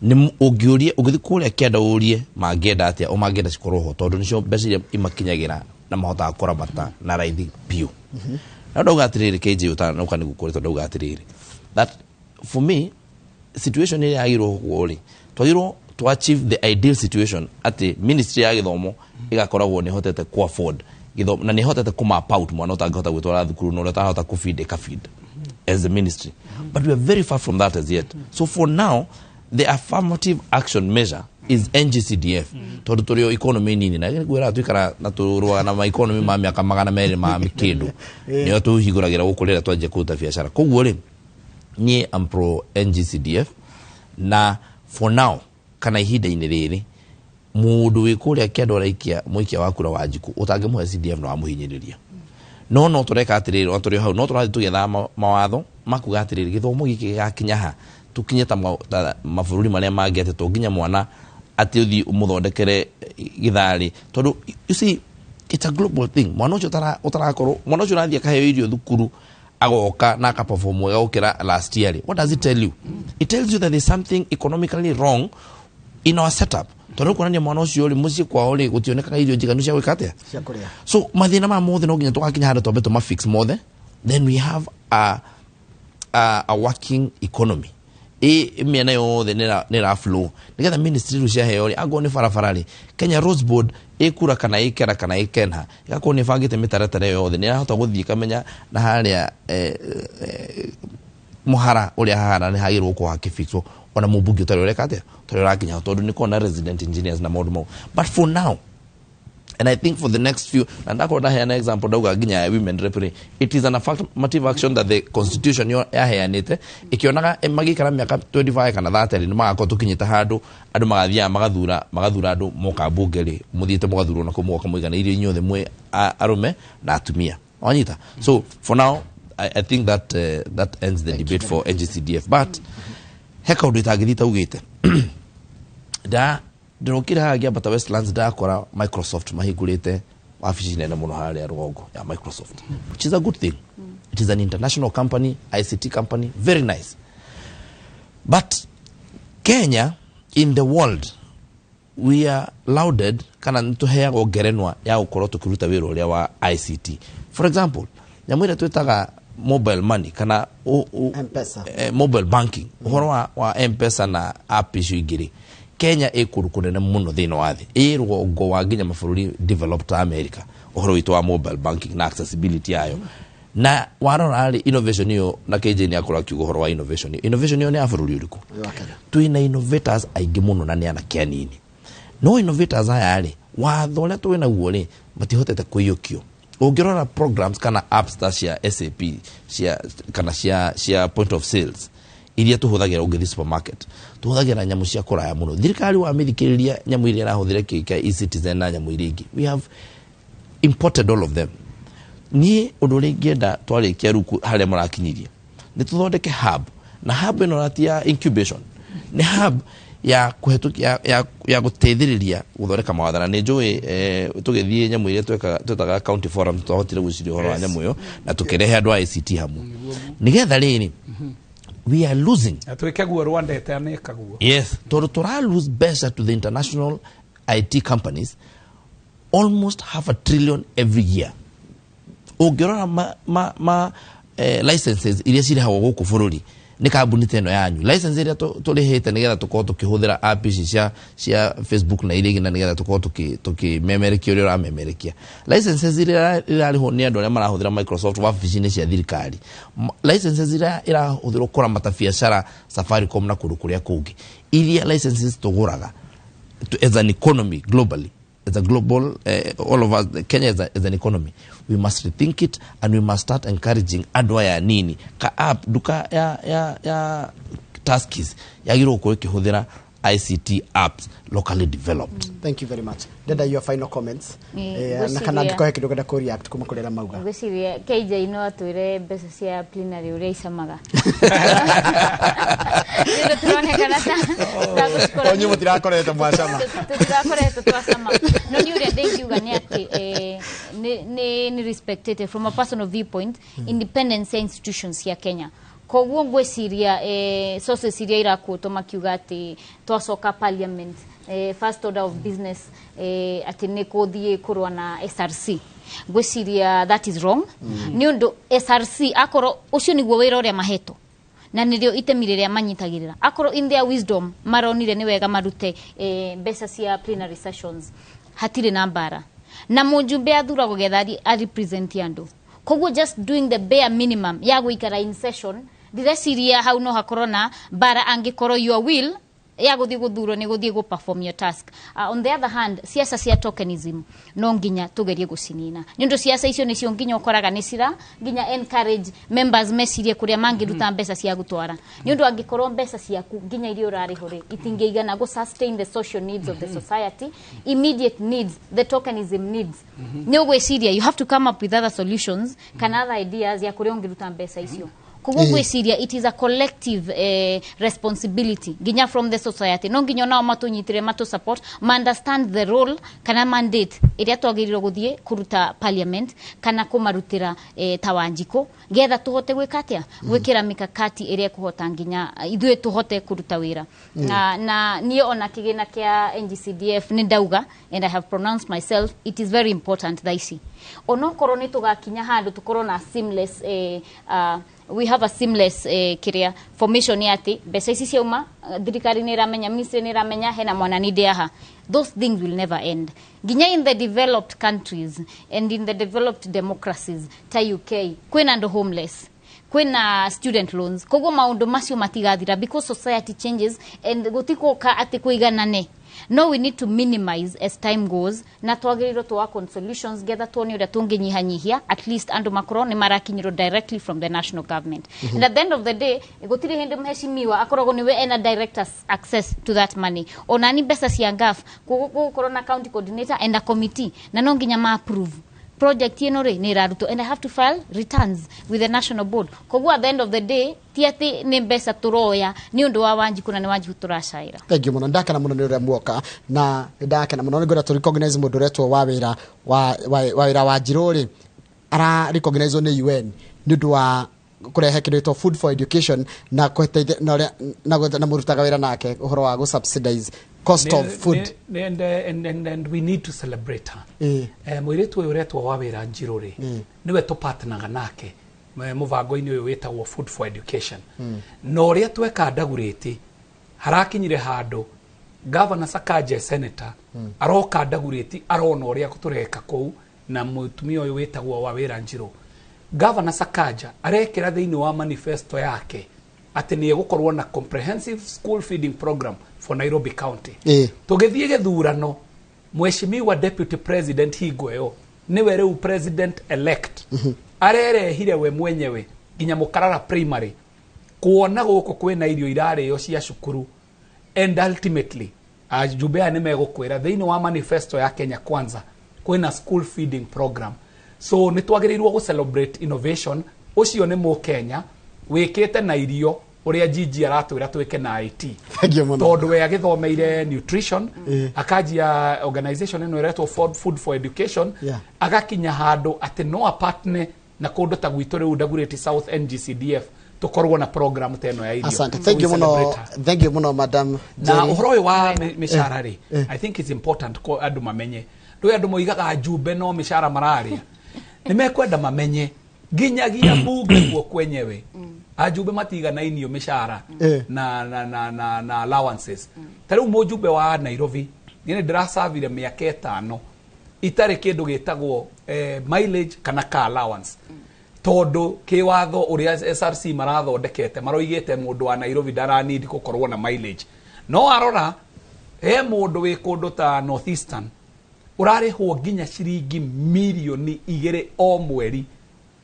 nĩ ũngĩũrie ũgĩthiĩ kũrĩa kĩanda ũrie mangĩenda atĩa o mangĩenda cikorwo ho, tondũ nĩcio mbeca iria imakinyagĩra na mahotaga kũramata na raithi biũ. Na ndauga atĩrĩrĩ KJ ũtanoka nĩ gũkũrĩtwo, ndauga atĩrĩrĩ that for me situation ĩrĩa yagĩrĩirwo gũkorwo rĩ, twagĩrĩirwo to achieve the ideal situation atĩ ministry ya gĩthomo ĩgakoragwo nĩ ĩhotete ku afford gĩthomo na nĩ ĩhotete kũ map out mwana ũtangĩhota gwĩtwara thukuru na ũrĩa ũtarahota kũ feed ĩka feed as a ministry, but we are very far from that as yet. So for now the affirmative action measure Is NGCDF, tondũ tũrĩ o economy nini na ngwĩra twikara na tũrũaga na ma economy ma mĩaka 200 ma kĩndũ, nĩyo tũhingũragĩra gũkũ rĩrĩa twanjia kũruta biacara. Koguo rĩ, niĩ am pro NGCDF, na for now kana ihinda-inĩ rĩrĩ, mũndũ wĩ kũrĩa kĩanda ũraikia mũikia wa kura wa njikũ, ũtangĩmũhe CDF no wamũhinyĩrĩria. No tũreka atĩrĩrĩ, o tũrĩ o hau no tũrathiĩ tũgĩethaga mawatho makuga atĩrĩrĩ, gĩthomo gĩkĩ gĩgakinya ha, tũkinye ta mabũrũri marĩa mangĩ, atĩ to nginya mwana atĩ ũthiĩ ũmũthondekere gĩtharĩ, tondũ you see, it's a global thing. Mwana ũcio ũtarakorwo, mwana ũcio ũrathiĩ akaheo irio thukuru, agoka na akaperform wega gũkĩra last year rĩ, what does it tell you? It tells you that there's something economically wrong in our setup, tondũ kuonania mwana ũcio rĩ, mũciĩ kwao rĩ, gũtionekaga irio njiganu cia gwĩka atĩa? Cia kũrĩa. So mathĩna maya mothe no nginya tũgakinya handũ twambe tũmafix mothe, then we have a working economy ĩ mĩena yothe nĩ ĩra flow, nĩgetha ministry rĩu ciaheo rĩ, angorwo nĩ barabara rĩ, Kenya Roads Board ĩkura kana ĩkera kana ĩkenha, ĩgakorwo nĩ ĩbangĩte mĩtaratara ĩyo yothe, nĩ ĩrahota gũthiĩ ĩkamenya na harĩa mũhara ũrĩa hahana nĩ hagĩrĩirwo gũkorwo hakĩfixwo, ona mũmbunge ũtarĩ ũreka atĩa, ũtarĩ ũrakinya, tondũ nĩ kona resident engineers na maũndũ mau. But for now, and I think for the next few, na ndakorwo ndaheana example, ndauga nginya ya women rep rĩ, it is an affirmative action that the constitution yo yaheanĩte, ĩkĩonaga magĩikara mĩaka 25 kana 30 rĩ, nĩ magakorwo tũkinyĩte handũ andũ magathiaga magathura andũ moka mbunge rĩ, mũthiĩte mũgathurwo na kũu, mũgoka mũiganĩirio inyuothe mwĩ arũme na atumia, wanyita. So for now I think that ends the debate for NGCDF, but he kaũndũ itangĩthiĩ taugĩte. Nda ndĩrokire haha ngĩambata Westlands, ndakora Microsoft mahingũrĩte wabici nene mũno harĩa rũgongo ya Microsoft, which is a good thing. It is an international company, ICT company, very nice. But Kenya, in the world we are lauded kana nĩ tũheagwo ngerenwa ya gũkorwo tũkĩruta wĩra ũrĩa wa ICT. For example, nyamũ ĩrĩa twĩtaga mobile money kana M-Pesa. Mobile banking, ũhoro wa M-Pesa na app icio ingĩ rĩ, Kenya ĩ kũndũ kũnene mũno thĩinĩ wa thĩ, ĩ rũgongo wa nginya mabũrũri developed ta America, ũhoro witũ wa mobile banking na accessibility yayo. Na warora rĩ, innovation ĩyo, na KJ nĩ akorwo akiuga ũhoro wa innovation ĩyo, innovation ĩyo nĩ ya bũrũri ũrĩkũ? Wa Kenya. Twĩna innovators aingĩ mũno na nĩ anake anini, no innovators aya rĩ, watho ũrĩa twĩ naguo rĩ, matihotete kũiyũkio. Ũngĩrora programs kana apps ta cia SAP, cia kana cia point of sales iria tũhũthagĩra, ũngĩthiĩ supermarket, tũhũthagĩra nyamũ cia kũraya mũno. Thirikari wamĩthikĩrĩria, nyamũ iria ĩrahũthĩra kĩ kĩa eCitizen na nyamũ iria ingĩ, we have imported all of them. Niĩ ũndũ ũrĩa ingĩenda twarĩkia rĩu harĩa mũrakinyirie, nĩ tũthondeke hub, na hub ĩno ti ya incubation, nĩ hub ya kũhetũkia ya gũteithĩrĩria gũthondeka mawatho. Na nĩ njũĩ tũgĩthiĩ nyamũ iria twetaga county forum, twahotire gwĩciria ũhoro wa nyamũ ĩyo na tũkĩrehe andũ a ICT hamwe, nĩgetha rĩrĩ, we are losing Na twĩke guo Rwanda ĩtanĩka guo. Yes, tondũ tũra lose mbeca to the international IT companies, almost half a trillion every year. Ũngĩrora ma licenses iria cirĩhagwo gũkũ bũrũri nĩ kambuni ta ĩno yanyu, license ĩrĩa tũrĩhĩte nĩgetha tũkorwo tũkĩhũthĩra app ici cia Facebook na iria ingĩ, na nĩgetha tũkorwo tũkĩmemerekia ũrĩa ũramemerekia, licenses iria irarĩhwo nĩ andũ arĩa marahũthĩra Microsoft wabici-inĩ cia thirikari, licenses iria irahũthĩrwo kũramata biacara Safaricom na kũndũ kũrĩa kũngĩ, iria licenses tũgũraga as an economy globally, as a global, all of us, Kenya as an economy, we must rethink it and we must start encouraging andũ aya nini. Ka app duka ya Tuskys yagĩrĩirwo gũkorwo ĩkĩhũthĩra ICT apps locally developed. Thank you very much. Ndenda your final comments. Na kana Ngwĩciria- angĩkorwo he kĩndũ ũngĩenda kũ react kuma kũrĩ arĩa mauga. Ngwĩciria KJ no atwĩre mbeca cia plenary ũrĩa icamaga. Nĩ ũndũ tũronekana ta gũcikora. O inyuĩ mũtirakoretwo mwacama. Tũtirakoretwo twacama, no nĩ ũrĩa ndĩngiuga nĩ atĩ nĩ respected from a personal viewpoint independence ya institutions cia Kenya. Koguo ngwĩciria sources iria iraquotwo makiuga atĩ twacoka parliament, first order of business atĩ nĩ kũthiĩ kũrũa na SRC, ngwĩciria that is wrong, nĩ ũndũ SRC akorwo ũcio nĩguo wĩra ũrĩa mahetwo na nĩrĩo itemi rĩrĩa manyitagĩrĩra, akorwo in their wisdom maronire nĩ wega marute mbeca cia plenary sessions, hatirĩ na mbara na mũjumbe athuragwo getha arepresent andũ. Koguo just doing the bare minimum ya gũikara in session, ndireciria hau no hakorwo na mbara angĩkorwo your will Ya guthii guthurwo ni guthii gu perform your task. On the other hand, siasa cia tokenism no nginya tugerie gucinina, ni undu siasa icio nicio nginya ukoraga ni cira nginya encourage members mecirie kuria mangiruta mbeca cia gutwara, ni undu angikorwo mbeca ciaku nginya iria urarihwo ri itingĩigana go sustain the social needs of the society, immediate needs, the tokenism needs, nĩ ũgwĩciria you have to come up with other solutions kana other ideas ya kũrĩa ũngĩruta mbeca icio. Koguo ngwĩciria it is a collective responsibility nginya from the society. No nginya onao matũnyitĩre, matũ support, ma understand the role kana mandate ĩrĩa twagĩrĩirwo gũthiĩ kũruta parliament kana kũmarutĩra ta Wanjikũ, getha tũhote gwĩka atĩa, gwĩkĩra mikakati ĩrĩa ĩkũhota nginya ithuĩ tũhote kũruta wĩra. Na niĩ ona kĩgĩna kĩa NGCDF nĩ ndauga, and I have pronounced myself, it is very important thaa ici, onokorwo nĩ tũgakinya handũ tũkorwo na seamless we have a seamless kiria formation ya atĩ mbeca ici ciauma, thirikari nĩ ĩramenya, ministry nĩ ĩramenya hena mwana nĩ aha. Those things will never end. Nginya in the developed countries and in the developed democracies ta UK, kwĩna andũ homeless, kwĩna student loans. Koguo maũndũ macio matigathira because society changes and gũtigũka atĩ kũiganane. No, we need to minimize as time goes, na twagĩrĩirwo to work on solutions getha tuone ũrĩa tũngĩnyihanyihia, at least andũ makorwo nĩ marakinyĩrwo directly from the national government. And at the end of the day, gũtirĩ hĩndĩ mheshimiwa akoragwo nĩwe ena direct access to that money. Ona ni mbeca cia NGAAF, gũgũkorwo na county coordinator and a committee, na no nginya ma approve project ĩno rĩ nĩ ĩrarutwo, and I have to file returns with the national board. Koguo at the end of the day, ti atĩ nĩ mbeca tũroya nĩ ũndũ wa Wanjikũ na nĩ Wanjikũ tũracaĩra. Thank you mũno. Ndakena mũno nĩ ũrĩa muoka na ndakena mũno. Nĩ ngwenda tũ recognize mũndũ ũretwo wa wĩra wa Njirũ rĩ, ara recognize nĩ UN nĩ ũndũ wa kũrehe kĩndũ gĩtwo food for education na kũteithia na ũrĩa na mũrutaga wĩra nake ũhoro wa gũ subsidize cost of food. And we need to celebrate her. Mũirĩtu ũyũ ũretwo wa wĩra Njirũ rĩ, nĩwe tũpatnaga nake mũbango-inĩ ũyũ wĩtagwo food for education. Na ũrĩa tweka Ndagurĩti, harakinyire handũ Governor Sakaja, senator, aroka Ndagurĩti, arona ũrĩa tũreka kũu na mũtumia ũyũ wĩtagwo wa wĩra Njirũ. Governor Sakaja arekĩra thĩinĩ wa manifesto yake atĩ nĩ egũkorwo na comprehensive school feeding program for Nairobi County. Tũgĩthiĩ gĩthurano, mheshimiwa deputy president hingo ĩyo nĩwe rĩu president elect, arerehire we mwenyewe nginya Mũkarara Primary kuona gũkũ kwĩna irio irarĩo cia cukuru. And ultimately, ajumbe aya nĩ megũkwĩra thĩinĩ wa manifesto ya Kenya Kwanza kwĩna school feeding program. So nĩ twagĩrĩirwo gũ celebrate innovation. Ũcio nĩ mũkenya wĩkĩte na irio ũrĩa Gigi aratwĩra twĩke na IT. Thank you mũno. Tondũ we agĩthomeire nutrition, akanjia organization ĩno ĩretwo Food for Education, agakinya handũ atĩ no apatne na kũndũ ta gwitũ rĩu Dagoretti South NGCDF tũkorwo na program ta ĩno ya irio. Asante. So Thank we you mũno. celebrate her. Thank you mũno, madam Na Jerry. ũhoro ũyũ wa mĩcara rĩ, I think it's important ko andũ mamenye. Rĩu andũ moigaga njumbe no mĩcara mararĩa, nĩ mekwenda mamenye nginyagia bunge kuo kwenyewe ajumbe matiganainie mĩcara na allowances. Ta rĩu mũjumbe wa Nairobi, niĩ nĩ ndĩracavire mĩaka 5 itarĩ kĩndũ gĩtagwo mileage kana car allowance, tondũ kĩwatho ũrĩa SRC marathondekete maroigĩte mũndũ wa Nairobi ndaranidi gũkorwo na mileage. No arora he mũndũ wĩ kũndũ ta North Eastern ũrarĩhwo nginya ciringi mirioni 2 o mweri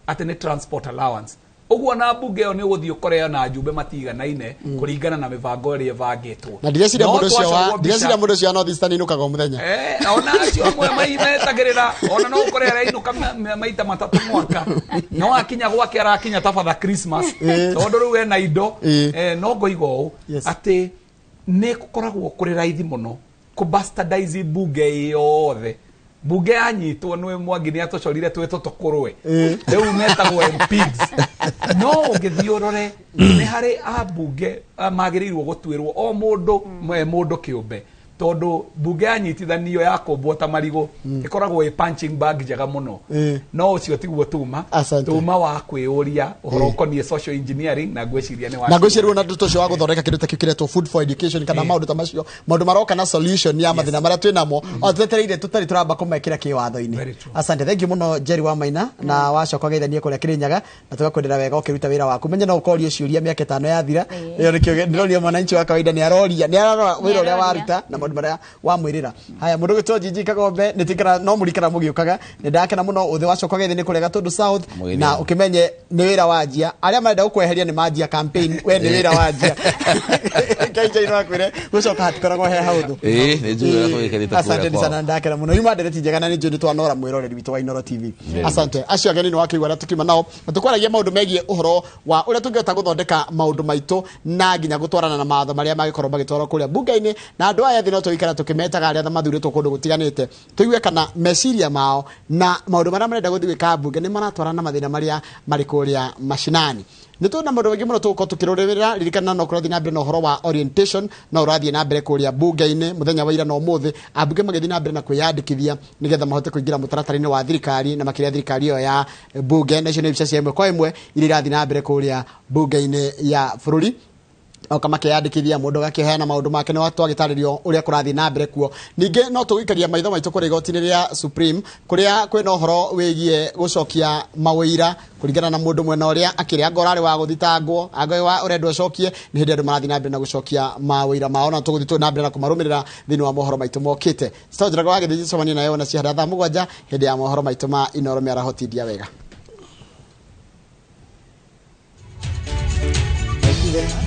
atĩ nĩ transport allowance. Ũguo na mbunge ĩyo nĩ ũgũthiĩ ũkore na njumbe matiganaine kũringana na mĩbango ĩrĩa ĩbangĩtwo. Na ndireciria No mũndũ ũcio wa twacagwo ndireciria mũndũ ũcio wa North Eastern inũkaga o mũthenya. Ona acio amwe metagĩrĩra, ona no ũkore arainũka maita matatũ mwaka, no akinya gwake arakinya ta Father Christmas, tondũ rĩu ena indo. No ngoiga ũũ atĩ nĩ gũkoragwo kũrĩ raithi mũno kũ bastardize mbunge yothe. Mbunge yanyitwo nĩ Mwangi nĩ atũcorire twĩ tũtũkũrwe, rĩu metagwo MPs. No ũngĩthiĩ ũrore nĩ harĩ ambunge magĩrĩirwo gũtuĩrwo o mũndũ mũndũ kĩũmbe. Tondu bunge yanyitithanio yakũmbwo ta marigũ, ĩkoragwo ĩ punching bag njega mũno. No ũcio tiguo tuma. Asante. Tuma wa kwĩyũria ũhoro ũkoniĩ social engineering, na ngwĩciria nĩ wa Na ngwĩciria na ndũ ũcio wa gũthondeka kĩndũ ta kĩu kĩretwo food for education kana maũndũ ta macio, maũndũ maroka na solution ya mathĩna marĩa twĩ namo o twetereire tũtarĩ tũramba kũmekĩra kĩwatho-inĩ. Very true. Asante, thank you mũno, Jerry wa Maina, na wacoka geithanie kũrĩa Kĩrĩnyaga na tũgakwendera wega ũkĩruta wĩra waku. Menye no ũkorio ciũria mĩaka 5 yathira. Ĩyo nĩkĩo ndĩroria mwananchi wa kawaida nĩ aroria, nĩ ararora wĩra ũrĩa Nĩaroria. waruta na maũndũ marĩa wamwĩrĩra. Haya, mũndũ gwĩtwo Njinji Kagombe, nĩtikara no mũrikara mũgĩũkaga, nĩ ndakena mũno ũthĩ wacoka geithanie kũrĩa Gatũndũ South. Mũgeithie. Na ũkĩmenye nĩ wĩra wanjia, arĩa marenda gũkweheria nĩ manjia campaign, we nĩ wĩra wanjia. Ngai Ngai no akwĩre gũcoka hatikoragwo he haũthũ. Ĩĩ, nĩ njũĩ ũrĩa kũgĩkĩrĩte kũrĩa Asante kwao. sana, ndakena mũno. Yuma ndereti njega na nĩ njũĩ nĩ twanora mwĩroreri witũ wa Inoro TV. Asante acio ageni nĩ wakĩigua arĩa tũkiuma nao na tũkwaragia maũndũ megiĩ ũhoro wa ũrĩa tũngĩhota gũthondeka maũndũ maitũ na nginya gũtwarana na mawatho marĩa mangĩkorwo magĩtwarwo kũrĩa bunge-inĩ, na andũ aya ethĩ no tũgĩikara tũkĩmetaga arĩa mathurĩtwo kũndũ gũtiganĩte, tũigue kana meciria mao na maũndũ marĩa marenda gũthiĩ gwĩka mbunge nĩ maratwarana na mathĩna marĩa marĩ kũrĩa macinani. Nĩ tũna maũndũ maingĩ mũno tũgũkorwo tũkĩrũrĩrĩra. Ririkana no kũrathiĩ na mbere na ũhoro wa orientation, no ũrathiĩ na mbere kũrĩa bunge-inĩ mũthenya wa ira na ũmũthĩ, ambunge magĩthiĩ na mbere na kwĩyandĩkithia nĩgetha mahote kũingĩra mũtaratara-inĩ wa thirikari na makĩria thirikari ĩyo ya bunge. Na icio nĩ mbica cia ĩmwe kwa ĩmwe iria irathiĩ na mbere kũrĩa bunge-inĩ ya bũrũri, oka makeyandĩkithia, mũndũ agakĩheana maũndũ make, nĩ twagĩtarĩrio ũrĩa kũrathiĩ na mbere kuo. Ningĩ no tũgũikaria maitho maitũ kũrĩa igoti-inĩ rĩa Supreme, kũrĩa kwĩna ũhoro wĩgiĩ gũcokia mawĩira kũringana na mũndũ mwena ũrĩa akĩrĩa anga ũrarĩ wa gũthitangwo, anga wa ũrendwo ũcokie. Nĩ hĩndĩ andũ marathiĩ na mbere na gũcokia mawĩira mao, na tũgũthiĩ na mbere na kũmarũmĩrĩra thĩinĩ wa mohoro maitũ mokĩte. Citonjĩraga wa gĩthiĩ cemanie nayo na ciahanda thaa 7 hĩndĩ ya mohoro maitũ ma Inoro mĩaraho. Tindia wega. Thank you very much.